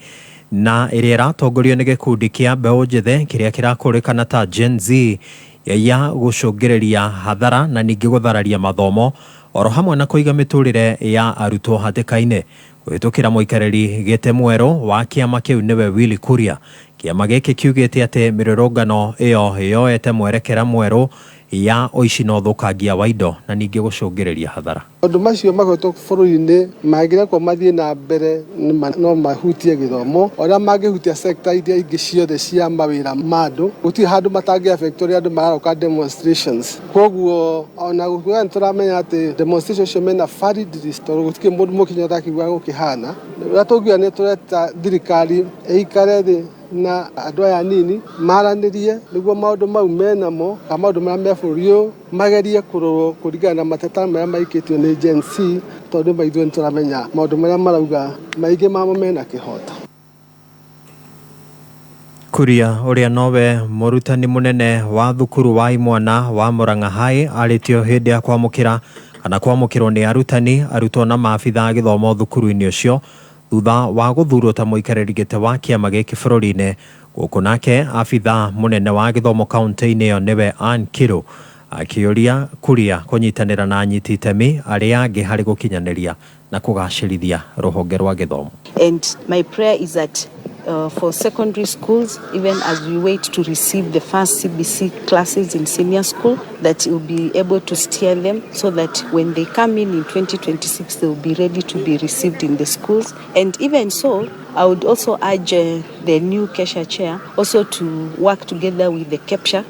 na ĩrĩa ĩratongorio nĩ gĩkundi kĩa mbeũ njĩthĩ kĩrĩa kĩrakũrĩkana ta Gen Z ya gũcũngĩrĩria hathara na ningĩ gũthararia mathomo oro hamwe na kũiga mĩtũrĩre ya arutwo hatĩka-inĩ. Kũhĩtũkĩra mũikarĩri gĩtĩ mwerũ wa kĩama kĩu nĩwe Willy Kuria, kĩama gĩkĩ kiugĩte atĩ mĩrũrũngano ĩyo yoete mwerekera mwerũ ya ũici na ũthũkangia wa indo na ningĩ gũcũngĩrĩria hathara. Maũndũ macio makoretwo bũrũri-inĩ mangĩrekwo mathiĩ na mbere no mahutie gĩthomo, o ũrĩa mangĩhutia sector iria ingĩ ciothe cia mawĩra ma andũ, gũtirĩ handũ matangĩ affect ũrĩa andũ mararoka demonstrations. Koguo ona gũkiuga nĩ tũramenya atĩ demonstration icio mena valid reason, tondũ gũtirĩ mũndũ mũkinyo ũtakiuga gũkĩhana. Ũrĩa tũngiuga nĩ tũreta thirikari ĩikare thĩ na andũ aya anini maranĩrie nĩguo maũndũ mau menamo kana maũndũ marĩa me bũrũri ũyũ magerie kũrorwo kũringana na mateta marĩa maikĩtio nĩ Gen Z, tondũ nĩma ithuĩ nĩtũramenya maũndũ marĩa marauga maingĩ mamo mena kĩhoto. Kuria ũrĩa nowe mũrutani mũnene wa thukuru wa imwana wa Murang'a High arĩtio hĩndĩ ya kwamũkĩra kana kwamũkĩrwo nĩ arutani, arutwo na maabitha a gĩthomo thukuru-inĩ ũcio thutha wa gũthurwo ta mũikarĩri gĩtĩ wa kĩama gĩkĩ bũrũri-inĩ. Gũkũ nake abitha mũnene wa gĩthomo kaunti-inĩ ĩyo nĩwe Ann Kiru akĩũria Kuria kũnyitanĩra na anyiti itemi arĩa angĩ harĩ gũkinyanĩria na kũgacĩrithia rũhonge rwa gĩthomo. And my prayer is that for secondary schools, even as we wait to receive the first CBC classes in senior school, that you'll be able to steer them so that when they come in 2026, they'll be ready to be received in the schools. And even so, I would also urge the new KESSHA chair also to work together with the KEPSHA,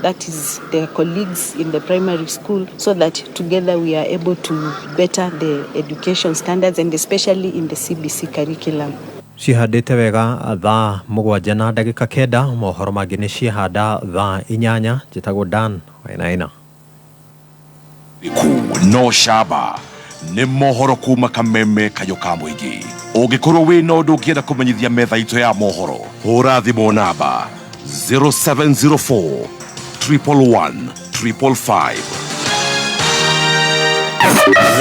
that is their colleagues in the primary school, so that together we are able to better the education standards, and especially in the CBC curriculum. Cihandĩte wega thaa 7:09. Mohoro mangĩ nĩ ciahanda thaa 8. Njĩtagwo Dan Wainaina. Ku no shaba nĩ mohoro kuma Kameme kayũ ka mũingĩ. Ũngĩkorwo wĩna ũndũ ũngĩenda kũmenyithia metha itũ ya mohoro, hũra thimũ namba 0704 111 555.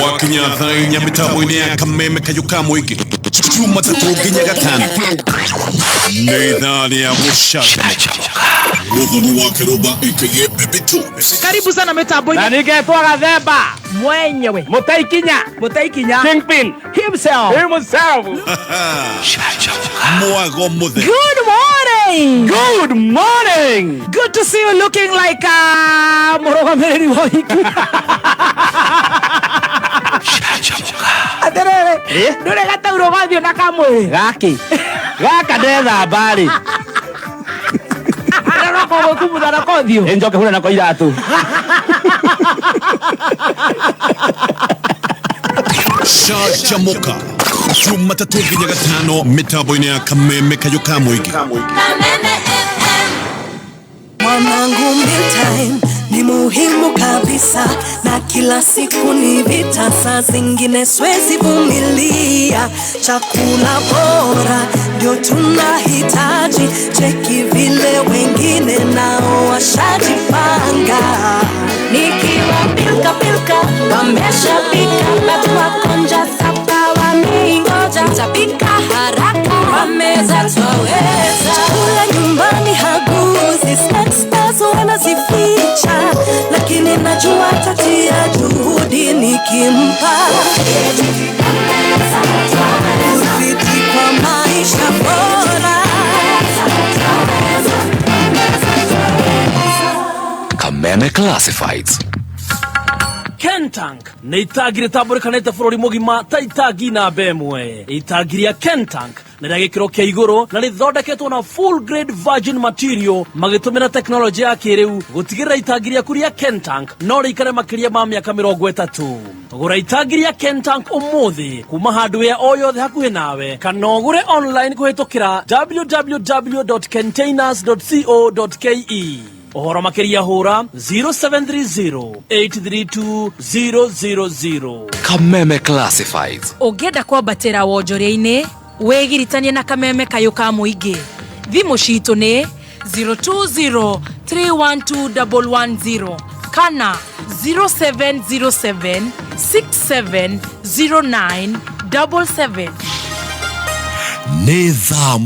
Gwakinya thaa 4 mĩtambo-inĩ ya Kameme kayũ ka mũingĩ, Jumatatũ nginya Gatano, nĩ ithaa rĩa gũcanjamũka. Muthoni wa Kĩrũmba aka Baby Tools. Karibu sana mitambo-inĩ. Na ningetwo Gathemba mwenyewe, Mũtaikinya, Mũtaikinya Kingpin himself, himself. Mwago Muthe. Good morning. Good morning. Good to see you looking like a mũrũgamĩrĩri wa ũhiki. Atĩrĩrĩ, ndũrĩ gataurũ gathiũ na kamwĩrĩ gaki gaka ndethamba rĩ gwĩkumutha nako ũthiũ. Njoke hure nako iratũ. Canjamũka Jumatatũ nginya Gatano mĩtambo-inĩ ya Kameme kayũ ka mũingĩ. Mwanangu, mealtime ni muhimu kabisa, na kila siku ni vita, saa zingine siwezi vumilia. Chakula bora ndio tunahitaji, cheki vile wengine nao washajipanga. Nikiwa pilka pilka, wameshapika, watu wakonja sapa wamengoja, tapika haraka kwa meza twaweza. Chakula nyumbani haguzi, snacks nazo wanazificha, lakini najua tatia juhudi nikimpa. Ufiti kwa maisha bora. Kameme Classifieds. Kentank nĩ itangi rĩtambũrĩkanĩte bũrũri mũgima ta itangi namba ĩmwe. Itangi rĩa Kentank nĩ rĩa gĩkĩro kĩa igũrũ na rĩthondeketwo na full grade virgin material magĩtũmĩra tekinoronjĩ ya kĩrĩu gũtigĩrĩra itangi rĩaku rĩa Kentank no rĩikare makĩria ma mĩaka 30. Gũra itangi rĩa Kentank ũmũthĩ kuma hardware o yothe hakuhĩ nawe kana ũgũre online kũhĩtũkĩra www.containers.co.ke. Ũhoro makĩria hũra 0730 832 000. Kameme Classifieds. Ũngĩenda kwambatĩra wonjoria-inĩ, wĩgiritanie na Kameme kayũ ka mũingĩ. Thimũ citũ nĩ 020 312 110 kana 0707 6709 77. Nĩ thaa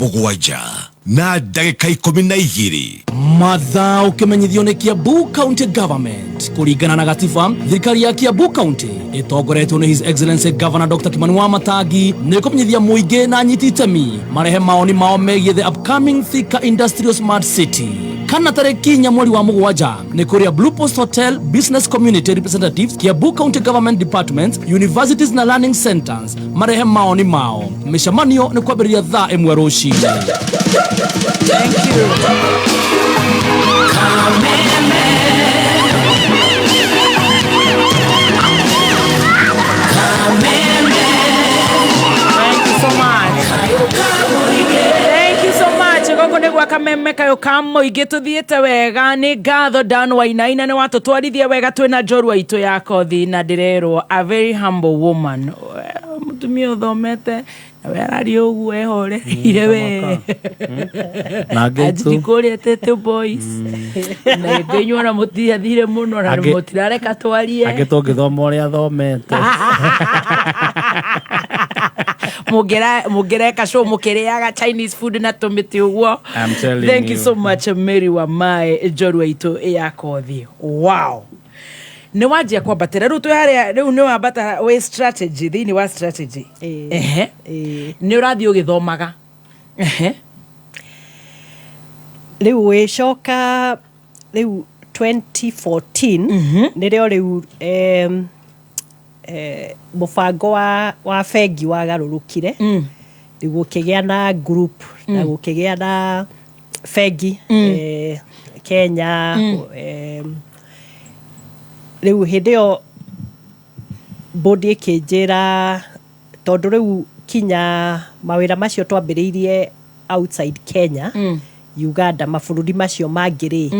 7:12. Mathaa ũkĩmenyithio nĩ Kiambu County Government. Kũringana na gatiba, thirikari ya Kiambu County ĩtongoretio nĩ His Excellency Governor Dr. Kimani Wamatangi nĩ kũmenyithia mũingĩ na anyiti itemi marehe maoni mao megiĩ the upcoming Thika Industrial Smart City. Kana tarĩki 4 mweri wa 7 nĩ kũrĩa Blue Post Hotel Business Community Representatives, Kiambu County Government Departments, Universities na Learning Centers marehe maoni mao. Mĩcemanio nĩ kwambĩrĩria thaa 1 rũcinĩ. Thank you. Thank you so much. Thank you so much. Gũkũ nĩ gwa Kameme kayũ ka mũingĩ, tũthiĩte wega. Nĩ ngatho Dan Wainaina nĩ watũtwarithia wega, twĩna njorua itũ ya kothi na ndĩrerwo a very humble woman, mũtumia ũthomete Nawe araria ũguo ehorereire we. Na angĩ Anjiri kũrĩa Tete Boys. Na ĩngĩ inyuĩ ona mũtiathire mũno na mũtirareka twarie. Angĩ tũngĩthoma ũrĩa athomete. Mũngĩreka show mũkĩrĩaga Chinese food na tũmĩtĩ ũguo. I'm telling Thank you you. so much, Mary wa Mae njorua itũ ya kothi. Wow. Nĩ wanjia kwambatĩra rĩu twĩ harĩa rĩu nĩ wambata wĩ strategy thĩinĩ wa strategy. Ehe. Nĩ ũrathiĩ ũgĩthomaga. Ehe. Rĩu wĩcoka rĩu 2014 nĩrĩo rĩu mũbango wa bengi wagarũrũkire. Rĩu gũkĩgĩa na group na gũkĩgĩa na bengi Kenya. Rĩu hĩndĩ ĩyo board ĩkĩnjĩra tondũ rĩu kinya mawĩra macio twambĩrĩirie outside Kenya, Uganda, mabũrũri macio mangĩ rĩ,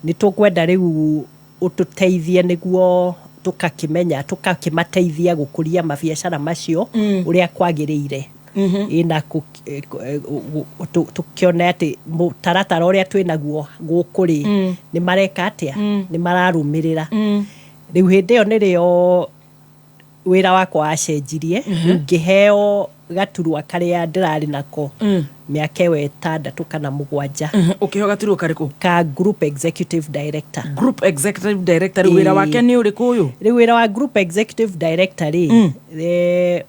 nĩ tũkwenda rĩu ũtũteithie nĩguo tũkakĩmenya tũkakĩmateithia gũkũria mabiacara macio ũrĩa kwagĩrĩire. Ĩ na tũkĩone atĩ mũtaratara ũrĩa twĩnaguo gũkũ rĩ, nĩ mareka atĩa, nĩ mararũmĩrĩra. Rĩu hĩndĩ ĩyo nĩrĩo wĩra wakwa wacenjirie. Rĩu ngĩheo gaturwa karĩa ndĩrarĩ nako mĩaka ĩyo 6 kana 7. Ũkĩheo gaturwa karĩkũ? Ka group executive director. Group executive director, rĩu wĩra wake nĩ ũrĩkũ ũyũ? Rĩu wĩra wa group executive director rĩ,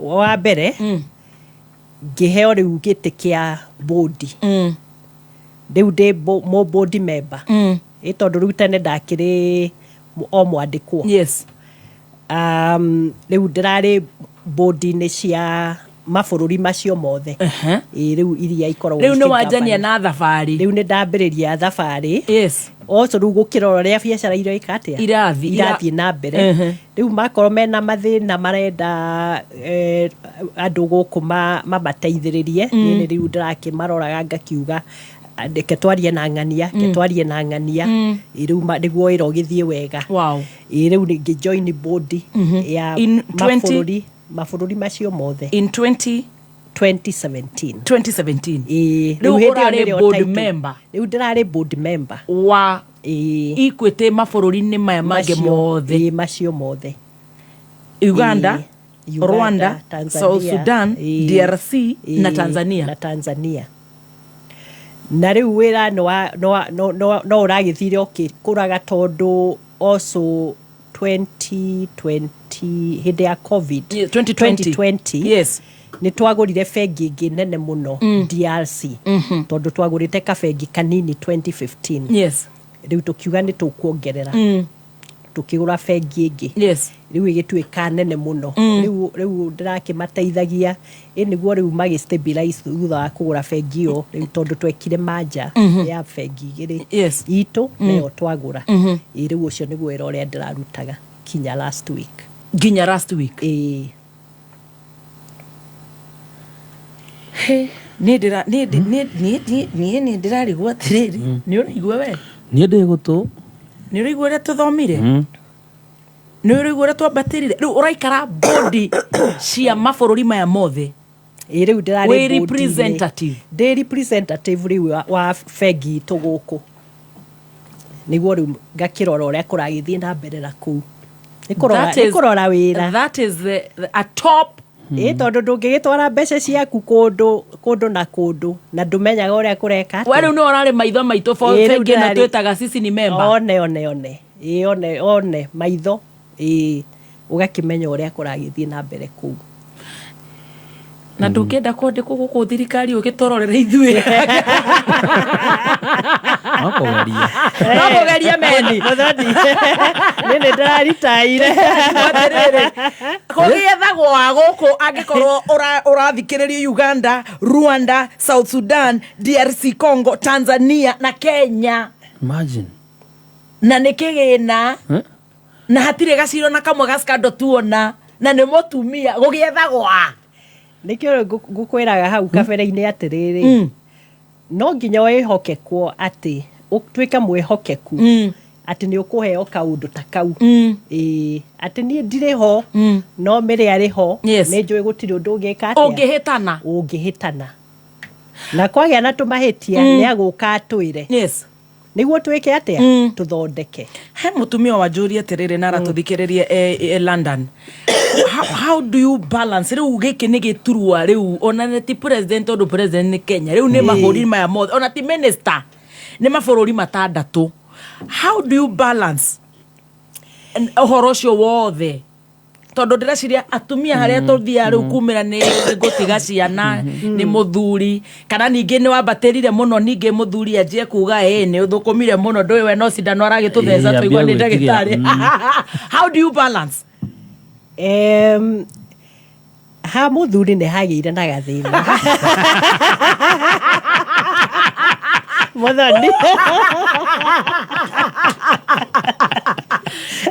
wa mbere ngĩheo rĩu gĩtĩ kĩa board. Rĩu ndĩ mũ board member. Ĩ tondũ rĩu tene ndakĩrĩ o mwandĩkwo. Rĩu ndĩrarĩ board-inĩ cia mabũrũri macio mothe. Ĩ rĩu iria ikoragwo Rĩu nĩ ikĩ wanjania govern. Na thabarĩ. Rĩu nĩ ndambĩrĩria thabarĩ. Also rĩu gũkĩrora ũrĩa biacara iroĩka atĩa, Irathiĩ- irathiĩ na mbere. Rĩu makorwo mena mathĩna marenda andũ gũkũ mamateithĩrĩrie, niĩ nĩ rĩu ndĩrakĩmaroraga ngakiuga, "Ah, reke twarie na ng'ania, reke twarie na ng'ania." Ĩ rĩu nĩguo wĩra ũgĩthiĩ wega. Ĩ rĩu ngĩ join board ya In 20 mabũrũri macio mothe. In 20 2017. 2017. Ĩ Rĩu rĩu hĩndĩ ĩyo ũrarĩ nĩrĩo board title. member. Rĩu ndĩrarĩ board member wa Ĩ. Equity mabũrũri-inĩ maya mangĩ mothe. Ĩ, macio mothe. Uganda, Ĩ, Uganda, Rwanda, Tanzania, South Sudan, ĩ, DRC na ĩ, Tanzania. Na Tanzania. Na rĩu wĩra no ũragĩthire ũkĩkũraga tondũ also 2020 hĩndĩ ya COVID. Yeah, 2020. 2020. Nĩ twagũrire bengi ĩngĩ nene mũno, DRC, tondũ twagũrĩte kabengi kanini 2015. Rĩu tũkiuga nĩ tũkuongerera, tũkĩgũra bengi ĩngĩ. Rĩu ĩgĩtuĩka nene mũno. Rĩu ndĩrakĩmateithagia ĩ nĩguo rĩu magĩ stabilize thutha wa kũgũra bengi ĩyo rĩu tondũ twekire manja ya bengi igĩrĩ, itũ nayo twagũra. Ĩ rĩu ũcio nĩguo wĩra ũrĩa ndĩrarutaga kinya last week. Nginya last week. Ĩĩ. He, niĩ ndĩra niĩ ndĩ- niĩ niĩ niĩ niĩ nĩ ndĩrarigwo atĩrĩrĩ, nĩ ũraigua we? Niĩ ndĩ gũtũ. Nĩ ũraigua ũrĩa tũthomire? Nĩ ũraigua ũrĩa twambatĩrire? Rĩu ũraikara board cia mabũrũri maya mothe. Ĩ rĩu ndĩrarĩ Wĩ board-inĩ. representative. Ndĩ representative rĩu wa bengi itũ gũkũ, nĩguo rĩu ngakĩrora ũrĩa kũragĩthiĩ na mbere na kũu. Nĩ kũrora That nĩ kũrora wĩra. That is a top. Ĩ tondũ ndũngĩgĩtwara mbeca ciaku kũndũ kũndũ na kũndũ na ndũmenyaga ũrĩa kũreka atĩa. We rĩu nĩ ũrarĩ maitho maitũ for Ĩ, rĩu bengi ĩno ndĩrarĩ- twĩtaga sisi ni member. One ĩ one maitho, ĩ ũgakĩmenya ũrĩa kũragĩthiĩ na mbere kũu. Na ndũngĩenda kwandĩkwo gũkũ thirikari ũgĩtũrorere ithuĩ? No kũgeria. No kũgeria meni. Mũthoni, nĩ nĩ ndĩraritaire. Atĩrĩrĩ, kũgĩethagwo wa gũkũ angĩkorwo ũrathikĩrĩria Uganda, Rwanda, South Sudan, DRC Congo, Tanzania na Kenya. Imagine. Na nĩ kĩgĩna. Eh? Na hatirĩ gaciro na kamwe gacikando tuona na nĩ mũtumia gũgĩethagwo a. Nĩkĩo ngũkwĩraga hau kabere-inĩ atĩrĩrĩ, no nginya wĩhokekwo atĩ ũtuĩke mwĩhokeku. Atĩ nĩ ũkũheo kaũndũ ta kau. Ĩĩ, atĩ niĩ ndirĩ ho, no Mary arĩ ho. Yes. Nĩ njũĩ gũtirĩ ũndũ ũngĩka atĩa. Ũngĩhĩtana. Ũngĩhĩtana. Na kwagĩa na tũmahĩtia, nĩ agũka atwĩre. Yes. Nĩguo twĩke atĩa? Tũthondeke. He mũtumia wanjũria atĩrĩrĩ na aratũthikĩrĩria e London. How do you balance rĩu gĩkĩ nĩ gĩturwa rĩu ona nĩ ti president tondũ president nĩ Kenya rĩu nĩ mabũrũri maya mothe ona ti minister nĩ mabũrũri matandatũ. How do you balance ũhoro ũcio wothe? Tondũ ndĩreciria atumia harĩa tũthiaga rĩu kumĩra nĩ ngũtiga ciana nĩ mũthuri kana ningĩ nĩ wambatĩrire mũno ningĩ mũthuri anjie kuga ĩ nĩ ũthũkũmire mũno ndũĩ we no cindano aragĩtũtheca Ĩĩ, twaigua nĩ ambie gwĩtigĩra. ndagĩtarĩ. How do you balance? Ha mũthuri nĩ hagĩire na gathĩna. Mũthoni.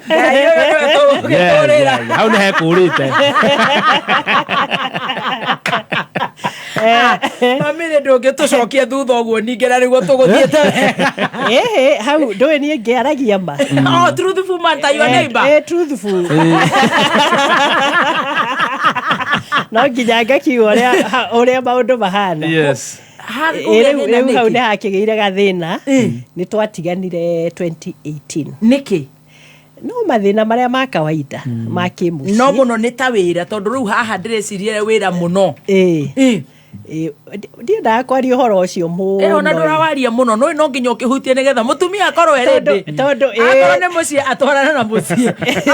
Ngai ũyũ nĩwe tũgũgĩtũrĩra. Yeah. Hau nĩ hekũrĩte. Mami nĩ ndũngĩtũcokia thutha ũguo ningĩ na nĩguo tũgũthiĩte wega. Ĩhĩ, hau ndũĩ niĩ ngĩaragia ma. Oh, truthful man ta your neighbor. Truthful. No nginya ngakiuga ũrĩa maũndũ mahana. Yes. Rĩu hau nĩ hakĩgĩire gathĩna. Nĩ twatiganire 2018. Nĩkĩ? No mathĩna marĩa ma kawaida ma kĩmũciĩ. No mũno nĩ ta wĩra tondũ rĩu haha ndĩreciria wĩra mũno. Ĩĩ. Ndiendaga kwaria ũhoro ũcio mũno. Ona ndũrawaria mũno no no nginya ũkĩhutie nĩgetha mũtumia akorwo e ready. Tondũ akorwo nĩ mũciĩ atwarane na mũciĩ.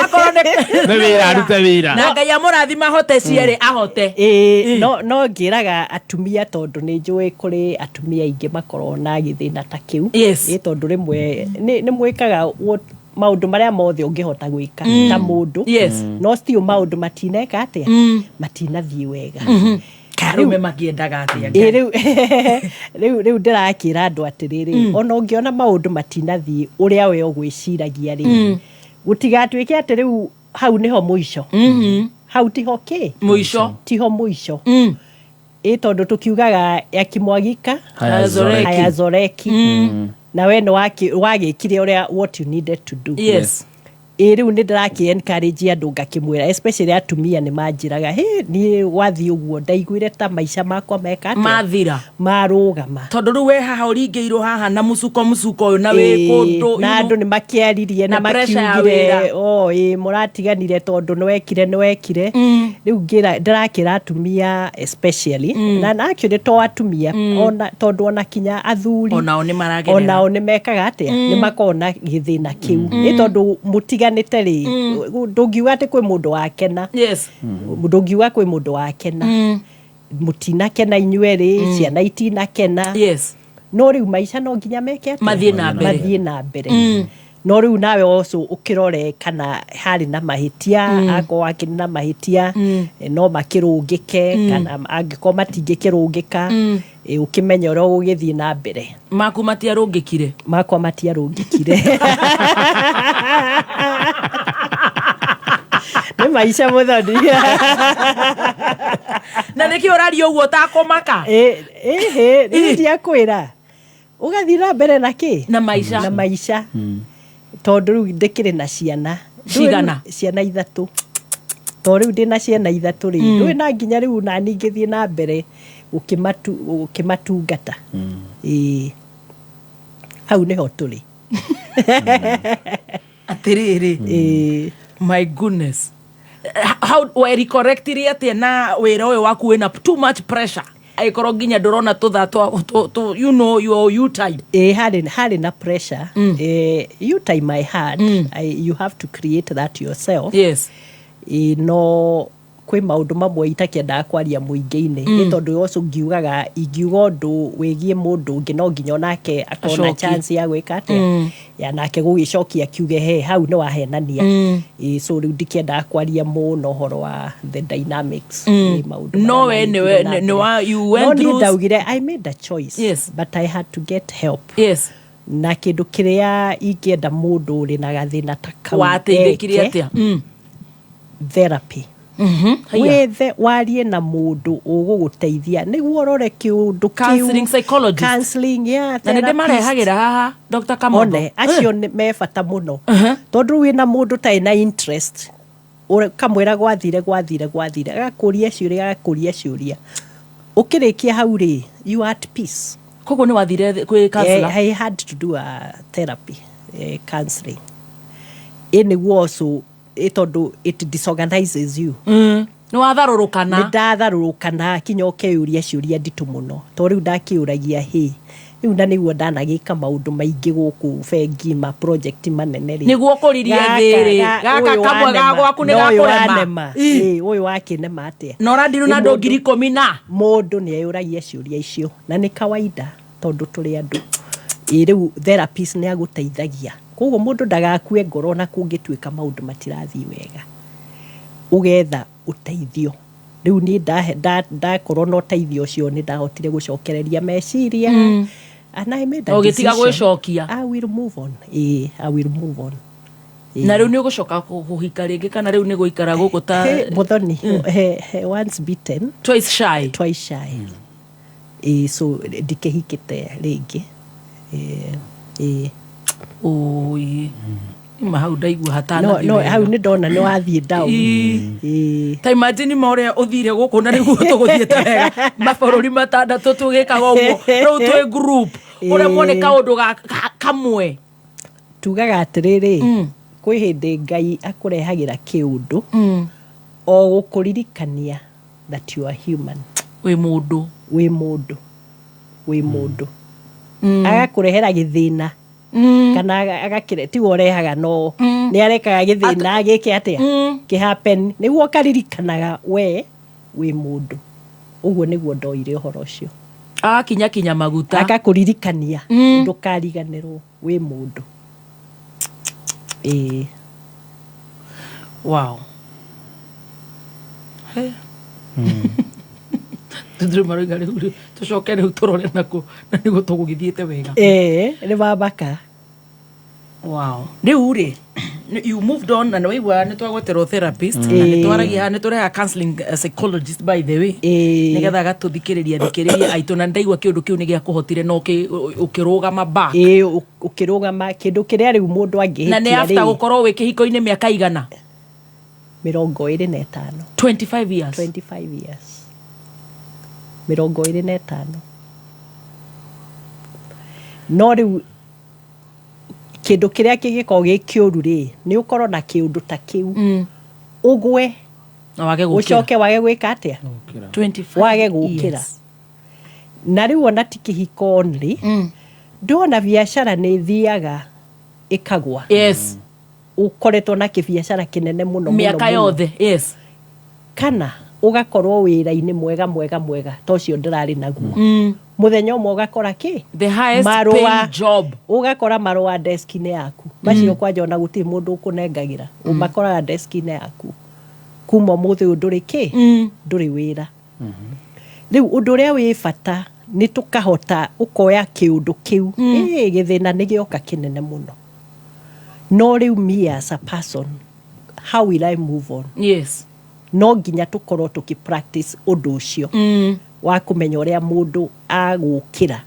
Akorwo nĩ wĩra arute wĩra. Na Ngai amũrathime ahote cierĩ ahote. Ĩĩ, no ngĩraga atumia tondũ nĩ njũĩ kũrĩ atumia aingĩ makoragwo na gĩthĩna ta kĩu. Yes. Ĩĩ, tondũ rĩmwe nĩ mwĩkaga maũndũ marĩa mothe ũngĩhota gwĩka ta mũndũ. Yes. No still maũndũ matineka atĩa? Matinathiĩ wega. Arũme makĩendaga atĩa? Ĩĩ, rĩu ndĩrakĩra andũ atĩrĩrĩ, ona ũngĩona maũndũ matinathiĩ ũrĩa we ũgwĩciragia rĩ, gũtigatuĩke atĩ rĩu hau nĩho mũico. Hau tiho kĩ? Mũico. Tiho mũico. Ĩĩ, tondũ tũkiugaga yakimwagika Hayazoreki. hayazoreki. Na we nĩ wagĩkire ũrĩa what you needed to do. Yes. Ĩĩ, rĩu nĩ ndĩrakĩ encourage andũ ngakĩmwĩra, especially atumia nĩ manjĩraga, hĩ, niĩ gwathiĩ ũguo ndaiguire ta maica makwa meka atĩa? Mathira. Marũgama. Tondũ rĩu we haha ũringĩirwo haha na mũcuko mũcuko ũyũ na wĩ kũndũ, na andũ nĩ makĩaririe, na nĩ pressure ya makiugire, wĩra. O, ĩĩ, mũratiganire tondũ nĩ wekire, nĩ wekire. Rĩu ndĩrakĩra atumia especially, na actually to atumia, ona, tondũ ona kinya athuri, Onao nĩ maragerera. Onao nĩ mekaga atĩa? Nĩ makoragwo na gĩthĩna kĩu. Nĩ tondũ mũtiganĩte rĩ, ndũngiuga atĩ kwĩ mũndũ wakena. Yes. Ndũngiuga kwĩ mũndũ wakena. Mũtinakena inyuerĩ, ciana itinakena. Yes. No rĩu maica no nginya meke atĩa? Mathiĩ na mbere. Mathiĩ na mbere. No rĩu nawe also ũkĩrore kana harĩ na mahĩtia, akorwo akĩrĩ na mahĩtia, no makĩrũngĩke, kana angĩkorwo matingĩkĩrũngĩka, ũkĩmenye ũrĩa ũgũgĩthiĩ na mbere. Maku matiarũngĩkire? Makwa matiarũngĩkire. Nĩ maica mũthoni. Na nĩkĩ ũraria ũguo ũtakũmaka? Ĩhĩ, nĩ ndiakwĩra. Ũgathiĩ na mbere na kĩ? Na maica. Na maica. Tondũ rĩu ndĩkĩrĩ na ciana. Cigana? Ciana ithatũ. Tondũ rĩu ndĩna ciana ithatũ rĩ, ndũĩ na nginya rĩu na niĩ ngĩthiĩ na mbere ũkĩmatungata. Ĩĩ. Hau nĩho tũrĩ. Atĩrĩrĩ. Ĩĩ. My goodness. How wericorrectire atĩa na wĩra ũyũ waku wĩna too much pressure? Angĩkorwo nginya ndũrona tũthaa twa, you know, your you time. Ĩĩ, harĩ na pressure. You time I had. You have to create that yourself. Yes. No kwĩ maũndũ mamwe itakĩendaga kwaria mũingĩ-inĩ. Nĩ tondũ ũcio ingiuga ũndũ wĩgiĩ mũndũ ũngĩ no nginya onake akorwo na Acokie. chance ya gwĩka atĩa? Ya nake gũgĩcokia kiuge he hau nĩ wahenania. So rĩu ndikĩendaga kwaria mũno ũhoro wa the dynamics. Maũndũ No marĩa we magĩthiĩ nĩwe, na nĩ mbere. wa, you went No niĩ through ndaugire, I made a choice. Yes. But I had to get help. Yes. Na kĩndũ kĩrĩa ingĩenda mũndũ ũrĩ na gathĩna ta kau Wateithĩkire eke, atĩa? Therapy. Haiya. Wethe warie na mũndũ ũgũgũteithia nĩguo ũrore kĩũndũ kĩu. Counseling psychologist. Counseling, yeah, Na nĩ therapist. ndĩmarehagĩra haha Dr. Kamotho. One acio nĩ me bata mũno tondũ rĩu wĩna mũndũ ũtarĩ na interest ũkamwĩra gwathire gwathire gwathire agakũria ciũria agakũria ciũria ũkĩrĩkia hau rĩ you are at peace. Koguo nĩ wathire kwĩ counselor? I had to do a therapy, counseling ĩ nĩguo also ĩ tondũ it disorganizes you. Nĩ watharũrũkana. Nĩ ndatharũrũkana kinya ũkeyũria ciũria nditũ mũno to rĩu ndakĩũragia hĩ rĩu na nĩguo ndanagĩka maũndũ maingĩ gũkũ bengi ma project manene rĩ. Nĩguo ũkũririe thĩ rĩ, gaka Ũyũ kamwe ga wanema, gwaku nĩ na ũyũ gakũrema. wanema. Ĩ, ũyũ wakĩnema atĩa? Na ũrandirwo na Nĩ andũ mũndũ- 10,000 na Mũndũ nĩ eyũragia ciũria icio na nĩ kawaida tondũ tũrĩ andũ. Ĩ rĩu therapist nĩ agũteithagia. Koguo mũndũ ndagakue ngoro ona kũngĩtuĩka maũndũ matirathiĩ wega. Ũgetha ũteithio. Rĩu niĩ ndakorwo na ũteithio ũcio nĩ ndahotire gũcokereria meciria. And I made a Ũgĩtiga decision. gwĩcokia. I will move on. Ĩ, I will move on. Ĩ. Na rĩu nĩ ũgũcoka kũhika rĩngĩ kana rĩu nĩ gũikara gũkũ ta He, Muthoni, he, he, once bitten twice shy. Twice shy. Ĩ, so ndikĩhikĩte rĩngĩ. Ĩ, ĩ. Oi. Ma hau ndaigua hatana. No, no, hau nĩ ndona nĩ wathiĩ down. Ĩ. Ta imagine ma ũrĩa ũthire gũkũ na nĩguo tũgũthiĩte wega mabũrũri matandatũ tũgĩkaga ũguo rĩu twĩ group ũremwo nĩ kaũndũ kamwe. Tugaga atĩrĩrĩ, kwĩ hĩndĩ Ngai akũrehagĩra kĩũndũ o gũkũririkania that you are human. Wĩ mũndũ. Wĩ mũndũ. Wĩ mũndũ. Agakũrehera gĩthĩna. Kana agakĩre tiwe ũrehaga no nĩ arekaga gĩthĩna gĩke atĩa kĩ happen nĩguo ũkaririkanaga we wĩ mũndũ. Ũguo nĩguo ndoire ũhoro ũcio. Agakinya kinya maguta. Agakũririkania ndũkariganĩrwo wĩ mũndũ. Ĩĩ. Wow. He. Tũtirĩ maroiga rĩu rĩ, tũcoke rĩu tũrore nakũ na nĩguo tũgũgĩthiĩte wega. Ĩĩ, nĩ mamaka. Wow. Rĩu rĩ, you moved on na nĩ waigua nĩ twagweterwo therapist na nĩ twaragia haha nĩ tũrehaga counseling psychologist by the way nĩgetha agatũthikĩrĩria thikĩrĩria aitũ na ndaigua kĩũndũ kĩu nĩ gĩakũhotire na ũkĩrũgama back. Ĩĩ, ũkĩrũgama kĩndũ kĩrĩa rĩu mũndũ angĩhĩtia Na nĩ after rĩ. gũkorwo wĩ kĩhiko-inĩ mĩaka igana? 25. 25 years. 25 years. 25. No rĩu kĩndũ kĩrĩa kĩngĩkorwo gĩ kĩũru rĩ, nĩ ũkorwo na kĩũndũ ta kĩu. Ũgwe. Na wage gũkĩra. Ũcoke wage gwĩka atĩa? 25 Wage gũkĩra. years. Na rĩu ona ti kĩhiko only. Ndona biacara nĩ ĩthiaga ĩkagwa. Yes. Ũkoretwo na kĩbiacara kĩnene mũno, mũno, Mĩaka mũno. yothe, yes. Kana ũgakorwo wĩra-inĩ mwega mwega mwega ta ũcio ndĩrarĩ naguo. Mũthenya ũmwe ũgakora kĩ? The highest Marũa. paying job. Ũgakora marũa desk-inĩ yaku. Macio kwanja ona gũtirĩ mũndũ ũkũnengagĩra. Ũmakoraga desk-inĩ yaku. Kuma ũmũthĩ ũyũ ndũrĩ kĩ? Ndũrĩ wĩra. Rĩu ũndũ ũrĩa wĩ bata nĩ tũkahota ũkoya kĩũndũ kĩu. Ĩ, gĩthĩna nĩ gĩoka kĩnene mũno. No rĩu me as a person, how will I move on? Yes. No nginya tũkorwo tũkĩ practice ũndũ ũcio. Wa kũmenya ũrĩa mũndũ agũkĩra.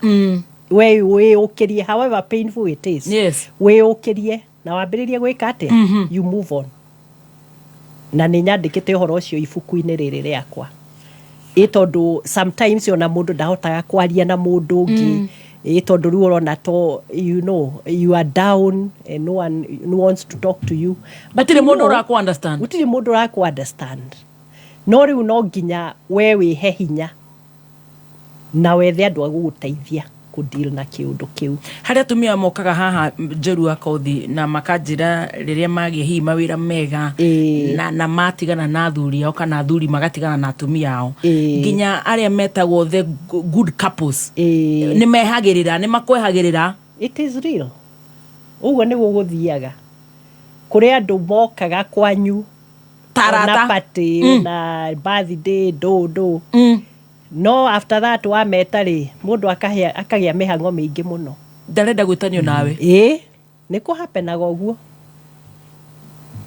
We wĩyũkĩrie, however painful it is. Yes. Wĩyũkĩrie na wambĩrĩrie gwĩka atĩa? You move on. Na nĩ nyandĩkĩte ũhoro ũcio ibuku-inĩ rĩrĩ rĩakwa. Ĩ tondũ sometimes ona mũndũ ndahotaga kwaria na mũndũ ũngĩ. Ĩ tondũ rĩu ũrona to, you know, you are down and no one wants to talk to you. But Gũtirĩ you mũndũ know, ũrakũ understand. Gũtirĩ mũndũ ũrakũ understand. No rĩu no nginya we wĩhe hinya na wethe andũ a gũgũteithia kũ deal na kĩũndũ kĩu. Harĩ atumia mokaga haha Njeru wa Kothi na makanjĩra rĩrĩa magĩa hihi mawĩra mega na matigana na athuri ao kana athuri magatigana na atumia ao. Nginya arĩa metagwo the good couples. Nĩ mehagĩrĩra, nĩ makwehagĩrĩra. It is real. Ũguo nĩguo gũthiaga. Kũrĩ andũ mokaga kwanyu Ta arata. na party, na birthday, ndũ, ndũ. No after that wameta rĩ, mũndũ akagĩa mĩhang'o mĩingĩ mũno. Ndarenda gwĩtanio nawe. Ĩĩ, nĩ kũhapenaga ũguo.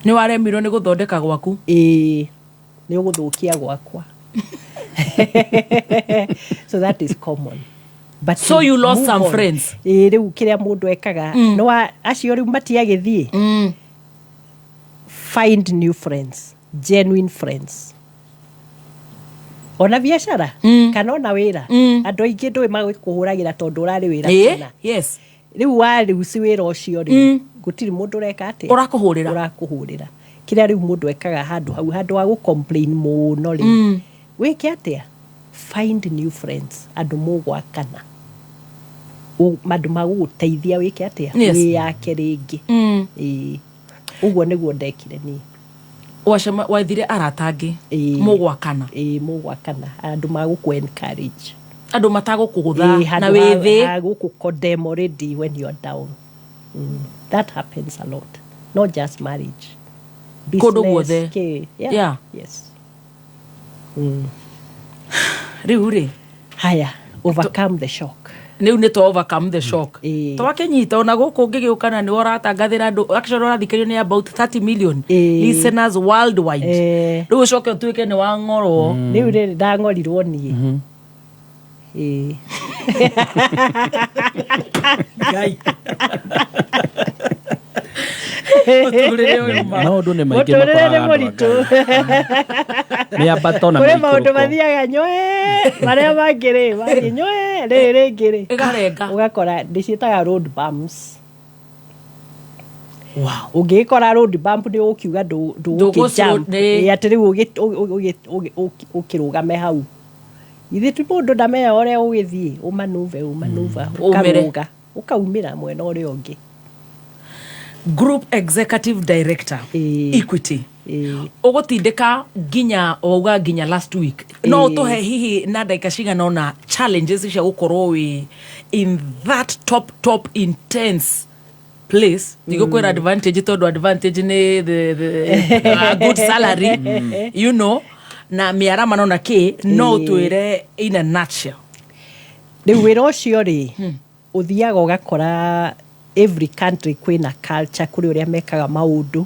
Nĩ waremirwo nĩ gũthondeka gwaku? Ĩĩ. Nĩ ũgũthũkia gwakwa. So that is common. But So you lost move some on. friends? Ĩĩ, rĩu kĩrĩa mũndũ ekaga, no acio rĩu matiagĩthiĩ. Find new friends, genuine friends, ona biacara kana ona wĩra. Andũ aingĩ ndũĩ magĩkũhũragĩra tondũ ũrarĩ wĩra kũna. Rĩu warĩuci wĩra ũcio rĩ, gũtirĩ mũndũ ũreka atĩa? Ũrakũhũrĩra. Ũrakũhũrĩra. Kĩrĩa rĩu mũndũ ekaga handũ hau, handũ ha gũ-complain mũno rĩ, wĩke atĩa? Find new friends, andũ mũgwakana, andũ magũgũteithia wĩke atĩa? Wĩyake rĩngĩ. Ĩĩ. Ũguo nĩguo ndekire niĩ. Wacema wathire arata angĩ mũgwakana. Ĩĩ, mũgwakana, andũ magũkũ encourage. Andũ matagũkũgũtha. Ĩĩ, Na handũ wĩthĩ ha gũkũ condemn already when you are down. That happens a lot, not just marriage. Kũndũ Business, guothe. kĩ, yeah. Yes. Rĩu rĩ, Haya, overcome the shock. Rĩu nĩ twa overcome the shock, twakĩnyita ona gũkũ ũngĩgĩũkana nĩ ũratangathĩra andũ. Actually ũrathikĩrĩrio nĩ about 30 million listeners worldwide. Rĩu ũcoke ũtuĩke nĩ wang'orwo. Rĩu rĩrĩ ndang'orirwo niĩ. Ĩĩ. Ngai. Mũtũrĩre ũyũ ma. Maũndũ nĩ maingĩ Mũtũrĩre nĩ makoraga andũ a mũritũ. Ngai. Mĩambato na Kũrĩ maũndũ mĩikũrũko. mathiaga nyoe, marĩa mangĩ rĩ mathiĩ nyoe, rĩrĩ rĩngĩ rĩ ĩgarenga. Ũgakora ndĩciĩtaga road bumps. Ũngĩgĩkora road bump nĩ ũkiuga ndũgũkĩ jump. Ĩ, atĩ rĩu ũkĩrũgame hau, ithe ti mũndũ ndamenya ũrĩa ũgĩthiĩ ũmanuve ũmanuva. Umĩre. Ũkarũga ũkaumĩra mwena ũrĩa ũngĩ. Group executive director, Equity, ũgũtindĩka nginya wauga nginya last week, no ũtũhe hihi na ndagĩka cigana ũna challenges cia gũkorwo wĩ in that top top intense place? Ndigũkwĩra advantage, tondũ advantage nĩ the a good salary na mĩaramano na kĩ, no ũtwĩre in a nutshell. Rĩu wĩra ũcio rĩ, ũthiaga ũgakora every country kwĩna culture, kũrĩ ũrĩa mekaga maũndũ.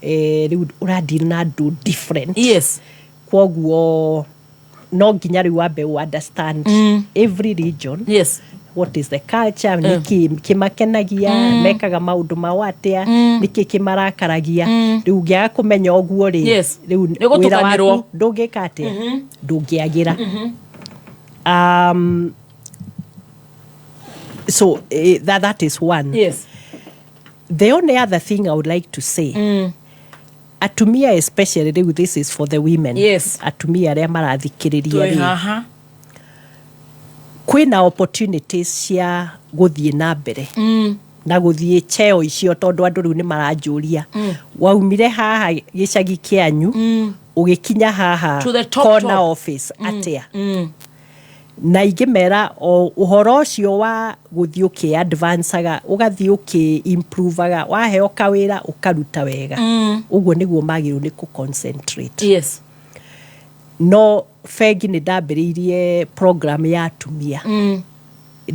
Rĩu ũradeal na andũ different. Kwoguo no nginya rĩu wambe ũ understand every region, what is the culture, nĩkĩ kĩmakenagia, mekaga maũndũ mao atĩa, nĩkĩ kĩmarakaragia. Rĩu ũngĩaga kũmenya ũguo rĩ, rĩu Nĩ wĩra gũtukanĩrwo. waku ndũngĩka atĩa? Ndũngĩagĩra. So that is one. The only other thing I would like to say, atumia especially, rĩu this is for the women, atumia arĩa marathikĩrĩria Twĩ rĩ, haha. Kwĩna opportunities cia gũthiĩ na mbere na gũthiĩ cheo icio, tondũ andũ rĩu nĩ maranjũria, waumire haha gĩcagi kĩanyu ũgĩkinya haha To the top, corner top. office atĩa? Na ingĩmera o ũhoro ũcio wa gũthiĩ ũkĩ advancaga, ũgathiĩ ũkĩ improvaga, waheo kawĩra ũkaruta wega, ũguo nĩguo magĩrĩirwo nĩ kũ concentrate. No bengi nĩ ndambĩrĩirie program ya atumia,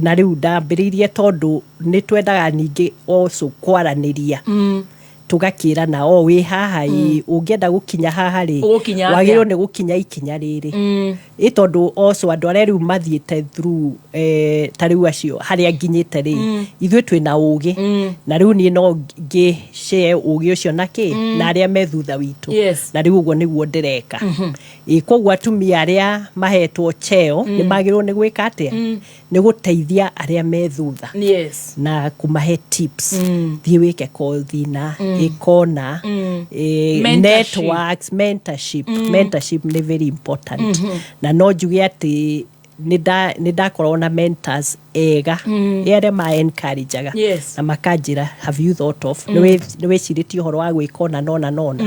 na rĩu ndambĩrĩirie tondũ nĩ twendaga ningĩ also kwaranĩria, tũgakĩrana, o wĩ haha ĩ, ũngĩenda gũkinya haha rĩ, Ũgũkinya atĩa? Wagĩrĩirwo nĩ gũkinya ikinya rĩrĩ. Ĩ tondũ also andũ arĩa rĩu mathiĩte through, ta rĩu acio harĩa nginyĩte rĩ, ithuĩ twĩna ũgĩ, na rĩu niĩ no ngĩ share ũgĩ ũcio na kĩ na arĩa me thutha witũ. Na rĩu ũguo nĩguo ndĩreka. Ĩ koguo atumia arĩa mahetwo cheo nĩ magĩrĩirwo nĩ gwĩka atĩa? Nĩ gũteithia arĩa me thutha na kũmahe tips, thiĩ wĩke kothi na ĩkona, Mentorship. Networks, mentorship. Mentorship nĩ very important. Na no njuge atĩ nĩ ndakoragwo na mentors ega, arĩa ma encourageaga na makanjĩra, "Have you thought of, nĩ wĩcirĩtie ũhoro wa gwĩka ũna nona nona?"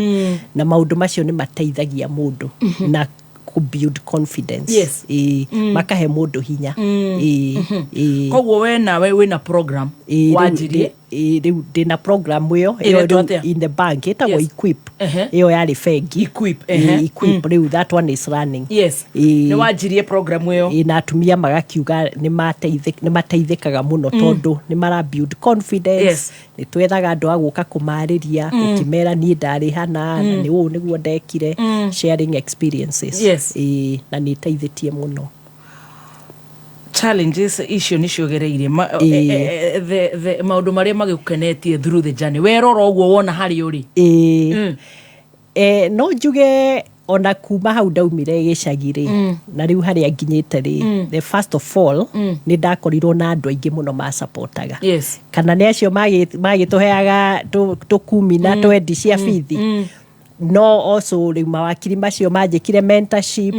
Na maũndũ macio nĩ mateithagia mũndũ na kũ build confidence. Ĩĩ, makahe mũndũ hinya. Ĩĩ, ĩĩ. Koguo we nawe wĩna program Ĩĩ, rĩu wanjirie. Rĩu ndĩna program ĩyo ĩyo Ĩretwo rĩu atĩa? in the bank ĩtagwo Yes. Equip. Ehe. Ĩyo yarĩ bengi. Equip, ehe. Equip, rĩu that one is running. Yes. Ĩĩ. Nĩ wanjirie program ĩyo. Ĩĩ, na atumia magakiuga nĩ mateithĩkaga mũno tondũ nĩ mara build confidence. Yes. Nĩ twethaga andũ a gũka kũmarĩria, ũkĩmera niĩ ndarĩ hana na nĩ ũũ nĩguo ndekire, sharing experiences. Yes. Ĩĩ, na nĩ ĩteithĩtie mũno. Challenges icio nĩcio ũgereire. Ĩĩ. Maũndũ marĩa magĩgũkenetie through the journey, werora ũguo wona harĩa ũrĩ. Ĩĩ. No njuge ona kuma hau ndaumire gĩcagi rĩ, na rĩu harĩa nginyĩte rĩ, the first of all nĩ ndakorirwo na andũ aingĩ mũno macapotaga, kana nĩ acio magĩtũheaga tũkumi na twendi cia bithi, no also rĩu mawakiri macio manjĩkire mentorship.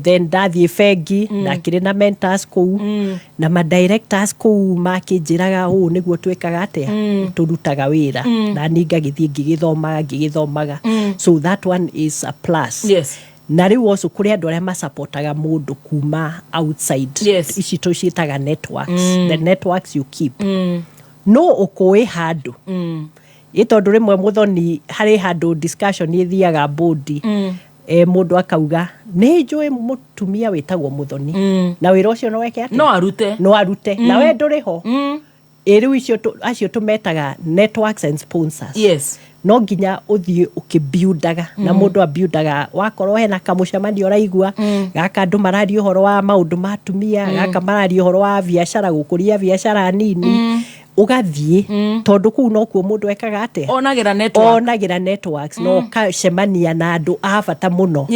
Then ndathiĩ bengi, ndakĩrĩ na mentors kũu na ma directors kũu makĩnjĩraga ũũ nĩguo twĩkaga atĩa, tũrutaga wĩra, na niĩ ngagĩthiĩ ngĩgĩthomaga ngĩgĩthomaga. So that one is a plus. Na rĩu also kũrĩ andũ arĩa macapotaga mũndũ kuma outside. Ici tũciĩtaga networks, the networks you keep, no ũkũĩ handũ ĩ, tondũ rĩmwe mũthoni harĩ handũ discussion ĩthiaga bodi, mũndũ akauga nĩ njũĩ mũtumia wĩtagwo Mũthoni na wĩra ũcio no weke atĩa? No arute. No arute, na we ndũrĩ ho. Ĩ rĩu icio acio tũmetaga networks and sponsors. No nginya ũthiĩ ũkĩbiundaga, na mũndũ abiundaga wakorwo hena kamũcemanio ũraigua gaka, andũ mararia ũhoro wa maũndũ ma atumia, gaka mararia ũhoro wa biacara, gũkũria biacara nini, ũgathiĩ, tondũ kũu nokuo mũndũ ekaga atĩa? Onagĩra network. Onagĩra networks, no ũkacemania na andũ a bata mũno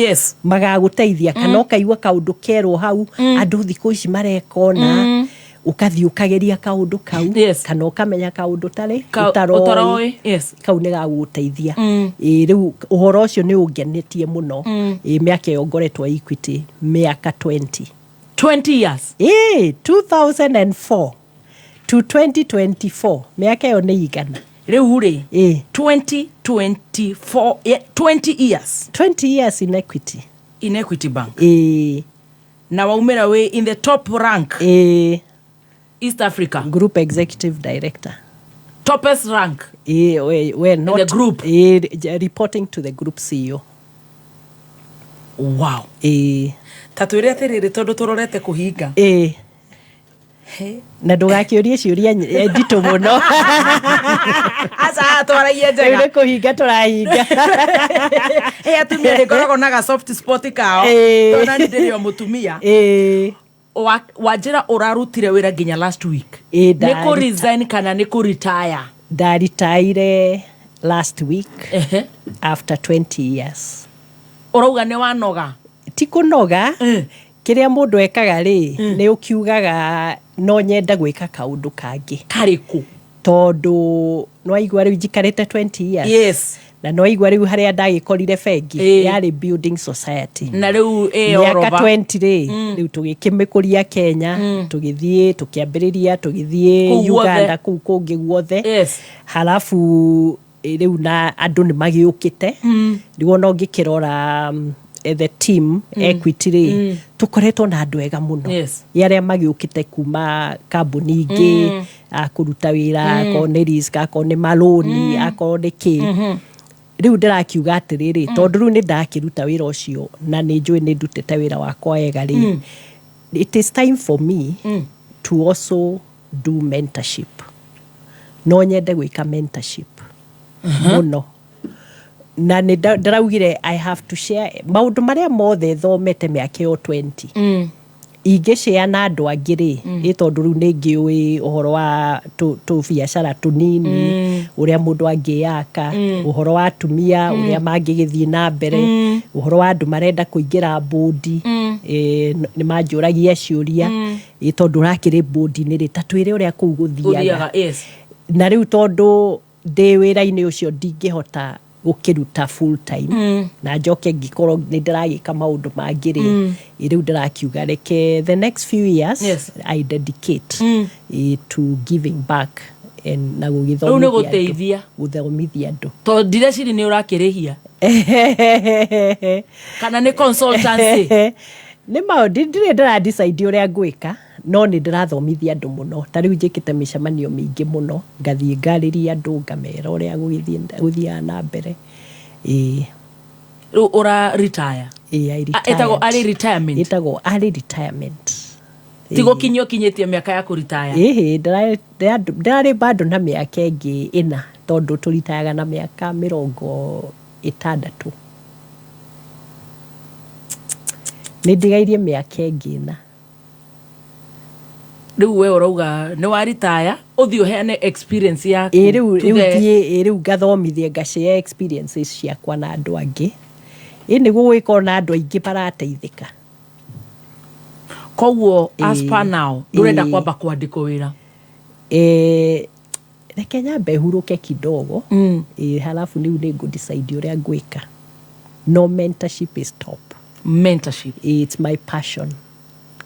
magagũteithia, kana ũkaigua kaũndũ kerwo hau, andũ thikũ ici mareka ũna, ũkathiĩ ũkageria kaũndũ kau, kana ũkamenya kaũndũ tarĩ ũtaroĩ. Ũtaroĩ. Kau nĩ gagũgũteithia. Ĩ rĩu ũhoro ũcio nĩ ũngenetie mũno. Ĩ mĩaka ĩyo ngoretwo Equity, mĩaka 20. 20 years. Ĩ 2004 to 2024, mĩaka ĩyo nĩ igana? Rĩu rĩ, Ĩ 2024, yeah, 20 years. 20 years in Equity. In Equity Bank. Ĩ. Na waumĩra wĩ in the top rank. Ĩ. East Africa. Group executive director. Topest rank. Ĩ, we not the group. Ĩ, reporting to the group CEO. Wow. Ĩ. Ta twĩre atĩrĩrĩ, tondũ tũrorete kũhinga. Ĩ, na ndũgakĩũrie ciũria nditũ mũno. Aca, twaragie Rĩu njega. nĩ kũhinga tũrahinga. Ĩ atumia nĩ ngoragwo na ga soft spot kao. Ĩ. Tondũ nani ndĩrĩ o mũtumia. Ĩ. Wanjĩra ũrarutire wĩra nginya last week. Ĩ, Nĩ kũ resign kana nĩ kũ retire? Ndaritaire last week Ehe. after 20 years. Ũrauga nĩ wanoga? Ti kũnoga. Kĩrĩa mũndũ ekaga rĩ, nĩ ũkiugaga no nyende gwĩka kaũndũ kangĩ. Karĩkũ? Tondũ nĩwaigua rĩu njikarĩte 20 years. Na nĩwaigua rĩu harĩa ndagĩkorire bengi yarĩ building society. Na rĩu ĩ Mĩaka oroba. 20 rĩ, rĩu tũgĩkĩmĩkũria Kenya, tũgĩthiĩ tũkĩambĩrĩria, tũgĩthiĩ Kũu guothe. Uganda, kũu kũngĩ guothe. Halafu rĩu na andũ nĩ magĩũkĩte, rĩu ona ũngĩkĩrora the team Equity rĩ, tũkoretwo na andũ ega mũno. Ĩ arĩa magĩũkĩte kuma kambuni ingĩ a kũruta wĩra, akorwo nĩ risk, akorwo nĩ marũni, akorwo nĩ kĩ. Rĩu ndĩrakiuga atĩrĩrĩ, tondũ rĩu nĩ ndakĩruta wĩra ũcio na nĩ njũĩ nĩ ndutĩte wĩra wakwa wega rĩ, it is time for me to also do mentorship. No nyende gwĩka mentorship mũno, na nĩ ndĩraugire I have to share maũndũ marĩa mothe thomete mĩaka ĩyo 20. Ingĩshare na andũ angĩ rĩ, ĩ tondũ rĩu nĩ ngĩũĩ ũhoro wa tũbiacara tũnini, ũrĩa mũndũ angĩyaka, ũhoro wa atumia, ũrĩa mangĩgĩthiĩ na mbere, ũhoro wa andũ marenda kũingĩra bũndi. Nĩ manjũragia ciũria, ĩ tondũ ũrakĩrĩ bũndi-inĩ rĩ, ta twĩre ũrĩa kũu gũthiaga. Gũthiaga, yes. Na rĩu tondũ ndĩ wĩra-inĩ ũcio ndingĩhota gũkĩruta full time, na njoke ngĩkorwo nĩ ndĩragĩka maũndũ mangĩ rĩ, ĩ rĩu ndĩrakiuga reke the next few years I dedicate to giving back and na Rĩu nĩ gũgĩthomithia andũ. gũteithia. Gũthomithia andũ. Tondũ ndireciria nĩ ũrakĩrĩhia kana nĩ consultancy. Nĩ maũndũ ndirĩ ndĩra decide ũrĩa ngwĩka, No nĩ ndĩrathomithia andũ mũno, ta rĩu njĩkĩte mĩcemanio mĩingĩ mũno, ngathiĩ ngarĩria andũ, ngamera ũrĩa gũthiaga na mbere. Ĩĩ. Rĩu ũra retire? Ĩĩ, I Ah, ĩtagwo retired. early retirement? Ĩtagwo early retirement. Ti gũkinyia ũkinyĩtie mĩaka ya kũritaya? Ĩhĩ, ndĩrarĩ bado na mĩaka ĩngĩ ĩna, tondũ tũritayaga na mĩaka 60. Nĩ ndigairie mĩaka ĩngĩ ĩna. Rĩu we ũrauga nĩ waritaya, ũthiĩ ũheane experience yaku. Ĩ rĩu to rĩu the- thiĩ, ĩ rĩu ngathomithie, ngashare experiences ciakwa na andũ angĩ, ĩ nĩguo gũgĩkorwo na andũ aingĩ marateithĩka. Koguo as per now ndũrenda kwamba kwandĩkwo wĩra? Ĩ, reke nyambe hurũke kidogo, ĩ halafu rĩu nĩ ngũ decide ũrĩa ngwĩka. No mentorship is top. Mentorship. It's my passion.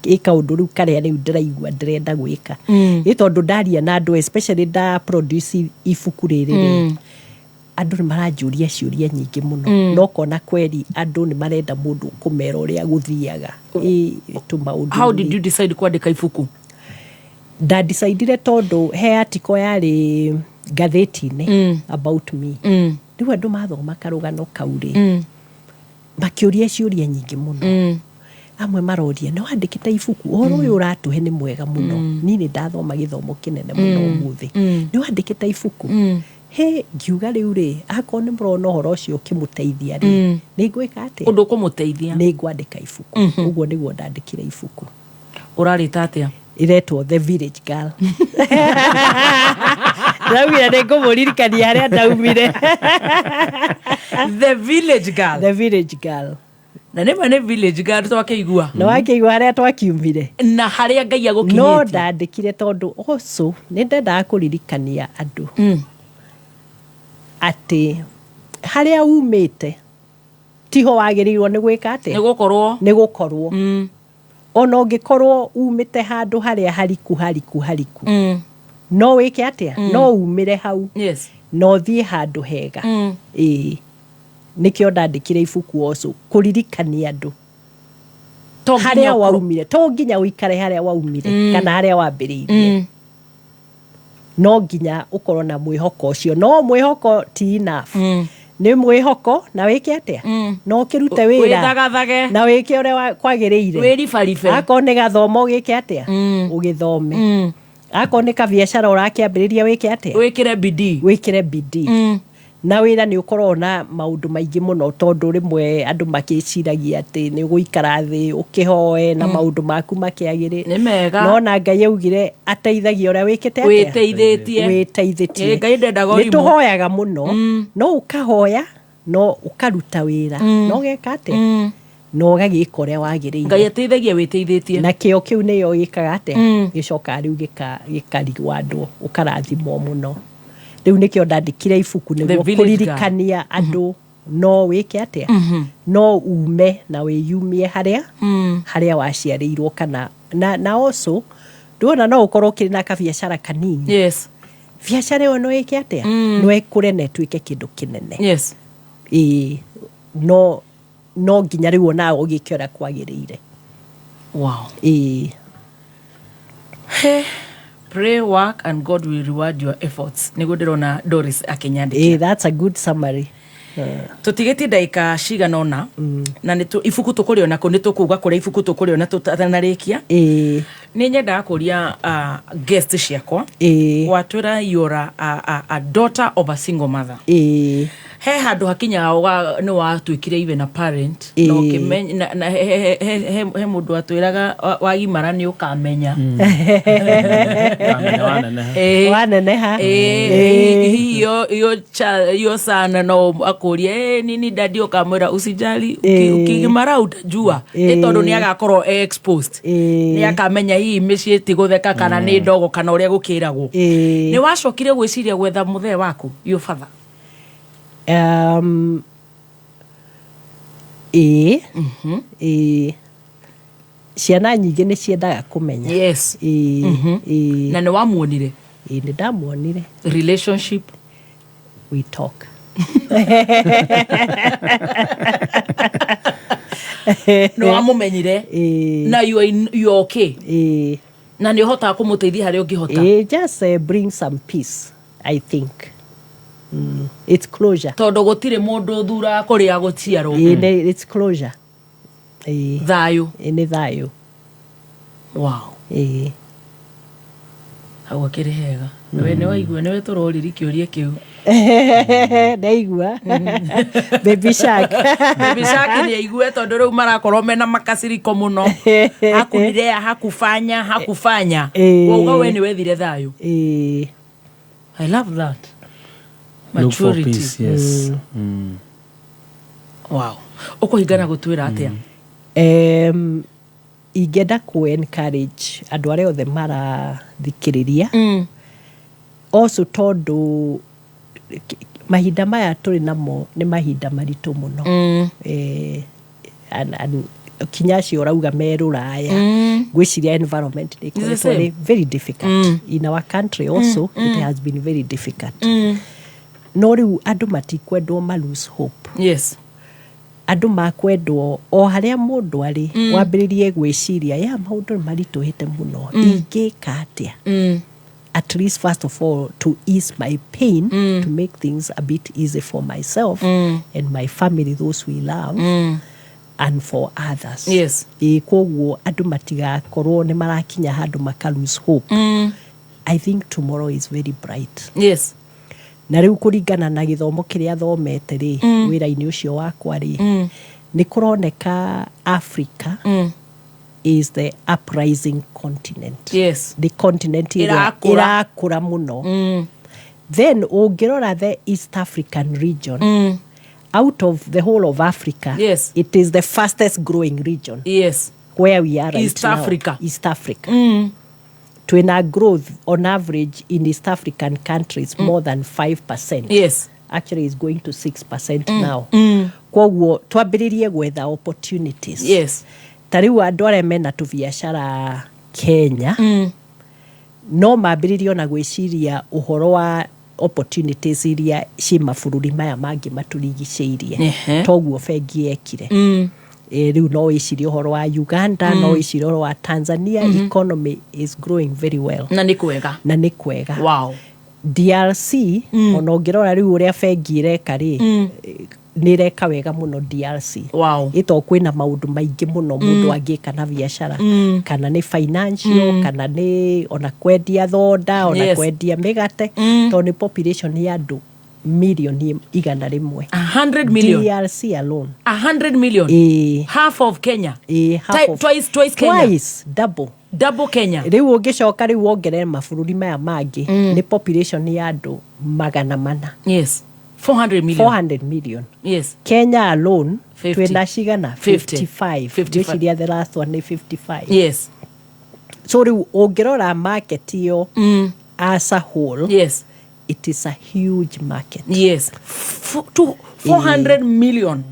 Ĩ kaũndũ rĩu karĩa rĩu ndĩraigua ndĩrenda gwĩka. Ĩ tondũ ndaria na andũ, especially nda produce ibuku rĩrĩ rĩ, andũ nĩ maranjũria ciũria nyingĩ mũno. No kona kweri andũ nĩ marenda mũndũ ũkũmera ũrĩa gũthiaga. Ĩ tũmaũndũ. How did you decide kwandĩka ibuku? Ndadecidire tondũ he article yarĩ ngathĩti-inĩ about me. Rĩu andũ mathoma karũgano kau rĩ, makĩũria ciũria nyingĩ mũno. Amwe maroria, nĩ wandĩkĩte ibuku, ũhoro ũyũ ũratũhe nĩ mwega mũno, niĩ nĩ ndathoma gĩthomo kĩnene mũno ũmũthĩ, nĩ wandĩkĩte ibuku? He ngiuga rĩu rĩ, akorwo nĩ mũrona ũhoro ũcio ũkĩmũteithia rĩ, nĩ ngwĩka atĩa? Ũndũ ũkũmũteithia. Nĩ ngwandĩka ibuku. Ũguo nĩguo ndandĩkire ibuku. Ũrarĩta atĩa? Iretwo The Village Girl. Ndaugire nĩ ngũmũririkania harĩa ndaumire. The Village Girl. The Village Girl. Na nĩma nĩ village girl twakĩigua. Na wakĩigua harĩa twakiumire. Na harĩa Ngai agũkinyĩtie. No ndandĩkire tondũ also nĩ ndendaga kũririkania andũ atĩ harĩa umĩte tiho wagĩrĩirwo nĩ gwĩka atĩa? Nĩ gũkorwo. Nĩ gũkorwo. Ona ũngĩkorwo umĩte handũ harĩa hariku hariku hariku, no wĩke atĩa? No umĩre hau. Na ũthiĩ handũ hega. Ĩĩ. Nĩkĩo ndandĩkire ibuku also kũririkania andũ harĩa waumire, to nginya ũikare harĩa waumire kana harĩa wambĩrĩirie. No nginya ũkorwo na mwĩhoko ũcio. No mwĩhoko ti enough. Nĩ mwĩhoko na wĩke atĩa? No ũkĩrute wĩra. Wĩthagathage. Na wĩke ũrĩa kwagĩrĩire. Wĩribaribe. Akorwo nĩ gathomo ũgĩke atĩa? Ũgĩthome. Akorwo nĩ kabiacara ũrakĩambĩrĩria wĩke atĩa? Wĩkĩre bidii. Wĩkĩre bidii. Na wĩra nĩ ũkoragwo na maũndũ maingĩ mũno, tondũ rĩmwe andũ makĩciragia atĩ nĩ ũgũikara thĩ ũkĩhoe na maũndũ maku makĩagĩre. Nĩ mega. No na Ngai augire ateithagia ũrĩa wĩkĩte atĩa? Wĩteithĩtie. Wĩteithĩtie. Ĩ, Ngai ndendaga Nĩ ũrimũ. tũhoyaga mũno, no ũkahoya, no ũkaruta wĩra, no ũgeka atĩa? Na ũgagĩka ũrĩa wagĩrĩire. Ngai ateithagia wĩteithĩtie. Na kĩo kĩu nĩyo gĩkaga atĩa? Gĩcokaga rĩu gĩkarigwandwo, ũkarathimwo mũno. Rĩu nĩkĩo ndandĩkire ibuku The nĩguo Village Girl. kũririkania andũ no wĩke atĩa? No ume na wĩyumie harĩa harĩa waciarĩirwo kana na also ndũrona no ũkorwo ũkĩrĩ na kabiacara kanini. Biacara ĩyo no ĩke atĩa? No ĩkũre na ĩtuĩke kĩndũ kĩnene. Ĩĩ, no nginya rĩu onawe ũgĩke ũrĩa kwagĩrĩire. Wow. Ĩĩ. He, pray, work and God will reward your efforts. Nĩguo ndĩrona Doris akĩnyandĩkĩra. Ĩĩ, that's a good summary. Tũtigĩtie ndagĩka cigana ũna, na nĩ ibuku tũkũrĩona kũ, nĩ tũkuga kũrĩa ibuku tũkũrĩona tũtanarĩkia. Nĩ nyendaga kũria guest ciakwa. Watwĩra you're a daughter of a single mother. He handũ hakinyaga nĩ watuĩkire even a parent. Na ũkĩmenya, na he mũndũ atwĩraga wagimara nĩ ũkamenya. Ũkamenya waneneha. Waneneha. Hihi yo sana no akũrie, nini daddy, ũkamwĩra usijali, ukigimara utajua. Tondũ nĩ agakorwo e exposed. Nĩ akamenya hihi mĩciĩ ti gũtheka kana nĩ ndogo kana ũrĩa gũkĩragwo. Nĩ wacokire gwĩciria gwetha mũthee waku, your father? Ĩĩ. Ĩĩ. Ciana nyingĩ nĩ ciendaga kũmenya. Ĩĩ. Ĩĩ. Na nĩ wamuonire? Ĩĩ, nĩ ndamuonire. Relationship? We talk. Nĩ wamũmenyire? Ĩĩ. Na you are okay? Ĩĩ. Na nĩ ũhotaga kũmũteithia harĩa ũngĩhota. It just bring some peace, I think. It's closure. Tondũ gũtirĩ mũndũ ũthuraga kũrĩa gũciarwo. Ĩĩ, it's closure. Ĩĩ. Thayũ. Ĩĩ, nĩ thayũ. Wow. Ĩĩ. Hau akĩrĩ hega. We nĩ waigua nĩwe tũroririe kĩũria kĩu. Ndaigua. Baby Shark. Baby Shark nĩ aigue tondũ rĩu marakorwo mena makasiriko mũno. Hakunilea, hakufanya, hakufanya. Ĩĩ. Wauga we nĩ wethire thayũ. Ĩĩ. I love that. Look for Maturity. peace, yes. Wow. Ũkũhingana gũtwĩra atĩa? Ingĩenda ku encourage andũ arĩa othe marathikĩrĩria. Also tondũ mahinda maya tũrĩ namo nĩ mahinda maritũ mũno. And kinya acio ũrauga me rũraya. Ngwĩciria environment nĩ It's the ĩkoretwo same. ĩrĩ very difficult. In our country also, it has been very difficult. No rĩu andũ matikwendwo ma lose hope. Yes. Andũ makwendwo o harĩa mũndũ arĩ, wambĩrĩrie gwĩciria ya maũndũ nĩ maritũhĩte mũno, ingĩka atĩa? At least first of all to ease my pain, to make things a bit easy for myself and my family, those we love, and for others. Yes. Ĩĩ, koguo andũ matigakorwo nĩ marakinya handũ maka lose hope. I think tomorrow is very bright. Yes. Na rĩu kũringana na gĩthomo kĩrĩa thomete rĩ, wĩra-inĩ ũcio wakwa rĩ, nĩ kũroneka Africa is the uprising continent. Yes. The continent ĩrĩa Ĩrakũra. ĩrakũra mũno. Then ũngĩrora the East African region, out of the whole of Africa, Yes. it is the fastest growing region. Yes. Where we are right East now. Africa. East Africa. Twina growth on average in East African countries more than 5%. Yes. Actually it's going to 6% now. Koguo twambĩrĩrie gwetha opportunities. Yes. Ta rĩu andũ arĩa mena tũbiacara Kenya, no mambĩrĩrie ona gwĩciria ũhoro wa opportunities iria ci mabũrũri maya mangĩ matũrigicĩirie. Toguo bengi yekire. Rĩu no wĩcirie ũhoro wa Uganda, no wĩcirie ũhoro wa Tanzania. Economy is growing very well. Na nĩ kwega. Na nĩ kwega. Wow. DRC, ona ũngĩrora rĩu ũrĩa bengi ĩreka rĩ, nĩ ĩreka wega mũno DRC. Wow. Ĩto kwĩna maũndũ maingĩ mũno mũndũ angĩka na biacara, kana nĩ financial, kana nĩ ona kwendia thonda, ona kwendia mĩgate, tondũ nĩ population ya andũ milioni 100. 100 million. DRC alone. 100 million. Ĩĩ. Half of Kenya. Ĩĩ, half of Twice Kenya. Twice, double. Double Kenya. Rĩu ũngĩcoka rĩu wongerere mabũrũri maya mangĩ, nĩ population ya andũ 400. Yes. 400 million. 400 million. Yes. Kenya alone, 50. twĩna cigana? 50. 55. 55. Ngwĩciria the last one nĩ 55. Yes. So rĩu ũngĩrora market ĩyo as a whole, Yes. it is a huge market. Yes. 400 million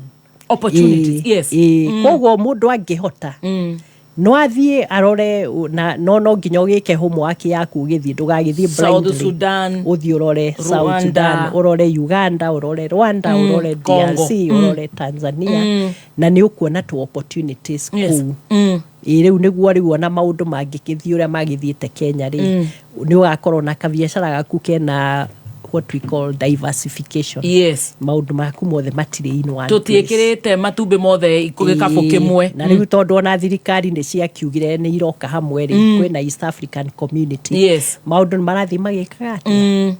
opportunities. Yes. Koguo mũndũ angĩhota, no athiĩ arore, na no nginya ũgĩke homework yaku ũgĩthiĩ, ndũgagĩthiĩ South blindly. Sudan, Ũthiĩ ũrore South Rwanda. Sudan, ũrore Uganda, ũrore Rwanda, ũrore Congo. DRC, ũrore Tanzania, na nĩ ũkuona tu opportunities kũu. Ĩ rĩu nĩguo rĩu ona maũndũ mangĩgĩthiĩ ũrĩa magĩthiĩte Kenya rĩ, nĩ ũgakorwo na kabiacara gaku kena what we call diversification. Yes. Maũndũ maku mothe matirĩ in one place. Tũtiĩkĩrĩte matumbĩ mothe gĩkabũ Ĩĩ, kĩmwe. Na rĩu tondũ ona thirikari nĩ ciakiugire nĩ iroka hamwe rĩ, kwĩna East African Community. Yes. Maũndũ nĩ marathiĩ magĩkaga atĩa?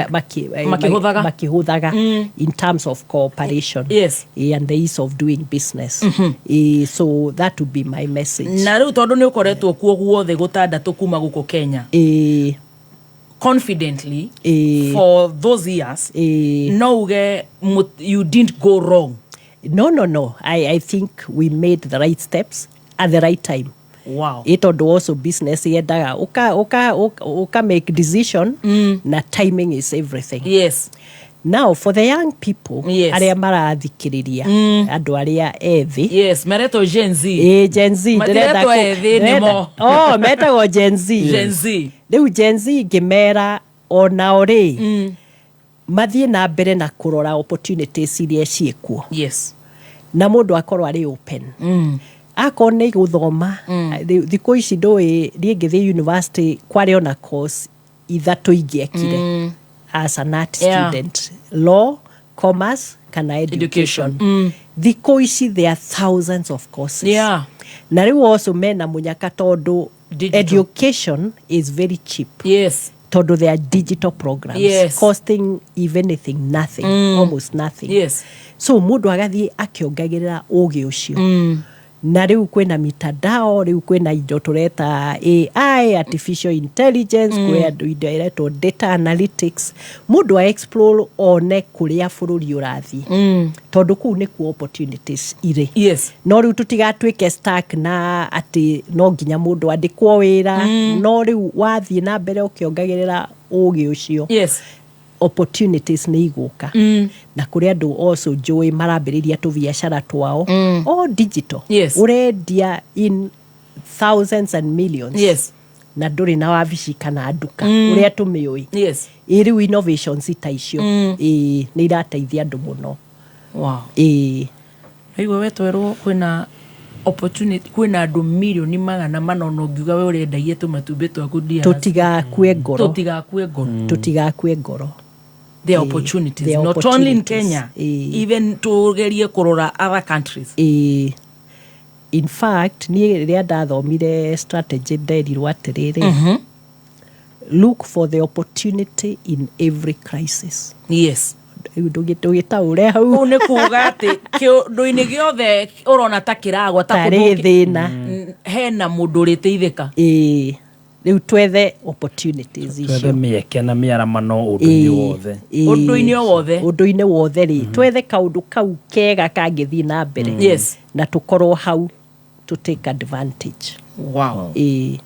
Makĩhũthaga. Makĩhũthaga in terms of cooperation. Yes. Ĩĩ, and the ease of doing business. Ĩĩ, so that would be my message. Na rĩu tondũ nĩ ũkoretwo kuo guothe gũtandatũ kuma gũkũ Kenya. Ĩĩ. Confidently, Ĩĩ. for those years, Ĩĩ. no uge you didn't go wrong. No, no, no. I think we made the right steps at the right time. Wow. Ĩ tondũ also business yendaga ũka make decision, na timing is everything. Yes. Now for the young people, Yes. arĩa marathikĩrĩria, andũ arĩa ethĩ. Yes, meretwo Gen Z. Ĩ, Gen Z, Matiretwo ndĩrenda ethĩ ndĩrenda nĩmo. Oh, metagwo Gen Z. Gen Z. Rĩu Gen Z ngĩmera onao rĩ, mathiĩ na mbere na kũrora opportunities iria ciĩkuo. Yes. Na mũndũ akorwo arĩ open. Akorwo nĩ gũthoma, thikũ ici ndũĩ, niĩ ngĩthiĩ university kwarĩ ona course ithatũ ingĩekire as an art student: law, commerce kana education. Thikũ ici there are thousands of courses. Na rĩu also mena mũnyaka tondũ Digital. Education is very cheap tondũ there are digital programs costing, if anything, nothing, almost nothing. So mũndũ agathiĩ akĩongagĩrĩra ũgĩ ũcio. Na rĩu kwĩna mitandao, rĩu kwĩna indo tũreta AI, artificial intelligence, kwĩ andũ indo iretwo data analytics. Mũndũ a explore one kũrĩa bũrũri ũrathiĩ, tondũ kũu nĩkuo opportunities irĩ. No rĩu tũtigatuĩke stuck na atĩ no nginya mũndũ andĩkwo wĩra. No rĩu wathiĩ na mbere ũkĩongagĩrĩra ũgĩ ũcio, opportunities nĩ igũka. Na kũrĩ andũ also njũĩ marambĩrĩria tũbiacara twao all digital. Ũrendia in thousands and millions na ndũrĩ na wabici kana nduka ũrĩa tũmĩũĩ. Ĩ rĩu innovations ta icio, ĩ nĩ irateithia andũ mũno. Ĩ. Aigua wetwerwo kwĩna opportunity, kwĩna andũ mirioni 400, ũngiuga we ũrendagia tũmatumbĩ twaku DRC. Tũtigakue ngoro. Tũtigakue ngoro. Tũtigakue ngoro. There are opportunities, There are not only in opportunities. Kenya, even tugerie kũrora other countries. Ĩ, in fact niĩ rĩrĩa ndathomire strategy nderirwo atĩrĩrĩ, look for the opportunity in every crisis. Rĩu ndũgĩtaũre hau. Kũu nĩ kuga atĩ kĩũndũ-inĩ gĩothe ũrona ta kĩragwa, ta tarĩ kũndũ thĩna, hena mũndũ ũrĩteithĩka. Ĩ, rĩu twethe opportunities Twethe icio. mĩeke na mĩaramano ũndũ-inĩ wothe. Ũndũ-inĩ o wothe. Ũndũ-inĩ wothe rĩ, twethe kaũndũ kau kega kangĩthiĩ na mbere na tũkorwo hau to take advantage. Ĩ.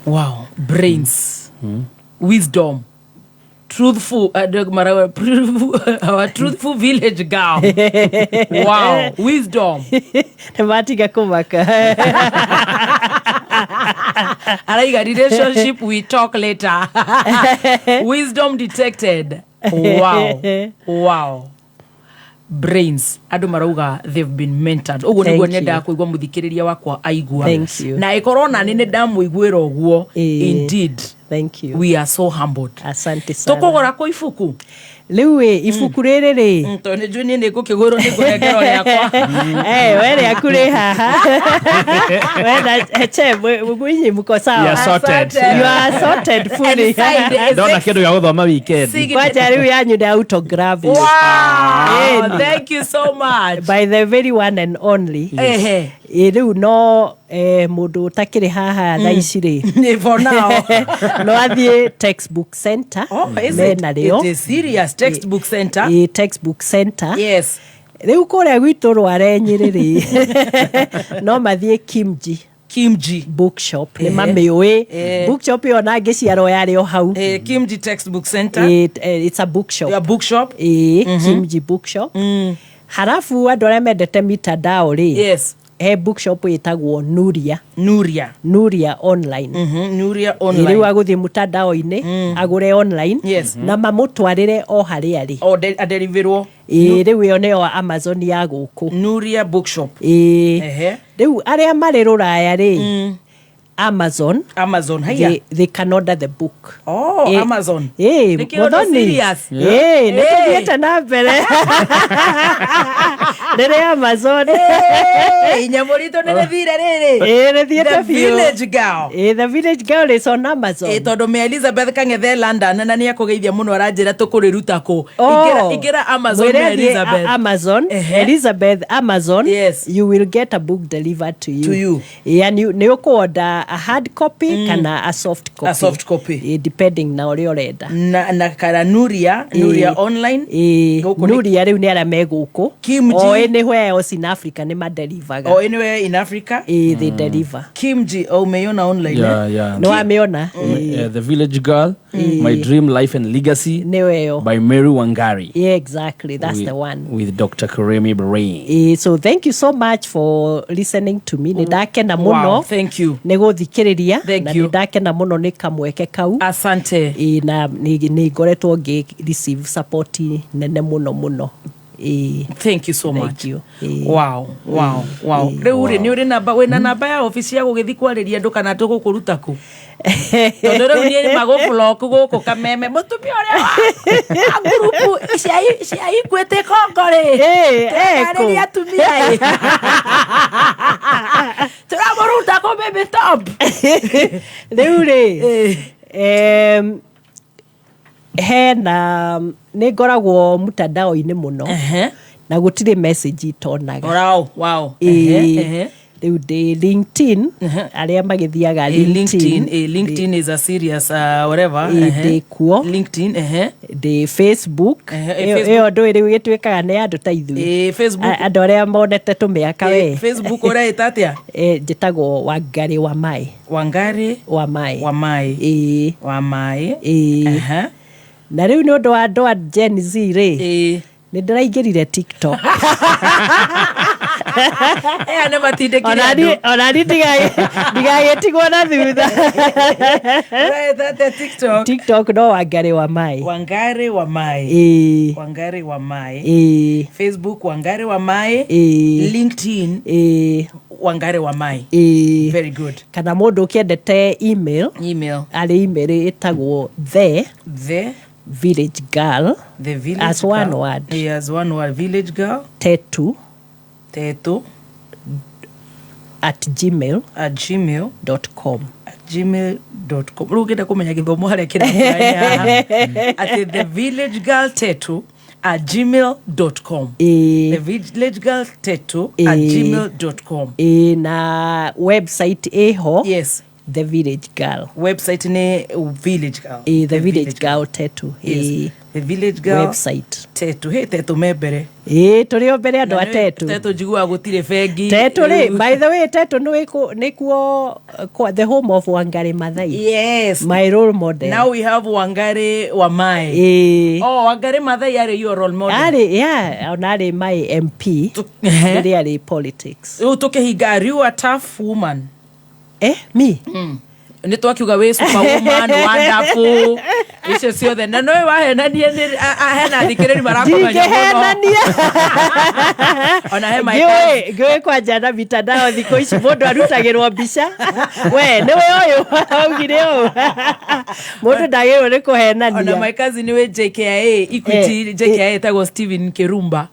Wow, brains, wisdom, truthful, our truthful village girl. Wow, wisdom. Nĩ matiga kũmaka. Araiga relationship, we talk later. Wisdom detected. Wow, brains, andå marauga they've been mentored. Ũguo nĩguo Thank you. nyendaga kũigua mũthikĩrĩria wakwa aigua. Thank you. Na ĩkorwo nani nĩ ndamũiguĩra ũguo. Indeed, Thank you. we are so humbled. Asante sana. Tũkũgũra kũ ibuku? Rĩu ĩ, ibuku rĩrĩ rĩ, Tondũ nĩ njũĩ niĩ nĩ ngũkĩgũrwo, nĩ ngũnengerwo rĩakwa. Eh, we rĩaku rĩ haha. We na che mwinyi mko sawa. You are sorted. You are sorted fully. And signed. Ndona kĩndũ gĩa gũthoma weekend. Kwanja rĩu yanyu nĩ autograph. Wow, Ĩni. thank you so much. By the very one and only. Ehe. Ĩ rĩu no mũndũ ũtakĩrĩ haha thaa ici rĩ, Nĩ for now. No athiĩ Textbook Center. Oh, is it? Mena rĩo. It is serious. Textbook Center. Ĩ, Textbook Center. Rĩu kũrĩa gwitũ Rware Nyĩrĩ rĩ, no mathiĩ Kimji. Kimji Bookshop nĩ Ehe. mamĩũĩ. Eh. Bookshop ĩyo na ngĩciarwo yarĩ o hau. Kimji Textbook Center. It's a bookshop. A bookshop. Ĩ, Kimji Bookshop. Halafu andũ arĩa mendete mitandao rĩ, he bookshop ĩtagwo Nuria. Nuria. Nuria Online. Nuria Online. Rĩu agũthiĩ mũtandao-inĩ agũre online na mamũtwarĩre o harĩa arĩ. O adeliverwo. Ĩ, rĩu ĩyo nĩyo Amazon ya gũkũ. Nuria Bookshop. Ĩ. Ehe. Rĩu arĩa marĩ rũraya rĩ, Amazon. Amazon, haya. They can order the book. Oh, Amazon. Ĩ, Nĩ kĩũndũ Muthoni. serious. Ĩ, nĩ Eh. tũthiĩte na mbere rĩrĩ Amazon. Hey, inyamũ ritũ nĩ rĩthire rĩrĩ. Ĩ, rĩthiĩte The biũ. Village Girl. Ĩ, The Village Girl is on Amazon. Ĩ, tondũ me Elizabeth Kang'ethe London na nĩ akũgeithia mũno, aranjĩra tũkũrĩruta kũ. Oh. Ingĩra Amazon, Mwĩre me athiĩ Elizabeth. Amazon. Ehe. Elizabeth, Amazon. You will get a book delivered to you. To you. Yani nĩ ũkũorder a hard copy kana a soft copy. A soft copy. Ĩ, depending na ũrĩa ũrenda. Na kana Nuria, Nuria Online. Ĩ, Gũkũ nĩ- Nuria rĩu nĩ arĩa me gũkũ. Kimji. O anywhere else in Africa nĩ madelivaga. Oh, anywhere in Africa. Ĩ, they deliver. Kimji, oh, umeiona online, eh? Yeah. Nĩ wamĩona? The Village Girl, My Dream Life and Legacy Nĩyo ĩyo. by Mary Wangari. Yeah, exactly. That's the one. With Dr. Karemi Brain. So thank you so much for listening to me. Nĩ ndakena Wow, mũno thank you. nĩ gũthikĩrĩria Thank na you. nĩ ndakena mũno nĩ kamweke kau. Asante. Ĩ, na nĩ ngoretwo ngĩ receive support nene mũno mũno. Ĩĩ. Thank you so Thank much. you. Ĩĩ. Wow. Rĩu rĩ, nĩ ũrĩ namba, wĩna namba ya obici ya gũgĩthiĩ kwarĩria andũ kana tũgũkũruta kũ? Tondũ rĩu niĩ magũblock gũkũ Kameme, mũtumia ũrĩa wa ngurubu cia Equity Kongo rĩ, tũrarĩria atumia ĩ, tũramũruta kũ baby top? Rĩu rĩ, hena nĩ ngoragwo mtandao-inĩ mũno na gũtirĩ message itonaga. Wow. Ĩĩ. Ehe. Rĩu ndĩ LinkedIn, arĩa magĩthiaga LinkedIn, LinkedIn is a serious whatever. Ĩĩ, ndĩ kuo. LinkedIn, ehe. Ndĩ Facebook. Ehe, Facebook. Ĩyo ndũĩ rĩu ĩtuĩkaga nĩ andũ ta ithuĩ. Facebook. Andũ arĩa monete tũmĩaka we. Facebook ũreĩta atĩa? Njĩtagwo Wangari wa Mai. Wangari wa Mai. Wa Mai. Ĩĩ. Wa Mai. Ĩĩ. Na rĩu nĩ ũndũ wa andũ a Gen Z rĩ, nĩ ndĩraingĩrire TikTok. Aya nĩ matindĩkire andũ. Ona niĩ ndigagĩtigwo na thutha. Ũreĩta atĩa TikTok? TikTok no Wangari wa Mai. Wangari wa Mai. Ĩĩ. Wangari wa Mai. Ĩĩ. Facebook Wangari wa Mai. Ĩĩ. LinkedIn Ĩĩ. Wangari wa Mai. Ĩĩ. Very good. Kana mũndũ ũkĩendete email, Email. arĩ email ĩtagwo the The village girl, The village as one girl. word. Yeah, as one word. Village girl. Tetu. Tetu. At gmail. At gmail. Dot com. At gmail.com. Rĩu ũngĩenda kũmenya gĩthomo harĩa kĩrahaha atĩ the village girl tetu at gmail.com. The village girl tetu at gmail.com. Ĩĩ, na website ĩho. Yes. The village girl. Website nĩ village girl. Ĩĩ, the village girl tetu. Yes. Ĩĩ. The village girl Website. Tetu. Hey, Tetu me mbere. Ĩĩ, tũrĩ o mbere andũ Na a nĩ- Tetu. Tetu njiguaga gũtirĩ bengi. Tetu rĩ, Rĩu- by the way, Tetu nĩkuo the home of Wangari Maathai. Yes. My role model. Now we have Wangari wa Mai. Ĩĩ. Oh, Wangari Maathai arĩ your role model. Arĩ, yeah, ona arĩ my MP rĩrĩa arĩ politics. Rĩu tũkĩhinga, are you a tough woman? Me? Nĩ twakiuga wĩ superwoman, wonderful, icio ciothe, na noĩ wahenanie nĩ hena athikĩrĩri marakũmenya mũno. Ndingĩhenania. Ona he my Ngĩũĩ kwanja na mitandao thikũ ici mũndũ arutagĩrwo mbica, we nĩwe ũyũ augire ũũ, mũndũ ndagĩrĩirwo nĩ Ona kũhenania. my cousin wĩ JKIA Equity, JKIA ĩtagwo Steven Kirumba,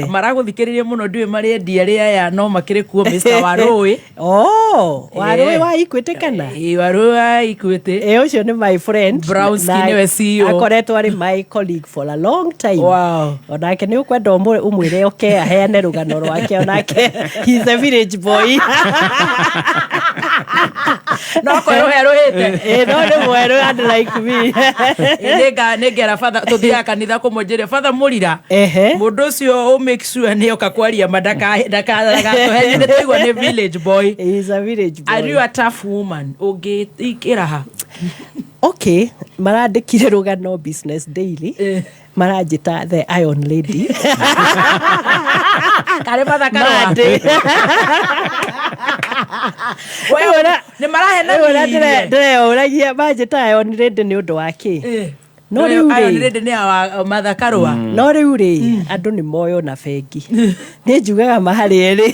maragũthikĩrĩria mũno, ndiũĩ marĩ endia arĩa aya no makĩrĩ kuo, Mr. Warũĩ. Oh, Warũĩ wa Equity kana? Ĩĩ, Warũĩ wa Equity. Ĩĩ, ũcio nĩ my friend. Brownski Na nĩwe CEO. akoretwo arĩ my colleague for a long time. Wow. Onake nĩ ũkwenda ũmwĩre oke aheane rũgano rwake, onake he's a village boy. No kwerũhe rũhĩte. Ĩĩ, no nĩ mwerũ unlike me. Nĩngera batha tũthiaga kanitha kũmũnjĩre batha mũrira mũndũ ũcio ũ make sure nĩ oka kwaria ma ndakatũhenie, nĩ twaigua nĩ village boy. He's a village boy. Are you a tough woman? Ũngĩikĩra ha? Okay, marandĩkire rũgano Business Daily, maranjĩta the Iron Lady. Karĩ batha karũa. Mandĩ. Nĩ marahenanirie. Ndĩreũragia manjĩta Iron Lady nĩ ũndũ wa kĩ? No rĩu Iron rĩ, Lady nĩ ya Martha Karũa. No rĩu rĩ, andũ nĩ moyo na bengi nĩ njugaga ma harĩ erĩ,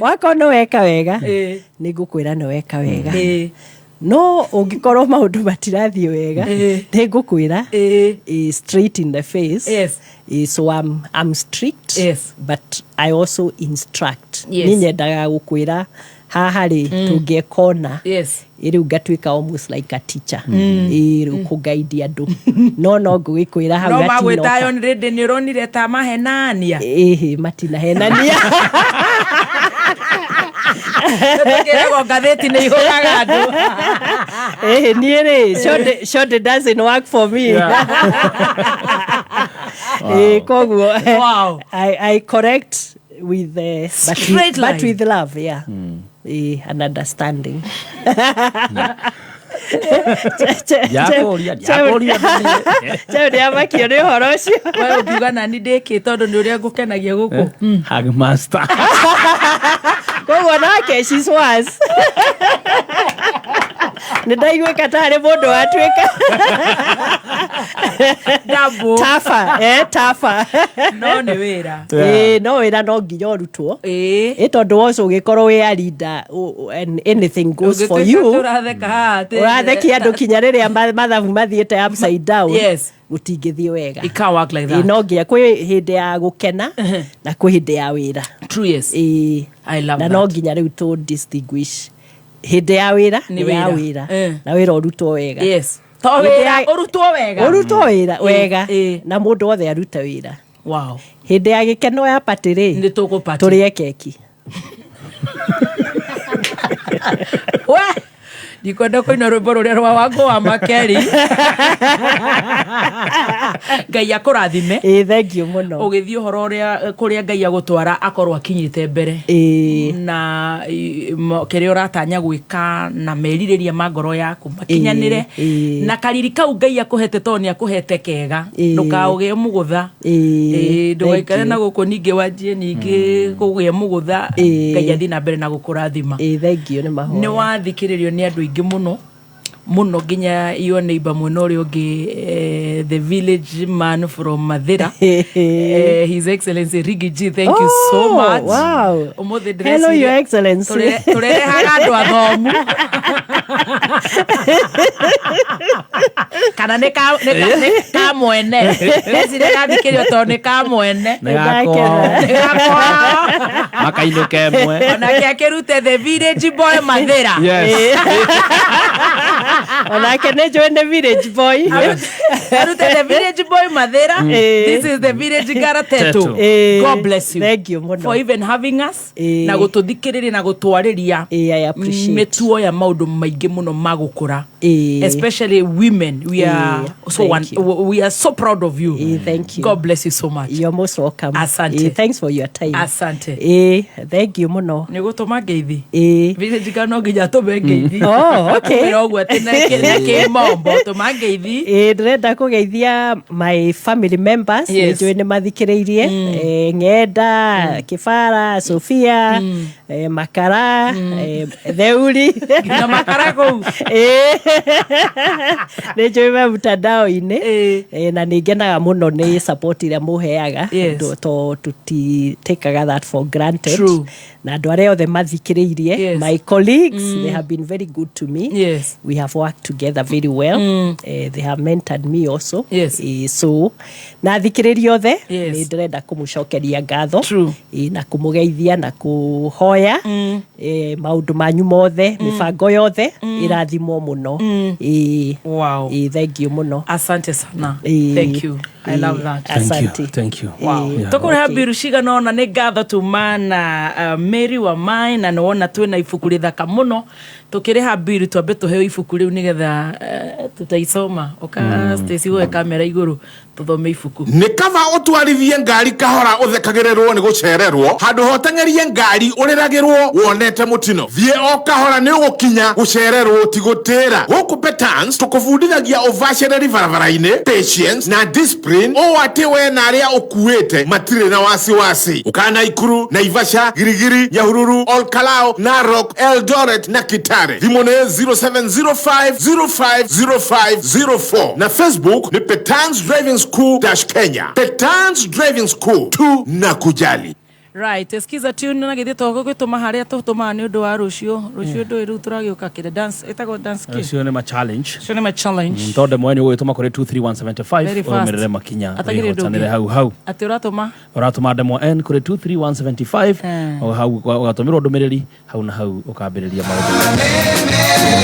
wakorwo nĩ weka wega nĩ ngũkwĩra nĩ weka wega, no ũngĩkorwo maũndũ matirathiĩ wega nĩ ngũkwĩra straight in the face. Yes. So I'm strict. Yes. But I also instruct. Yes. Niĩ nyendaga gũkwĩra haha rĩ tũngĩekona. Yes. Rĩu ngatuĩka almost like a teacher. Ĩ, rĩu kũguide andũ, no ngũgĩkwĩra hau No magwĩta gatinoka. Iron Lady nĩ ũronire ta mahenania. Ĩhĩ, matinahenania. Tũkĩragwo ngathĩti nĩ ihũraga andũ. Ĩhĩ, niĩ rĩ, short doesn't work for me. Ĩ, koguo Wow. I correct with but Straight with, but line. with love, yeah. And understanding. Ndiakũria, ndiakũria. Cheo nĩamakio nĩ ũhoro ũcio. We ũngiuga nani ndĩkĩ tondũ nĩ ũrĩa ngũkenagia gũkũ. Hug master. Koguo nake she's worse. Nĩ ndaiguĩka tarĩ mũndũ watuĩka. Double. Tafa, eh, tafa. No nĩ wĩra. Ĩĩ, no wĩra no nginya ũrutwo. Ĩ tondũ woco ũgĩkorwo wĩ a leader and anything goes for Ũngĩtuĩka you. tũratheka haha atĩ- Ũrathekia andũ kinya rĩrĩa mathabu mathiĩte upside down. Yes. Gũtingĩthiĩ wega. It can't work like Ĩĩ, that. no nginya kwĩ hĩndĩ ya gũkena na kwĩ hĩndĩ ya wĩra. True, yes. Ĩĩ. I love Na that. no nginya rĩu tũ distinguish hĩndĩ ya wĩra Nĩ nĩ ya wĩra. wĩra Eh. na wĩra ũrutwo wega. Yes. To Hĩndĩ wĩra ya- ũrutwo wega. Ũrutwo wĩra Ĩĩ, wega ĩĩ. na mũndũ wothe arute wĩra. Wow. Hĩndĩ ya gĩkeno ya party rĩ, Nĩ tũkũ party. tũrĩe keki. We ndikwenda kũina rwĩmbo rũrĩa rwa Wangũ wa Makeri. Ngai akũrathime. Ĩĩ, thank you mũno. Ũgĩthiĩ ũhoro ũrĩa kũrĩa Ngai agũtwara akorwo akinyĩte mbere. Na kĩrĩa ũratanya gwĩka na merirĩria ma ngoro yaku makinyanĩre. Na kariri kau Ngai akũhete tondũ nĩ akũhete kega. Ndũkaũgĩe mũgũtha. Ndũgaikare Thank na you. gũkũ ningĩ wanjie ningĩ kũgĩa mũgũtha. Ngai athiĩ na mbere na gũkũrathima. Ĩĩ, thank you, nĩ mahoya. Nĩ wathikĩrĩrio nĩ andũ aingĩ mũno mũno nginya your neighbor mwena ũrĩa ũngĩ, the village man from Mathira, His Excellency Riggy G, thank you so Oh, much. wow. Ũmũthĩ Hello, ndĩreciria Your Excellency. Tũrĩrehaga andũ athomu kana nĩ ka mwene. Ndĩreciria gathikĩrĩrio tondũ nĩ ka mwene. Nĩ gakwa. Nĩ gakwa. Makainũka ĩmwe. Onake akĩrute the village boy Mathira. Yes. Onake nĩ njũĩ nĩ village boy. Arute the village boy Mathira. This is the village girl Tetu. Tetu. God bless you. Thank you mũno. For even having us na gũtũthikĩrĩria na gũtwarĩria I appreciate. mĩtuo ya maũndũ maingĩ mũno ma gũkũra. Especially women, we are so Thank one, you. we are so proud of you. Thank you. God bless you so much. You're most welcome. Asante. Thanks for your time. Asante. Thank you mũno. Nĩ gũtũma ngeithi. Village girl no nginya atũme ngeithi. Oh, okay. Kwĩra ũguo atĩ na kĩmombo tũma ngeithi. Ĩĩ, ndĩrenda kũgeithia my family members. Yes. Nĩ njũĩ nĩ mathikĩrĩirie. Ng'enda, Kĩbara, Sofia, Makara, Theuri. Nginya Makara kũu. Nĩ njũĩ me mtandao-inĩ. Na nĩ ngenaga mũno nĩ support ĩrĩa mũheaga. Yes. To tũtitĩkaga that for granted. True. Na andũ arĩa othe mathikĩrĩirie, Yes. my colleagues, they have been very good to me. Yes. We have worked together very well. They have mentored me also. Yes. So na thikĩrĩria othe Yes. nĩ ndĩrenda kũmũcokeria ngatho. True. Na kũmũgeithia na kũhoya maũndũ manyu mothe, mĩbango yothe ĩrathimwo mũno. Wow. Thank you mũno. Asante sana. Thank you. I love that. Asante. Thank you. Wow. Yeah. Tũkũrĩha mbiru cigana ũna nĩ ngatho tuma na Mary wa Mai na nĩwona twĩna ibuku rĩthaka mũno tũkĩrĩha mbiru twambe tũheo ibuku rĩu nĩgetha tutaisoma ũka Stacy woe kamera igũrũ tũthome ibuku. Nĩ kaba ũtwarithie ngari kahora ũthekagĩrĩrwo nĩ gũcererwo handũ ha ũteng'erie ngari ũrĩragĩrwo wonete mũtino. Thiĩ o kahora nĩ ũgũkinya gũcererwo ti gũtĩra. Gũkũ Petans tũkũbundithagia ũbacĩrĩri barabara-inĩ, patience na discipline ũũ atĩ we na arĩa ũkuĩte matirĩ na wasiwasi. Ũka Naikuru, Naivasha, Girigiri, Nyahururu, Olkalou, Narok, Eldoret na Kitale. Thimũ nĩ 0705 0505 04 na Facebook nĩ Petans Driving School dash Kenya. Petans Driving School tu na kujali. Right, skiza tune na githĩ to gũgĩtũma harĩa tũtũmaga nĩ ũndũ wa rũciũ. Rũciũ ndũĩ rĩu tũragĩũka kĩrĩa dance ĩtagwo dance kĩ? Ũcio nĩ ma challenge. Ũcio nĩ ma challenge. Tondũ ndemwa nĩ ũgũgĩtũma kũrĩ 23175 Very fast. ũrũmĩrĩre makinya Atagĩrĩ ũndũ wĩhotanĩre ũngĩ. hau hau. Atĩ ũratũma Ũratũma ndemwa N kũrĩ 23175 o hau ũgatũmĩrwo ndũmĩrĩri hau na hau ũkambĩrĩria maũndũ.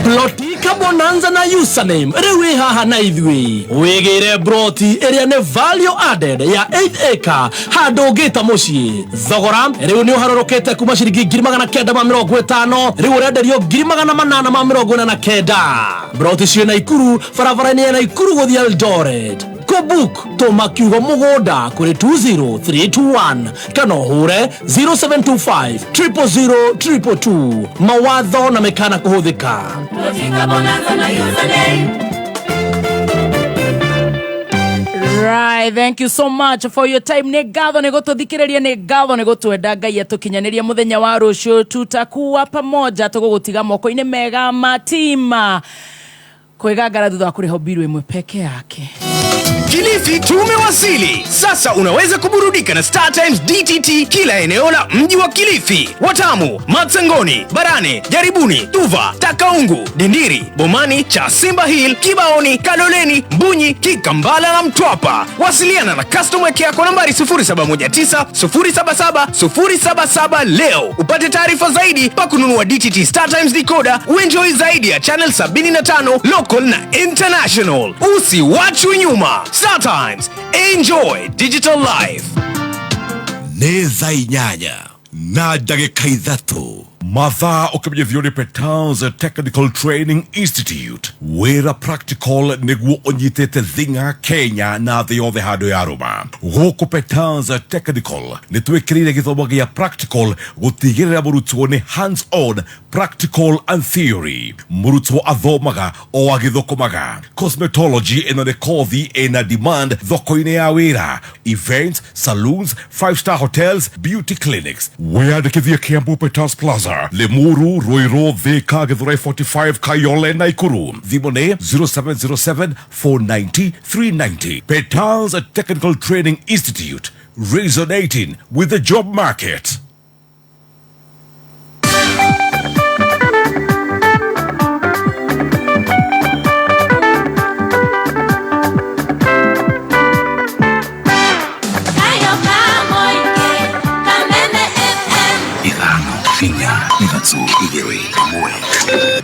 Plotika Bonanza na username rĩu wĩ haha na ithuĩ wĩgĩre broti ĩrĩa nĩ value added ya 8 acre handũ ũngĩta mũciĩ. Thogora rĩu nĩ ũharũrũkĩte kuma ciringi 950 rĩu ũrenderio 849. Broti ciĩ Naikuru barabara-inĩ ya Naikuru gũthiĩ Eldoret. Kũbook tũma kiugo mũgũnda kũrĩ 20321 kana ũhũre 0725 000 222. Mawatho na mĩkana kũhũthĩka. Right, thank you so much for your time. Nĩ ngatho nĩ gũtũthikĩrĩria, nĩ ngatho nĩ gũtwenda. Ngai atũkinyanĩria mũthenya wa rũciũ, tutakuwa pamoja. Tũgũgũtiga moko-inĩ mega ma tima. Kwĩgangara thutha wa kũrĩhwo mbiru ĩmwe peke yake. Kilifi tumewasili. Sasa unaweza kuburudika na Star Times DTT kila eneo la mji wa Kilifi, Watamu, Matsangoni, Barane, Jaribuni, Tuva, Takaungu, Dindiri, Bomani, cha Simba Hill, Kibaoni, Kaloleni, Mbunyi, Kikambala na Mtwapa. Wasiliana na customer care kwa nambari 0719 077 077 leo upate taarifa zaidi pa kununua DTT Star Times decoder, uenjoy zaidi ya channel 75 local na international. Usiwachwe nyuma. Star Times, enjoy digital life. Nĩ thaa 8:03 mathaa ũkĩmenyithio nĩ Petals Technical Training Institute, wĩra practical nĩguo ũnyitĩte thing'a Kenya na thĩ yothe handũ ya rũma. Gũkũ Petals Technical nĩ twĩkĩrĩire gĩthomo gĩa practical gũtigĩrĩra mũrutwo nĩ hands on, practical and theory. Mũrutwo athomaga o agĩthũkũmaga. Cosmetology, ĩno nĩ kothi ĩna demand thoko-inĩ ya wĩra, events, saloons, five star hotels, beauty clinics. Wĩyandĩkithie Kiambu Petals Plaza, Limuru, Ruiru, Thika, Githurai 45, Kayole, Nakuru. Thimũ nĩ 0707 490 390. Petals Technical Training Institute, resonating with the job market. Kayo ka mũingĩ, Kameme FM. 5 4 3 2 1.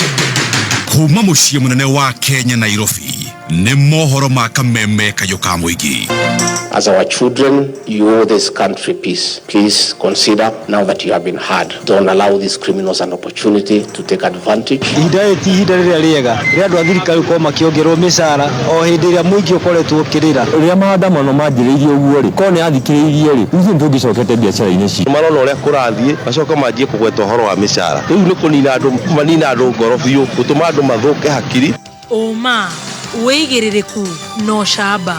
Kuma mũciĩ mũnene wa Kenya, Nairobi, nĩ mohoro ma Kameme kayũ ka mũingĩ. As our children, you owe this country peace. Please consider now that you have been heard. Don't allow these criminals an opportunity to take advantage. Ihinda rĩrĩ ti ihinda rĩrĩa rĩega rĩa andũ a thirikari gũkorwo makĩongererwo mĩcara o hĩndĩ ĩrĩa mũingĩ ũkoretwo ũkĩrĩra. Rĩrĩa maandamano manjĩrĩirie ũguo rĩ, korwo nĩ athikĩrĩirie rĩ, ithuĩ nĩ tũngĩcokete biacara-inĩ citũ. Marona ũrĩa kũrathiĩ, macoka manjie kũgweta ũhoro wa mĩcara. Rĩu nĩ kũnina andũ manina andũ ngoro biũ, gũtũma andũ mathũke hakiri. Ũma, wĩigĩrĩrĩku na ũcamba.